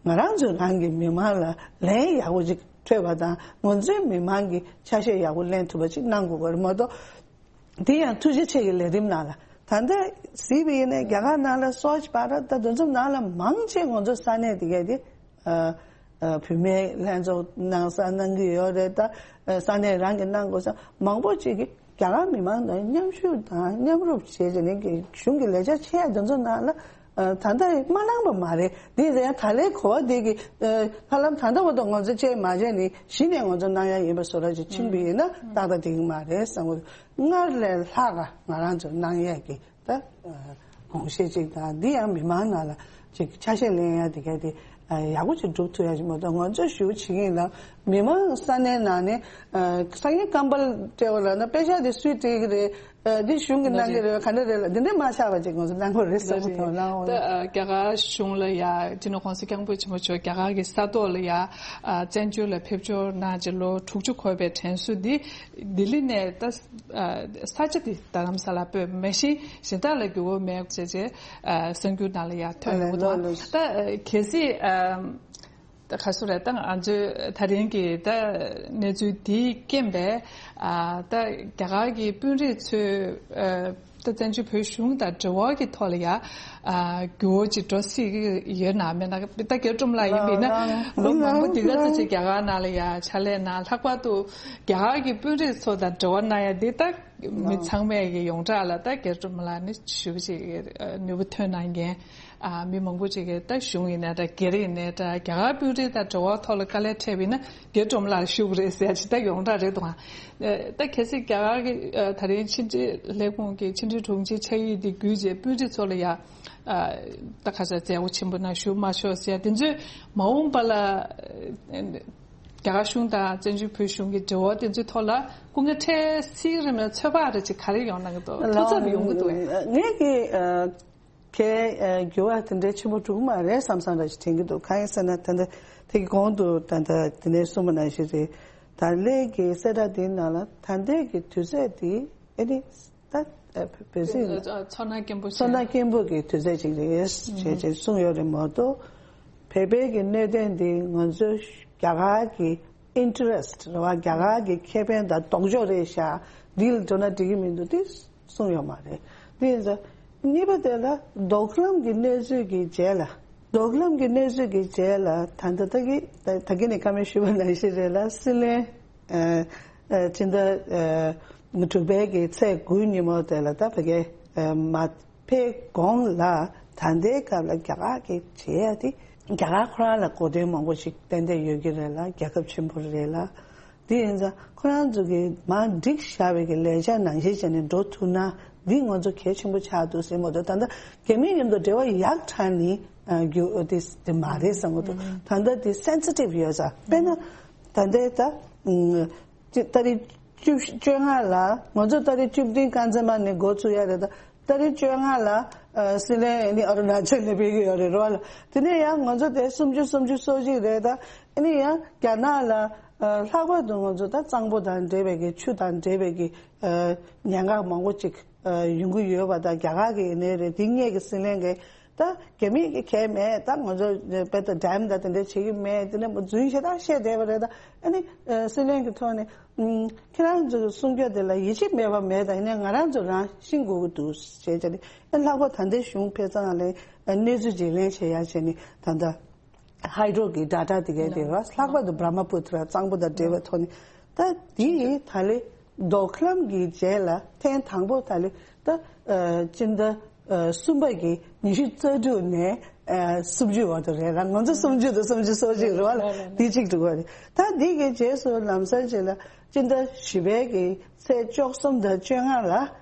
ང་རང་ཚོ་རང་གི་མི་མང་ལ་ལན་ཡག་པོ་ཅིག་འཕྲོད་པ་དང་ང་ཚོའི་མི་མང་གི་ཆ་ཤས་ཡག་པོ་ལེན་ཐུབ་པ་ཅིག་གནང་དགོས་པ་རེད་མ་གཏོགས། དེ་ཡང་ཐུགས་རྗེ་ཆེ་གི་ལས་རིམ་ནང་ལ་ད་ལྟ་གཟིགས་པ་ཡིན་ན་རྒྱ་གར་ནང་ལ་སོ་ཅི་པ་ར་ད་དེ་ཚོ་ནང་ལ་མང་ཆེ་ང་ཚོ་ས་གནས་དེ་གས་དེ་ཨ། བུད་མེད་ལྷན་ཚོགས་གནང་ས་གནང་གི་ཡོད་རེད། ད་ས་གནས་རང་གི་གནང་དགོས་ས་མང་པོ་ཅིག་གིས་རྒྱ་གར་མི་མང་དང་མཉམ་ཞུགས་དང་མཉམ་རུབ་བྱས་བྱས་ནས་ཀྱི་གཞུང་གི་ལས་འཆར་ཆེ་ཡ་དེ་ཚོ་ནང་ལ་ ཨ། ད་ལྟ་མ་གནང་བ་མ་རེད། དེ་ཡང་ད་ལའི་གོ་བ་དེ་གི། ཨ། ཧ་ལམ་ད་ལྟ་བར་དུ་ང་ཚོ་བཅད་མ་བྱས་ནས་གཞི་ནས་ང་ཚོ་གནང་ཡ་ཡིན་པ་བཟོ་འདྲ་ཅིག་ཕྱིན་པ་ཡིན་ན་ཏག་ཏག་འགྲིག་གི་མ་རེད་བསམ་གི་འདུག་སྔར་ལས་ལྷག་ག་ང་རང་ཚོ་གནང་ཡས་ཀྱི་ད་ཨ་དགོངས་བཞེས་ཅིག་དང་། འདི་ཡང་མི་མང་ནང་ལ་ཅིག་ཆ་ཤས་ལེན་ཡ་དེ་ག་དེ་ཨ་ཡག་པོ་ཅིག་སྒྲུབ་ཐུབ་ཡ་ཅིག་མ་གཏོགས། ང་ཚོ་ཞུ་བྱེད་མཁན་ལ་མི་མང་ས་གནས་ནང་ནས་ཨ་སང་ཉིན་ཀམ་པལ་སྤྲད་པ་ལབ་ན་དཔེ་ཆ་དེ་སུས་སྤྲད་ཀྱི་རེད། ཨ། འདི་གཞུང་གིས་གནང་གི་རེད། ག་འདྲ་རེད་ལ། འདི་འདྲ་མ་ཆགས་པ་ཅིག་ང་ཚོ་གནང་དགོས་རེད་བསམ་གྱི་འདུག་ལགས་འོང་། ད་ཨ་རྒྱ་གར་གཞུང་ལ་ཡ་སྤྱི་ནོར་༸གོང་ས་༸སྐྱབས་མགོན་ཆེན་པོ་མཆོག་རྒྱ་གར་གྱི་ས་ཐོག་ལ་ཡ་ཨ་བཙན་བྱོལ་ལ་ཕེབས་འབྱོར་གནང་རྗེས་ལོ་དྲུག་ཅུ་འཁོར་བའི་དྲན་གསོ་འདི་ལྡི་ལི་ནས་ད་ཨ་ས་ཆ་འདི་རྡ་རམ་ས་ལ་སྤོས། མ་གཞི་གཞན་དག་ལ་འགྱུར་བ་མེད་ཅེས་བྱས་ཨ་གསར་འགྱུར་ནང་ལ་ཡ་ཐོན་ཡོང་གི་འདུག་ད་ཨ་གལ་སྲིད་ཨ་ད་ག་སུ་རེད། ད་ང་ཚོས་ད་རིང་གི་ད་གནས་ཚུལ་འདིའི་རྐྱེན་པས་ཨ་ད་རྒྱ་གར་གྱི་དཔོན་རིགས་ཚོས་ཨ་ད་བཙན་བྱོལ་བོད་གཞུང་དང་འབྲེལ་བ་གི་ཐོག་ལ་ཡ་ཨ་འགྱུར་བ་ཅིག་འགྲོ་སྲིད་ཀྱི་ཡོད་ན་མེད་ན། ད་རྒྱ་གྲུབ་ལགས་ཡིན་པ་ཡིན་ན་ལོ་མང་པོ་འདི་ག་ཙམ་ཅིག་རྒྱ་གར་ནང་ལ་ཡ་ཕྱག་ལས་གནང་། ལྷག་པར་དུ་རྒྱ་གར་གྱི་དཔོན་རིགས་ཚོ་དང་འབྲེལ་བ་གནང་ཡ་འདི་ད་མི་ཚང་མས་ཀྱི་ཡོངས་གྲགས་ལ་ད་རྒྱ་གྲུབ་ལགས་ནི་ཞེ་པོ་ཅིག་ནུས་པ་ཐོན་གནང་མཁན། ཨ་མི་མང་པོ་ཅིག་གིས་ད་གཞུང་ཡིན་ནའི་འདྲ། སྒེར་ཡིན་ནའི་འདྲ། རྒྱ་གར་དཔོན་རིགས་དང་འབྲེལ་བ་ཐོག་ལ་དཀའ་ལས་འཕྲད་པ་ཡིན་ན་རྒྱ་གྲུབ་ལགས་ཞུ་གི་རེད་ཟེར་ཡ་ཅིག་ད་ཡོངས་གྲགས་རེད་འདུག་ཨ་ད་གལ་སྲིད་རྒྱ་གར་གྱི་ཨ་ད་རིང་ཕྱི་འབྲེལ་ལས་ཁུངས་ཀྱི་ཕྱི་འབྲེལ་དྲུང་ཆེ་ཕྱག་ཡིག་འདི་བརྒྱུད་རྗེས་དཔོན་རིགས་ཚོ་ལ་ཡ་ཨ་ད་ཁ་ཤས་མཛད་སྒོ་ཆེན་པོ་ནང་ཞུགས་མ་ཆོག་ཟེར་ཡ་དེ་ཚོས་མ་འོངས་པ་ལ་ཨ་རྒྱ་གར་གཞུང་དང་བཙན་བྱོལ་བོད་གཞུང་གི་འབྲེལ་བ་དེ་ཚོའི་ཐོག་ལ་སྐུ་ངལ་འཕྲད་སྲིད་ཀྱི་རེད་མེད་ཚོད་དཔག་རེ་ཅིག་ག་རེ་ཡོང་གནང་གི་འདུག་ཐུགས་འཚབ་ཡོང་གི་འདུག་གས། ངས་ཀྱི་ཨ། གལ་ཨ་འགྱུར་བ་དེ་འདྲའི་ཆེན་པོ་འགྲོ་གི་མ་རེད་བསམ་བསམ་འདྲ་ཞིག་དྲན་གྱི་འདུག་གང་ཡིན་ཟེར་ན། ད་ལྟ་དེ་གི་གོང་དུ་ད་ལྟ་དེ་ནས་གསུངས་པ་ནང་བཞིན་རེད། ད་ལན་གྱི་གསལ་བསྒྲགས་དེའི་ནང་ལ་ད་ལྟའི་གི་དུས་ཚོད་དེ་ཨེ་ནི་ད་ཨ་བོད་སྲིད་ཚོར་སྣང་སྐྱེན་པོ་ཚོར་སྣང་སྐྱེན་པོ་གི་དུས་ཚོད་ཅིག་རེད་ཞེས་ཅིག་གསུངས་ཡོད་རེད་མ་གཏོགས། བོད་པའི་གི་གནད་དོན་འདི་ང་ཚོ་རྒྱ་གར་གྱི་interest རེད་བ། རྒྱ་གར་གྱི་ཁེ་ཕན་དང་ལྡོག་ཕྱོགས་རེད་ཤག་འདི་ལ་འགྲོ་ན་འགྲིག་གི་མི་འདུག་དེ་གསུངས་ཡོད་མ་རེད། དེ་ཡིན་ཙང་གཉིས་པ་དེ་ལ་མདོ་ཁམས་ཀྱི་གནས་ཚུལ་གྱི་རྗེས་ལ། མདོ་ཁམས་ཀྱི་གནས་ཚུལ་གྱི་རྗེས་ལ་ད་ལྟ་ད་གི་ད་ད་གི་ནས་ཁ་མེད་ཞུས་པ་ནང་བཞིན་རེད་ལ། སྲིད་བློན་ཨ་ཨ་སྤྱི་ཟླ་ཨ་དྲུག་པའི་གི་ཚེས་དགུ་ཉིན་མོ་དེ་ལ་ད་ཕ་གི་ཨ་མ་ཕེབས་གོང་ལ་ད་ལྟའི་སྐབས་ལ་རྒྱ་གར་གྱི་བྱེད་ཡ་དེ་རྒྱ་གར་ཁོ་རང་ལ་གོ་དོན་མང་པོ་ཞིག་ཏན་ཏན་ཡོད་ཀྱི་རེད་ལ། རྒྱལ་ཁབ་ཆེན་པོ་རེད་ལ། དེ་ཡིན་ཙང་ཁོ་རང་ཚོ་གིས་མར་བསྒྲིགས་བཞག་པའི་གི་ལས་འཆར་ནང་བཞིན་བྱས་ནས་འགྲོ་ཐུབ་ན་འདི་ང་ཚོ་གལ་ཆེན་པོ་ཆགས་འདུག་ཟེར་མ་གཏོགས། ད་ལྟ་རྒྱ་མི་མཉམ་དུ་འབྲེལ་བ་ཡག་དྲགས་ནི་ཨ་རྒྱུ་དེ་དེ་མ་རེད་བསམ་གྱི་འདུག་ད་ལྟ་དེ་sensitive ཡོད་ཙང་། དཔེར་ན་ད་ལྟའི་ད་ཨ་ཅི་ཏ་རིག་བཅུ་བཅོ་ལྔ་ལ་ང་ཚོ་ཏ་རིག་བཅུ་བདུན་རྐང་རྩེད་མ་ནས་འགོ་ཚུགས་ཡ་རེད། ད་ཏ་རིག་བཅོ་ལྔ་ལ་ཨ་སྲིད་བློན་ཨ་ནི་ཨ་རུ་ན་ཅལ་ནས་ཕེབས་ཀྱི་ཡོད་རེད་རོ་ལ། དེ་ནས་ཡང་ང་ཚོ་དེ་སུམ་ཅུ་སུམ་ཅུ་སོ་གཅིག་རེད། ད་ཨ་ནི་ཡང་རྒྱ་ནག་ལ་ཨ་ལྷག་པར་དུ་ང་ཚོ་ད་གཙང་པོ་དང་འབྲེལ་བའི་གི་ཆུ་དང་འབྲེལ་བའི་གི་ཨ་ཉེན་ཁ་མང་པོ་ཅིག་ཨ་ཡོང་གི་ཡོད་པ། ད་རྒྱ་གར་གི་ཡིན་ནའི་རེད། དེ་སྔས་ཀྱི་སྲིད་བློན་གྱིས་ད་རྒྱ་མི་གི་གལ་མེད། ད་ང་ཚོ་དཔེ་ད་ཌེམ་ད་དེ་འདྲ་བྱེད་ཀྱི་མེད། དེ་ནས་རྫུན་ཞེ་དྲག་བཤད་བསྡད་པ་རེད། ད་ཨ་ནི་ཨ་སྲིད་བློན་གྱི་ཐོག་ནས་ཨ་ཁྱེད་རང་ཚོ་གི་གསུང་སྐྱོ་དེ་ལ་ཡིད་ཆེས་མེད་པ་མེད། ད་ཡིན་ནའི་ང་རང་ཚོ་རང་ཤེས་དགོས་ཀྱི་འདུག་ཞེས་བྱས་ནས། ཨ་ལྷག་པར་ད་ལྟའི་གཞུང་ཕེབས་ཙང་ལས་ཨ་གནས་ཚུལ་བརྗེ་ལེན་བྱེད་ཡ་བྱས་ནས། ད་ལྟ་ཧའི་ཌོ་གི་ཌེ་ཊ་དེ་གའི་དེ་ར་ལྷག་པར་དུ་བྷ་ར་མ་པུ་ཏྲ་གཙང་པོ་དང་འབྲེལ་བའི་ཐོག་ནས། ད་དེ་ཡི་ད་ལས་མདོ་ཁམས་ཀྱི་རྗེས་ལ་ཐེངས་དང་པོ་ད་ལས་ད་ཨ་སྤྱི་ཟླ་ཨ་གསུམ་པ་གི་ཉི་ཤུ་རྩ་དྲུག་ནས་ཨ་སུམ་ཅུ་བར་དུ་རེད་ལ། ང་ཚོ་སུམ་ཅུ་དང་སུམ་ཅུ་སོ་གཅིག་རེད་བ་ལ། དེ་གཅིག་འགྲོ་བ་རེད། ད་འདི་གི་རྗེས་སུ་ལམ་སང་རྗེས་ལ་སྤྱི་ཟླ་བཞི་པའི་གི་ཚེས་བཅུ་གསུམ་དང་བཅོ་ལྔ་ལ་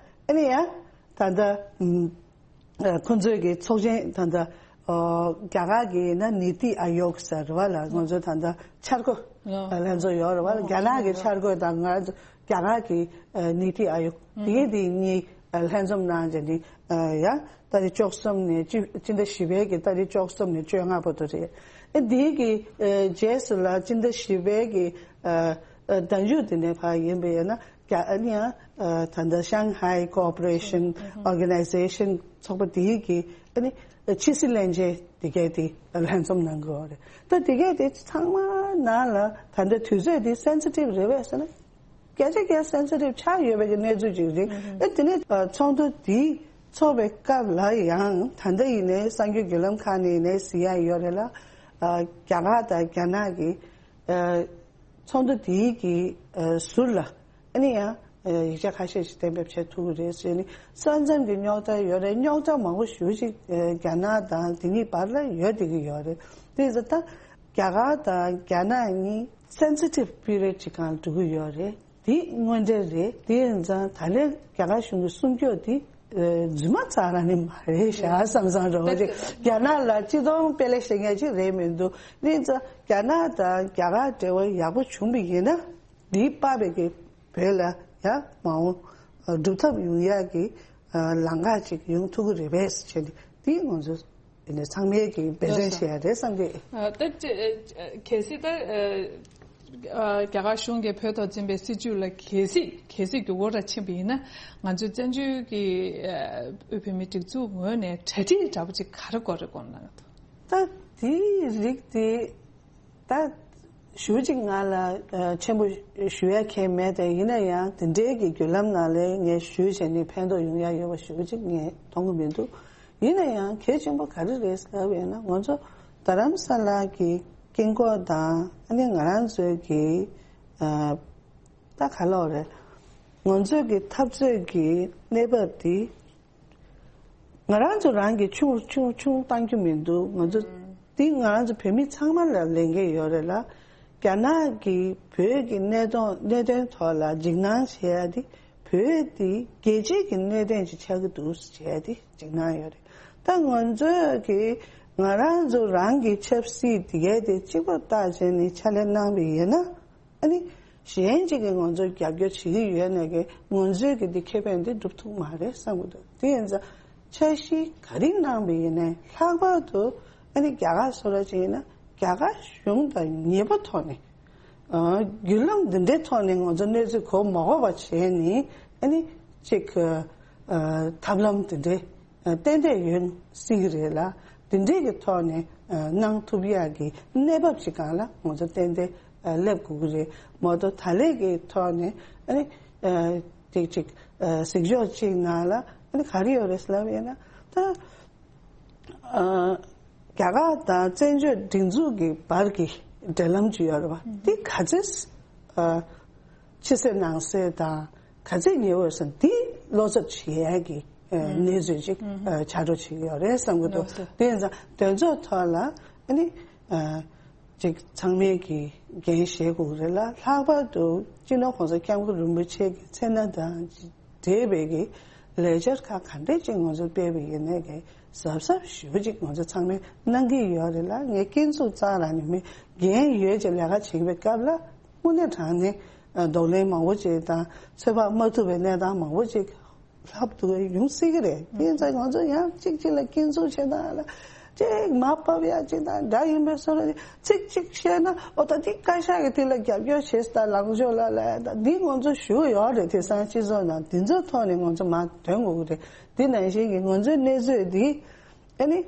ཨ་ནི་ཡང་ད་ལྟ་ཨ་ཁོང་ཚོའི་གི་ཚོགས་ཆེན་ད་ལྟ་ཨ་རྒྱ་གར་གི་ན་ནི་ཏི་ཨ་ཡོག་ཟེར་བ་ལ། ང་ཚོ་ད་ལྟ་འཆར་འགོད་ལྷན་ཚོགས་ཡོད་རེད་བ་ལ། རྒྱ་ནག་གི་འཆར་འགོད་དང་ང་ཚོ་རྒྱ་གར་གི་ཨ་ནི་ཏི་ཨ་ཡོག་དེ་གི་དེ་གཉིས་ཨ་ལྷན་འཛོམས་གནང་བྱས་ནས་ཨ་ཡ་ཏ་རིག་བཅུ་གསུམ་ནས་སྤྱི་སྤྱི་ཟླ་བཞི་པའི་གི་ཏ་རིག་བཅུ་གསུམ་ནས་བཅོ་ལྔ་བར་དུ་རེད། ཨ་དེ་གི་ཨ་རྗེས་སུ་ལ་སྤྱི་ཟླ་བཞི་པའི་གི་ཨ་ཨ་ཟླ་མཇུག་དེ་ནས་ཕར་ཡིན་པ་ཡིན་ན། རྒྱ་ཨ་ནི་ཡང་ཨ་ད་ལྟ་Shanghai Cooperation Organization ཚོགས་པ་དེའི་གི་ཨ་ནི་ཕྱི་སྲིད་བློན་ཆེན་དེ་གས་དེ་ལྷན་འཛོམས་གནང་དགོས་པ་རེད། ད་དེ་གས་དེ་ཚང་མ་ནང་ལ་ད་ལྟ་དུས་ཚོད་དེ་སེན་སི་ཊིབ་རེད་པས་ཟེར་ན། བརྒྱ་ཆ་བརྒྱ་སེན་སི་ཊིབ་ཆགས་ཡོད་པའི་གི་གནས་ཚུལ་ཅིག་རེད། ཨ་དེ་ནས་ཨ་ཚོགས་འདུ་དེ་ཚོགས་པའི་སྐབས་ལ་ཡང་ད་ལྟ་ཡིན་ནའི་གསར་འགྱུར་བརྒྱུད་ལམ་ཁག་ནས་ཡིན་ནའི་གཟིགས་ཡ་ཡོད་རེད་ལ། ཨ་རྒྱ་གར་དང་རྒྱ་ནག་གི་ཨ་ཚོགས་འདུ་དེའི་གི་ཨ་ཟུར་ལ་ཨ་ནི་ཡང་ ཡིག་ཆ་ཁ་ཤས་ཤིག་གཏན་འབེབས་བྱེད་ཐུབ་ཀྱི་རེད་ཟེར་ནས། ས་མཚམས་ཀྱི་རྙོག་དྲ་ཡོད་རེད། རྙོག་དྲ་མང་པོ་ཞེ་པོ་ཅིག་རྒྱ་ནག་དང་དེ་གཉིས་བར་ལ་ཡོད་བསྡད་ཀྱི་ཡོད་རེད། དེ་ཡིན་ཙང་ད་རྒྱ་གར་དང་རྒྱ་ནག་གཉིས་sensitive period་ཅིག་སྒང་འགྲོ་གི་ཡོད་རེད། དེ་དངོས་འབྲེལ་རེད། དེ་ཡིན་ཙང་ད་ལན་རྒྱ་གར་གཞུང་གི་སྲུང་སྐྱོབ་དེ་རྫུན་མ་རྩ་རང་ནས་མ་རེད་ཤག་བསམ་བསམ་འདྲ་བོ་རེད། རྒྱ་ནག་ལ་སྤྱི་སྟོང་དཔེ་ལེགས་ཤེས་མཁན་ཅིག་རེད་མི་འདུག། དེ་ཡིན་ཙང་རྒྱ་ནག་དང་རྒྱ་གར་འབྲེལ་བ་ཡག་པོ་བྱུང་བ་ཡིན་ན། འདིའི་པ་བའི་གི་བོད་ལ་ཡང་མ་འོངས་སྒྲུབ་ཐབས་ཡོང་ཡག་གི་ལམ་ཁ་ཅིག་ཡོང་ཐུབ་ཀྱི་རེད་པས་ཟེར་བྱས་ནས། འདི་ང་ཚོ་ཚང་མས་ཀྱི་འབད་བརྩོན་བྱེད་ཡ་རེད་བསམ་གི། ཨ། ད་ཅི། གལ་སྲིད་ད། ཨ། རྒྱ་གར་གཞུང་གིས་བོད་ཐོག་འཛིན་པའི་སྲིད་བྱུས་ལ་གལ་སྲིད་གལ་སྲིད་འགྱུར་བ་ར་ཕྱིན་པ་ཡིན་ན། ང་ཚོའི་བཙན་བྱོལ་གྱི་ཨ། དབུས་བོད་མིའི་སྒྲིག་འཛུགས་ངོས་ནས་གྲ་སྒྲིག་འདྲ་པོ་ཅིག་ག་རེ་དགོས་རེད་དགོངས་གནང་གི་འདུག། ད་དེའི་རིགས་དེ། ད་ཞུ་ཅིག་ང་ལ་ཨ། ཆེན་པོ་ཞུ་ཡ་གང་ཡང་མེད་དེ། ཡིན་ན་ཡང་དེ་འདྲའི་གི་བརྒྱུད་ལམ་ནང་ལས་ངས་ཞུས་བྱས་ནས་ཕན་ཐོགས་ཡོང་ཡ་ཡོད་པ་ཞུ་ཅིག་ངས་མཐོང་གི་མི་འདུག། ཡིན་ན་ཡང་གལ་ཆེན་པོ་ག་རེ་རེད་ཟེར་བ་ཡིན་ན། ང་ཚོ་རྡ་རམ་ས་ལ་གི་དཀྱིལ་འཁོར་དང་། ཨ་ནི་ང་རང་ཚོའི་གི་ཨ། ད་ག་ལབ་རེད། ང་ཚོའི་གི་འཐབ་རྩོད་ཀྱི་གནས་བབ་དེ། ང་རང་ཚོ་རང་གིས་ཆུང་ཆུང་ཆུང་བཏང་རྒྱུ་མི་འདུག། ང་ཚོ་འདི་ང་རང་ཚོ་བོད་མི་ཚང་མ་ལ་ལས་འགན་ཡོད་རེད་ལ། རྒྱ་ནག་གིས་བོད་ཀྱི་གནད་དོན་གནད་དོན་ཐོག་ལ་འཇིགས་སྣང་བྱེད་ཡ་དེ། བོད་དེ་རྒྱལ་སྤྱིའི་གི་གནད་དོན་ཅིག་ཆགས་ཀྱི་འདུག་བྱེད་ཡ་དེ་འཇིགས་སྣང་ཡོད་རེད། ད་ང་ཚོས་ཀྱི་ང་རང་ཚོ་རང་གི་ཆབ་སྲིད་དེ་གས་དེ་གཅིག་པར་བལྟ་བྱས་ནས་ཕྱག་ལས་གནང་བ་ཡིན་ན། ཨ་ནི་གཞན་གཅིག་གིས་ང་ཚོར་རྒྱབ་སྐྱོར་བྱེད་ཀྱི་ཡོད་ནའི་གི་ང་ཚོའི་གི་འདི་ཁེ་ཕན་འདི་སྒྲུབ་ཐུབ་མ་རེད་བསམ་གྱི་འདུག། དེ་ཡིན་ཙང་འཆར་གཞི་ག་རེ་གནང་བ་ཡིན་ནའི་ལྷག་པར་དུ་ཨ་ནི་རྒྱ་གར་སོགས་ར་ཅིག་ཡིན་ན་རྒྱ་གར་གཞུང་དང་ཉེ་པོ་ཐོག་ནས། ཨ། བརྒྱུད་ལམ་འདི་འདྲའི་ཐོག་ནས་ང་ཚོ་གནས་ཚུལ་གོ་མ་གོ་བ་བྱས་ནས། ཨ་ནི་ཅིག་ཨ། ཐབས་ལམ་འདི་འདྲའི་ཨ། ཏན་ཏན་ཡོད་སྲིད་ཀྱི་རེད་ལ། འདི་འདྲའི་གི་ཐོག་ནས་ཨ། གནང་ཐུབ་ཡག་གི་གནས་བབ་ཅིག་སྒང་ལ་ང་ཚོ་ཏན་ཏན་ཨ། སླེབས་དགོས་ཀྱི་རེད་མ་གཏོགས། ད་ལས་ཀྱི་ཐོག་ནས་ཨ་ནི་ཨ། ཅིག་ཅིག་ཨ། གཟིགས་ཕྱོགས་གཅིག་ནང་ལ་ཨ་ནི་ག་རེ་ཡོད་རེད་ཟེར་ལབ་ཡིན་ན། ད་ཨ། རྒྱ་གར་དང་བཙན་བྱོལ་སྒྲིག་འཛུགས་ཀྱི་བར་གྱི་འབྲེལ་ལམ་ཅིག་ཡོད་རེད་བ། ཨུ། འདི་ག་ཚོད་ཨ། ཕྱི་གསལ་ནང་གསལ་དང་ག་ཚོད་ཉེ་བོ་ཟེར། འདི་བློ་འཚབ་བྱེད་ཡས་ཀྱི་ཨ། ཨུ། གནས་ཚུལ་ཅིག་ཨུ། ཨ། ཆགས་འགྲོ་བྱེད་ཀྱི་ཡོད་རེད་བསམ་གྱི་འདུག། ལགས་སོ། དེ་ཡིན་ཙང་དོན་ཚོགས་ཐོག་ལ་ཨ་ནི་ཨ། ཅིག་ཚང་མས་ཀྱི་འགན་བཞེས་དགོས་ཀྱི་རེད་ལ། ལྷག་པར་དུ་སྤྱི་ནོར་༸གོང་ས་༸སྐྱབས་མགོན་རིན་པོ་ཆེ་གི་མཚན་གནས་དང་འབྲེལ་བའི་གི་ལས་འཆར་ཁག་ག་འདྲས་ཅིག་ང་ཚོ་སྤེལ་བ་ཡིན་ནའི་གི་གཟབ་གཟབ་ཞེ་པོ་ཅིག་ང་ཚོ་ཚང་མས་གནང་གི་ཡོད་རེད་ལ། ངས་སྐྱོན་འཛུགས་རྩ་རང་ནས་མེད། འགན་ཡོད་ཅེས་ལས་ཀ་བྱེད་པའི་སྐབས་ལ་དངོས་གནས་དྲང་གནས་གདོང་ལེན་མང་པོ་ཅིག་དང་ཚོད་དཔག་མ་ཐུབ་པའི་གནས་སྟངས་མང་པོ་ཅིག་ལྷག་ཏུ་ཡོང་སྲིད་ཀྱི་རེད། དེ་ཡིན་ཙང་ང་ཚོ་ཡང་གཅིག་གཅིག་ལ་སྐྱོན་འཛུགས་བྱེད་སྟངས་ལ་གཅིག་མར་ཕབ་ཡ་གཅིག་དང་འདྲ་ཡིན་པའི་བཟོ་འདྲ། ཚིག་གཅིག་བཤད་ན། ཨོ་ད་འདི་བཀའ་ཤག་གི་དེ་ལ་རྒྱབ་སྐྱོར་བྱེད་ས་ལངས་ཕྱོགས་ལ་ལ་ད་འདི་ང་ཚོ་ཞུ་ཡོད་རེད། དེང་སང་སྤྱི་ཚོགས་ནང་འདི་ཚོའི་ཐོག་ནས་ང་ཚོ་མར་ཐོན་དགོས་ཀྱི་རེད། འདི་ནང་བཞིན་གྱི་ང་ཚོའི་གནས་ཚུལ་འདི་ཨ་ནི་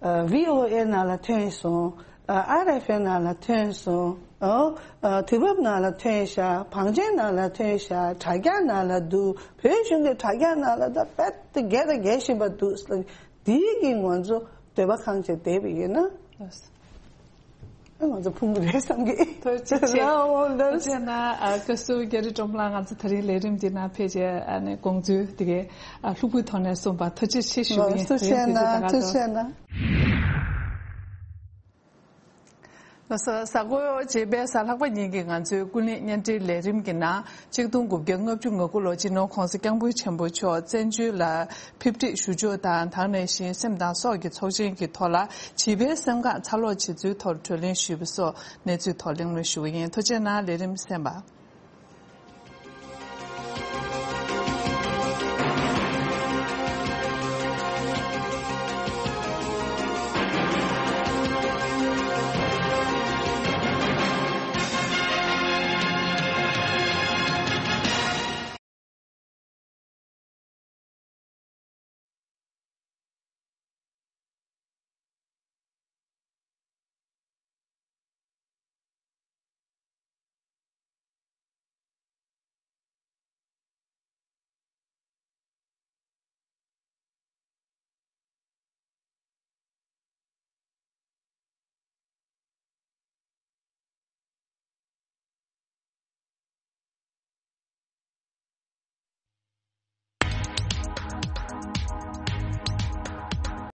ཨ། བྷི་ཨོ་ཨེ་ནང་ལ་ཐོན་སོང་། ཨ། ཨར་ཨེཕ་ཨེ་ནང་ལ་ཐོན་སོང་། ཨོ། ཨ། དུས་བབ་ནང་ལ་ཐོན་ཤག། བང་ཆེན་ནང་ལ་ཐོན་ཤག། དྲ་རྒྱ་ནང་ལ་འདུག། བོད་གཞུང་གི་དྲ་རྒྱ་ནང་ལ་ད་དཔེ་དེ་རྒྱས་དང་རྒྱས་བཞིན་པ་འདུག། འདིའི་གི་ང་ཚོ་འདོད་པ་ཁེངས་བྱས་བསྡད་པ་ཡིན་ན། ལགས་སོ། ང་ཚོ་ཕུང་གི་རེད་བསམ་གི། ཐུགས་རྗེ་ཆེ། ལགས་འོ་ལགས། ཐུགས་རྗེ་གནང་། ཨ། བཀའ་ཟུར་རྒྱ་རི་སྒྲོལ་མ་ལགས་ང་ཚོ་དེ་རིང་ལས་རིམ་འདི་ནང་ཕེབས་བྱས་ཨ་ནི་དགོངས་ཚུལ་འདི་གའི་ཨ་ལྷུག་པོའི་ཐོག་ནས་གསུངས་པ་ཐུགས་རྗེ་ཆེ་ཞུ་གི་ཡིན། ལགས་སོ། ཐུགས་རྗེ་གནང་། ཐུགས་རྗེ་གནང་། ལགས་སོ། གཟའ་འཁོར་རྗེས་པའི་གཟའ་ལྷག་པ་ཉིན་གྱི་ང་ཚོའི་ཀུན་གླེང་བརྙན་འཕྲིན་ལས་རིམ་གྱི་ནང་ཆིག་སྟོང་དགུ་བརྒྱ་ལྔ་བཅུ་ང་དགུ་ལོ་སྤྱི་ནོར་༸གོང་ས་༸སྐྱབས་མགོན་ཆེན་པོ་མཆོག་བཙན་བྱོལ་ལ་ཕེབས་འཁྲིད་ཞུ་ཕྱོགས་དང་། ད་ག་ནང་བཞིན་སེམས་དང་སྲོག་གི་ཚོགས་ཆེན་གྱི་ཐོག་ལ་བྱིས་པའི་སེམས་ཁམས་འཚར་ལོངས་བྱེད་ཚུལ་ཐོག་གྲོས་གླེང་ཞུས་པ་སོགས་གནས་ཚུལ་ཐོག་གླེང་མོལ་ཞུ་བ་ཡིན། ཐུགས་རྗེ་གནང་། ལས་རིམ་གསན་པ།